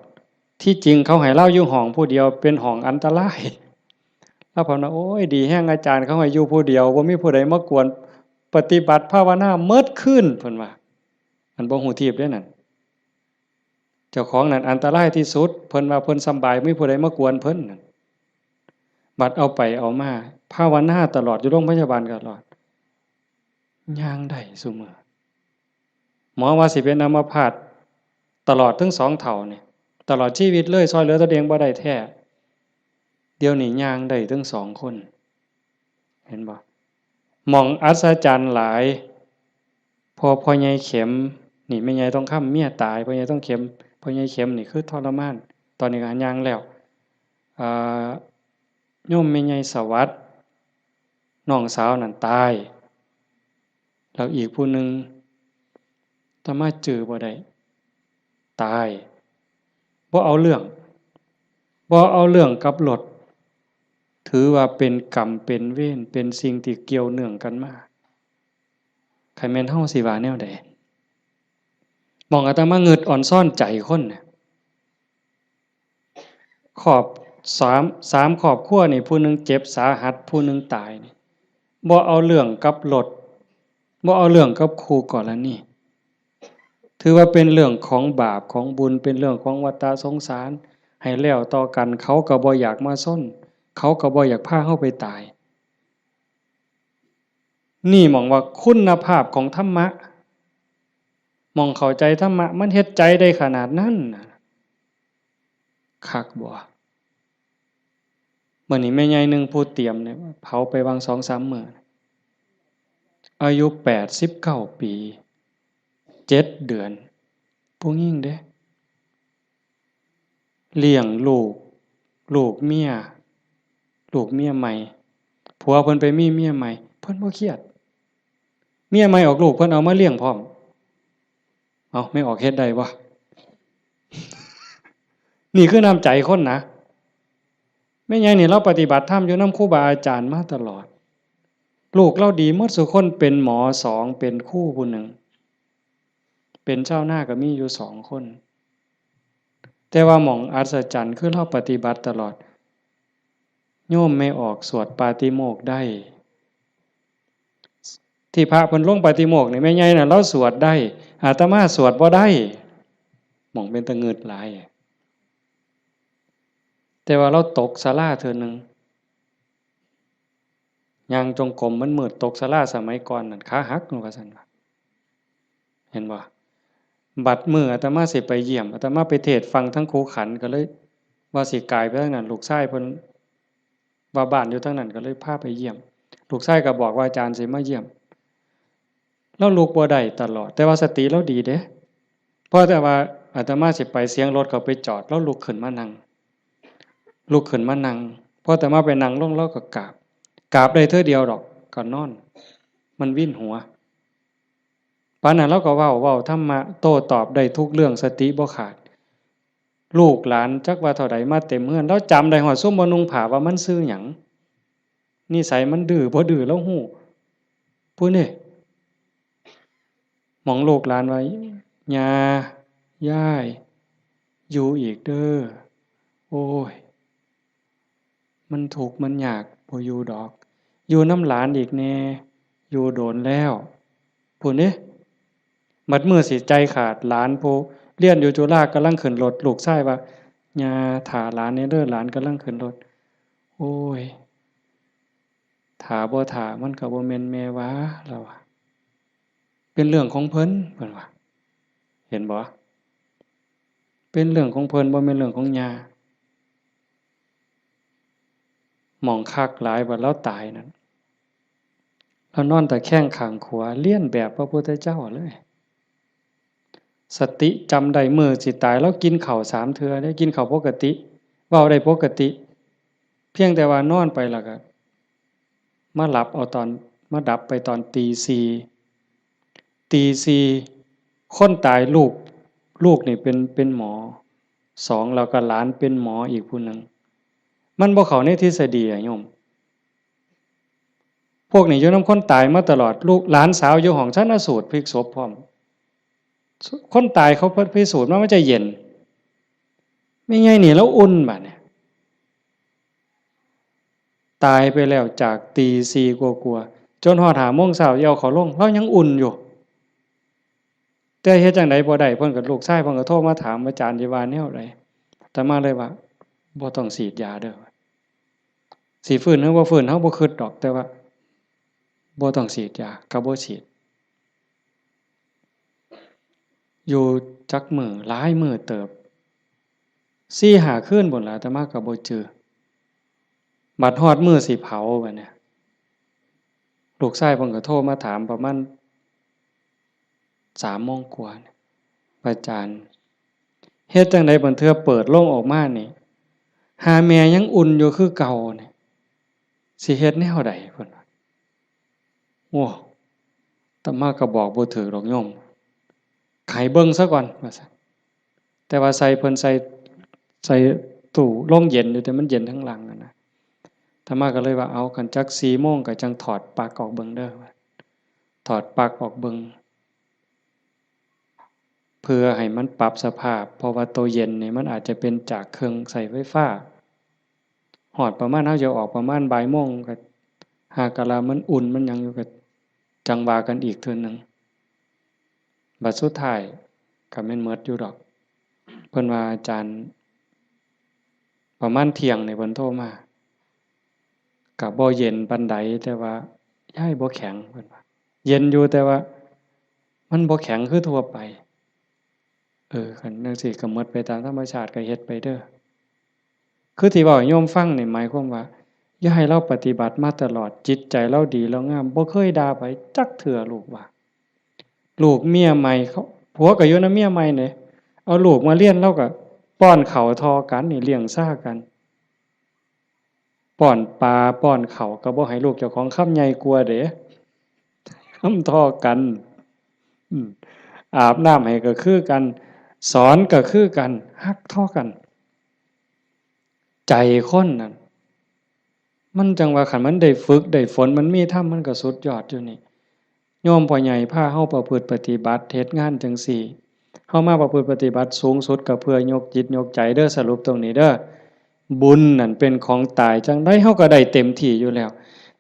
ที่จริงเขาให้ลาวอยู่ห้องผู้เดียว เป็นห้องอันตราย ลาวเพิ่นว่า โอ้ย ดีแฮง อาจารย์เขาให้อยู่ผู้เดียว บ่มีผู้ใดมากวน ปฏิบัติภาวนาเมิดคืน เพิ่นว่า อันบ่ฮู้ทีบเด้นั่น เจ้าของนั่นอันตรายที่สุด เพิ่นว่าเพิ่นสำบาย บ่มีผู้ใดมากวนเพิ่นนั่น บัดเอาไปเอามา ภาวนาตลอด อยู่โรงพยาบาลตลอด ย่างได้ซุมื้อ หมอว่าสิเป็นอัมพาตตลอดทั้งสองเฒ่านี่ ตลอดชีวิตเลย ซ่อยเหลือตนเองบ่ได้แท้ เดี๋ยวนี้ย่างได้ทั้งสองคน เห็นบ่ หม่องอัศจรรย์หลาย พอพ่อใหญ่เข็ม นี่แม่ใหญ่ทองคำเมียตาย พ่อใหญ่ทองเข็ม พ่อใหญ่เข็มนี่คือทรมาน ตอนนี้ก็ย่างแล้ว อ่า โยมแม่ใหญ่สวัสดิ์ น้องสาวนั่นตาย แล้วอีกผู้หนึ่ง อาตมาจื่อบ่ได้ ตาย บ่เอาเรื่อง บ่เอาเรื่องกับรถ ถือว่าเป็นกรรมเป็นเวร เป็นสิ่งที่เกี่ยวเนื่องกันมา คันแม่นเฮาสิว่าแนวใด หม่องอาตมางึดออนซอนใจคนน่ะ ครอบ สาม สามครอบครัวนี่ ผู้หนึ่งเจ็บสาหัส ผู้หนึ่งตายนี่ บ่เอาเรื่องกับรถ บ่เอาเรื่องกับคู่กรณี ถือว่าเป็นเรื่องของบาปของบุญ เป็นเรื่องของวัฏสงสาร ให้แล้วต่อกัน เขาก็บ่อยากมาซน เขาก็บ่อยากพาเฮาไปตาย นี่หม่องว่าคุณภาพของธรรมะ หม่องเข้าใจธรรมะ มันเฮ็ดใจได้ขนาดนั้นน่ะ คักบ่ มื้อนี้แม่ใหญ่หนึ่งผู้เตรียมเนี่ย เผาไปวางสองสามมื้อ อายุแปดสิบเก้าปี เจ็ดเดือน ผู้หญิงเด้ เลี้ยงลูก ลูกเมีย ลูกเมียใหม่ ผัวเพิ่นไปมีเมียใหม่ เพิ่นบ่เครียด เมียใหม่ออกลูก เพิ่นเอามาเลี้ยงพร้อม เอ้า แม่ออกเฮ็ดได้บ่ นี่คือน้ำใจคนนะ แม่ใหญ่นี่ลาวปฏิบัติธรรมอยู่นำครูบาอาจารย์มาตลอด ลูกลาวดีหมดซุคน เป็นหมอสอง เป็นครูผู้หนึ่ง เป็นชาวนาก็มีอยู่สองคน แต่ว่าหม่องอัศจรรย์คือลาวปฏิบัติตลอด โยมแม่ออกสวดปาติโมกข์ได้ ที่พระเพิ่นลงปาติโมกข์นี่ แม่ใหญ่น่ะลาวสวดได้ อาตมาสวดบ่ได้ หม่องเป็นตะงึดหลาย แต่ว่าลาวตกศาลาเทื่อหนึ่ง ย่างจงกรมมันมืด ตกศาลาสมัยก่อนนั่น ขาหัก ว่าซั่นว่า เห็นบ่ บัดมื้ออาตมาสิไปเยี่ยม อาตมาไปเทศน์ฟังทั้งคูขัน ก็เลยว่าสิกายไปทางนั้น ลูกชายเพิ่นว่าบ้านอยู่ทางนั้น ก็เลยพาไปเยี่ยม ลูกชายก็บอกว่าอาจารย์สิมาเยี่ยม ลาวลุกบ่ได้ตลอด แต่ว่าสติลาวดีเด้ พอแต่ว่าอาตมาสิไป เสียงรถเขาไปจอด ลาวลุกขึ้นมานั่ง ลุกขึ้นมานั่ง พออาตมาไปนั่งลง ลาวก็กราบ กราบได้เทื่อเดียวดอก ก็นอน มันวินหัว ปานนั้นลาวก็เว้า เว้าธรรมะ โต้ตอบได้ทุกเรื่อง สติบ่ขาด ลูกหลานจักว่าเท่าใดมาเต็มเฮือน ลาวจำได้ฮอดซุมบ่นุ่งผ้าว่ามันชื่อหยัง นิสัยมันดื้อบ่ดื้อลาวฮู้ พู้นเด้ หม่องลูกหลานว่า ย่า ยาย อยู่อีกเด้อ โอ้ย มันทุกข์มันยาก บ่อยู่ดอก อยู่นำหลานอีกแน่ อยู่โดนแล้ว พู้นเด้ บัดมื้อสิใจขาด หลานผู้เรียนอยู่จุฬากำลังขึ้นรถ ลูกชายว่า ย่า ถ่าหลานแน่เด้อ หลานกำลังขึ้นรถ โอ้ย ถ่าบ่ถ่ามันก็บ่แม่นแม่ว่า ลาวว่า เป็นเรื่องของเพิ่น เพิ่นว่า เห็นบ่ เป็นเรื่องของเพิ่น บ่แม่นเรื่องของย่า หม่องคักหลาย บัดลาวตายนั่น ลาวนอนตะแคงข้างขวา เลียนแบบพระพุทธเจ้าเลย สติจำได้ มื้อสิตาย ลาวกินข้าวสามเทื่อเด้ กินข้าวปกติ เว้าได้ปกติ เพียงแต่ว่านอนไปแล้วก็มาหลับเอาตอน มาดับไปตอนตีสี่ ตีสี่ คนตายลูก ลูกนี่เป็น เป็นหมอสอง แล้วก็หลานเป็นหมออีกผู้หนึ่ง มันบ่เข้าในทฤษฎีอะโยม พวกนี้อยู่นำคนตายมาตลอด ลูกหลานสาวอยู่ห้องชันสูตรพลิกศพพร้อม คนตายเขาพิสูจน์มามันจะเย็น แม่ใหญ่นี่ลาวอุ่นบัดเนี่ย ตายไปแล้วจากตีสี่กว่าๆ จนฮอดห้าโมงเช้าสิเอาเขาลง ลาวยังอุ่นอยู่ แต่เฮ็ดจั่งใดบ่ได้ เพิ่นก็ ลูกชายเพิ่นก็โทรมาถาม อาจารย์สิว่าแนวใด อาตมาเลยว่า บ่ต้องฉีดยาเด้อ สิฟื้นหรือบ่ฟื้น เฮาบ่คิดดอก แต่ว่า บ่ต้องฉีดยา ก็บ่ฉีด อยู่จักมื้อ หลายมื้อเติบ สี่ห้าคืนพู้นล่ะ อาตมาก็บ่จื่อ บัดฮอดมื้อสิเผาบัดนี้ ลูกชายเพิ่นก็โทรมาถามประมาณสามโมงกว่า อาจารย์ เฮ็ดจั่งใดบัดเทื่อเปิดโลงออกมานี่ หาแม่ยังอุ่นอยู่คือเก่านี่ สิเฮ็ดแนวใด เพิ่นว่า โอ้ อาตมาก็บอกบ่ถืกดอกโยม ให้เบิ่งซะก่อน ว่าซั่น แต่ว่าใส่ เพิ่นใส่ ใส่ตู้โรงเย็นอยู่ แต่มันเย็นทั้งหลังอะนะ อาตมาก็เลยว่า เอา คันจักสี่โมงก็จั่งถอดปลั๊กออกเบิ่งเด้อ ถอดปลั๊กออกเบิ่ง เพื่อให้มันปรับสภาพ เพราะว่าตัวเย็นนี่มันอาจจะเป็นจากเครื่องใช้ไฟฟ้า ฮอดประมาณ เฮาจะออกประมาณบ่ายโมง ก็หากะลามันอุ่นมันหยังอยู่ ก็จั่งว่ากันอีกเทื่อหนึ่ง บัดสุดท้ายก็แม่นหมดอยู่ดอก เพิ่นว่า อาจารย์ ประมาณเที่ยงนี่เพิ่นโทรมา ก็บ่เย็นปานใด แต่ว่ายายบ่แข็ง เพิ่นว่า เย็นอยู่ แต่ว่ามันบ่แข็งคือทั่วไป เออ คันจั่งซี้ก็หมดไปตามธรรมชาติ ก็เฮ็ดไปเด้อ คือที่เว้าให้โยมฟังนี่หมายความว่า อย่าให้ลาวปฏิบัติมาตลอด จิตใจลาวดีลาวงาม บ่เคยด่าไผจักเทื่อ ลูกว่า ลูกเมียใหม่เขา ผัวก็อยู่นำเมียใหม่เด้ เอาลูกมาเรียน ลาวก็ป้อนข้าวเท่ากันนี่ เลี้ยงซ่ากัน ป้อนปลาป้อนข้าวก็บ่ให้ลูกเจ้าของคำใหญ่กว่าเด้ คำเท่ากัน อืม อาบน้ำให้ก็คือกัน สอนก็คือกัน ฮักเท่ากัน ใจคนนั่น มันจั่งว่าคันมันได้ฝึกได้ฝน มันมีธรรม มันก็สุดยอดอยู่นี่ โยมพ่อใหญ่พาเฮาประพฤติปฏิบัติ เฮ็ดงานจั่งซี้ เฮามาประพฤติปฏิบัติสูงสุดก็เพื่อยกจิตยกใจเด้อ สรุปตรงนี้เด้อ บุญนั่นเป็นของตาย จั่งใดเฮาก็ได้เต็มที่อยู่แล้ว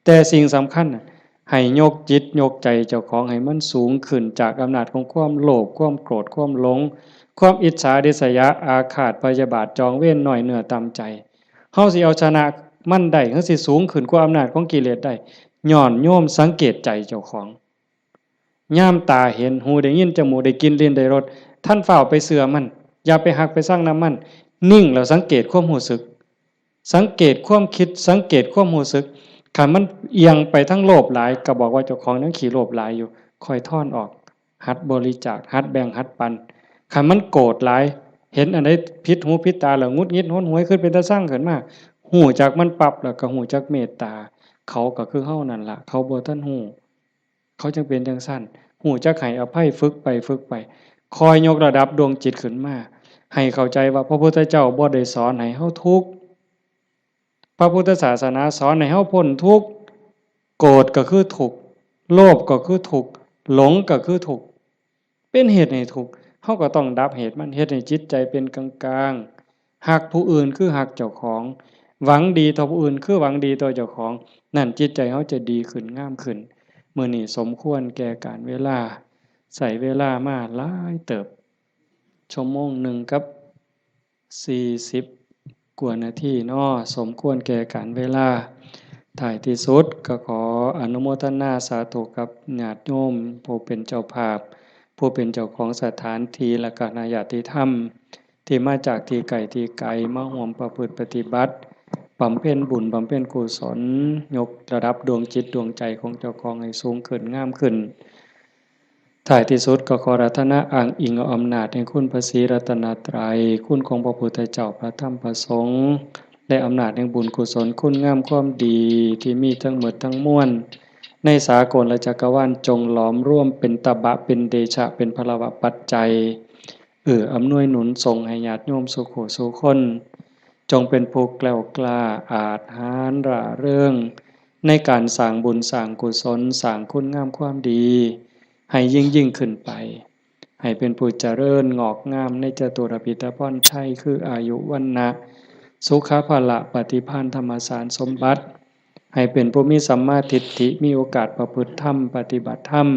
แต่สิ่งสำคัญน่ะ ให้ยกจิตยกใจเจ้าของให้มันสูงขึ้นจากอำนาจของความโลภ ความโกรธ ความหลง ความอิจฉาริษยาอาฆาตพยาบาทจองเวร น้อยเนื้อต่ำใจ เฮาสิเอาชนะมันได้ เฮาสิสูงขึ้นกว่าอำนาจของกิเลสได้ ย้อนโยมสังเกตใจเจ้าของ ยามตาเห็น หูได้ยิน จมูกได้กลิ่น ลิ้นได้รส ทันฟ้าวไปเชื่อมัน อย่าไปฮักไปชังนำมัน นิ่งแล้วสังเกตความรู้สึก สังเกตความคิด สังเกตความรู้สึก คันมันเอียงไปทางโลภหลาย ก็บอกว่าเจ้าของยังขี้โลภหลายอยู่ ค่อยถอนออก หัดบริจาค หัดแบ่ง หัดปัน คันมันโกรธหลาย เห็นอันใดผิดหูผิดตาแล้วหงุดหงิดหนหวย คิดเป็นตาชังขึ้นมา ฮู้จักมันปั๊บแล้วก็ฮู้จักเมตตา เขาก็คือเฮานั่นล่ะ เขาบ่ทันฮู้ เขาจั่งเป็นจั่งซั้น ฮู้จักให้อภัย ฝึกไปฝึกไป คอยยกระดับดวงจิตขึ้นมา ให้เข้าใจว่าพระพุทธเจ้าบ่ได้สอนให้เฮาทุกข์ พระพุทธศาสนาสอนให้เฮาพ้นทุกข์ โกรธก็คือทุกข์ โลภก็คือทุกข์ หลงก็คือทุกข์ เป็นเหตุให้ทุกข์ เฮาก็ต้องดับเหตุมัน เฮ็ดให้จิตใจเป็นกลางๆ ฮักผู้อื่นคือฮักเจ้าของ หวังดีต่อผู้อื่นคือหวังดีต่อเจ้าของ นั่นจิตใจเฮาจะดีขึ้น งามขึ้น มื้อนี้สมควรแก่กาลเวลา ใช้เวลามาหลายเติบ ชั่วโมงหนึ่งกับสี่สิบกว่านาทีเนาะ สมควรแก่กาลเวลา ท้ายที่สุดก็ขออนุโมทนาสาธุกับญาติโยมผู้เป็นเจ้าภาพ ผู้เป็นเจ้าของสถานที่ และคณะญาติธรรม ที่มาจากที่ไกลที่ไกล มาร่วมประพฤติปฏิบัติ บำเพ็ญบุญ บำเพ็ญกุศล ยกระดับดวงจิตดวงใจของเจ้าของให้สูงขึ้น งามขึ้น ท้ายที่สุดก็ขออาราธนาอ้างอิงเอาอำนาจแห่งคุณพระศรีรัตนตรัย คุณของพระพุทธเจ้า พระธรรม พระสงฆ์ และอำนาจแห่งบุญกุศล คุณงามความดีที่มีทั้งหมดทั้งมวล ในสากลและจักรวาล จงหลอมรวมเป็นตบะ เป็นเดชะ เป็นพลวปัจจัย เอื้ออำนวยหนุนส่งให้ญาติโยมสู่ผู้สู่คน จงเป็นผู้แกล้วกล้า อาจหาญร่าเริง ในการสร้างบุญสร้างกุศล สร้างคุณงามความดี ให้ยิ่งยิ่งขึ้นไป ให้เป็นผู้เจริญงอกงามในจตุรพิธพรชัย คืออายุ วรรณะ สุขะ พละ ปฏิภาณ ธรรมสารสมบัติ ให้เป็นผู้มีสัมมาทิฏฐิ มีโอกาสประพฤติธรรม ปฏิบัติธรรม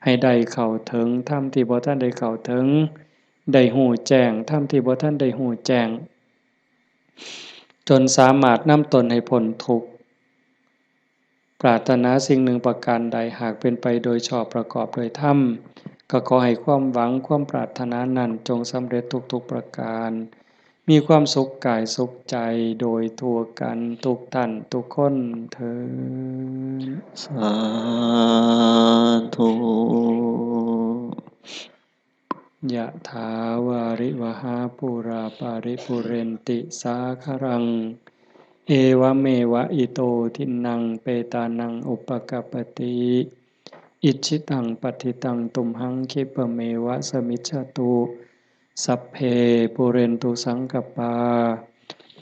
ให้ได้เข้าถึงธรรมที่บ่ทันได้เข้าถึง ได้ฮู้แจ้งธรรมที่บ่ทันได้ฮู้แจ้ง จนสามารถนำตนให้พ้นทุกข์ ปรารถนาสิ่งหนึ่งประการใด หากเป็นไปโดยชอบประกอบโดยธรรม ก็ขอให้ความหวังความปรารถนานั้นจงสำเร็จทุกๆประการ มีความสุขกายสุขใจโดยทั่วกันทุกท่านทุกคนเทอญ สาธุ ยะถาวาริวหาปูราปาริปุเรนติสาคารัง เอวะเมวะอิโตทินนังเปตานังอุปกัปปติ อิจฉิตังปัตถิตังตุมหังคิปะเมวะสมิจฉตุ สัพเพปุเรนตุสังกปา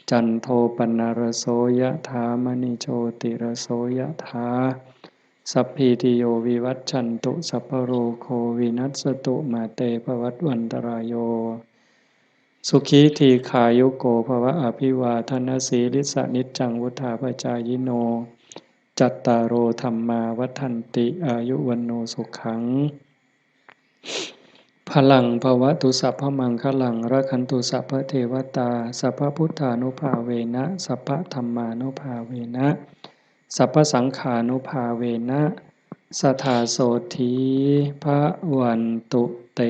จันโทปนรโสยะถามณิโชติรโสยะถา สัพพีติโยวิวัชชันตุ สัพพะโรโควินัสสตุ มาเตภวัตวันตรายโย สุขีทีขายุโกภวะ อภิวาทนสีลิสะนิจจังวุธาปจายิโน จัตตาโรธัมมาวัฒนติ อายุวันโนสุขัง พลังภวตุสัพพมังคลัง รักขันตุสัพพเทวตา สัพพพุทธานุภาเวนะ สัพพธรรมานุภาเวนะ สัพพสังฆานุภาเวนะ สทาโสธีพวันตุเต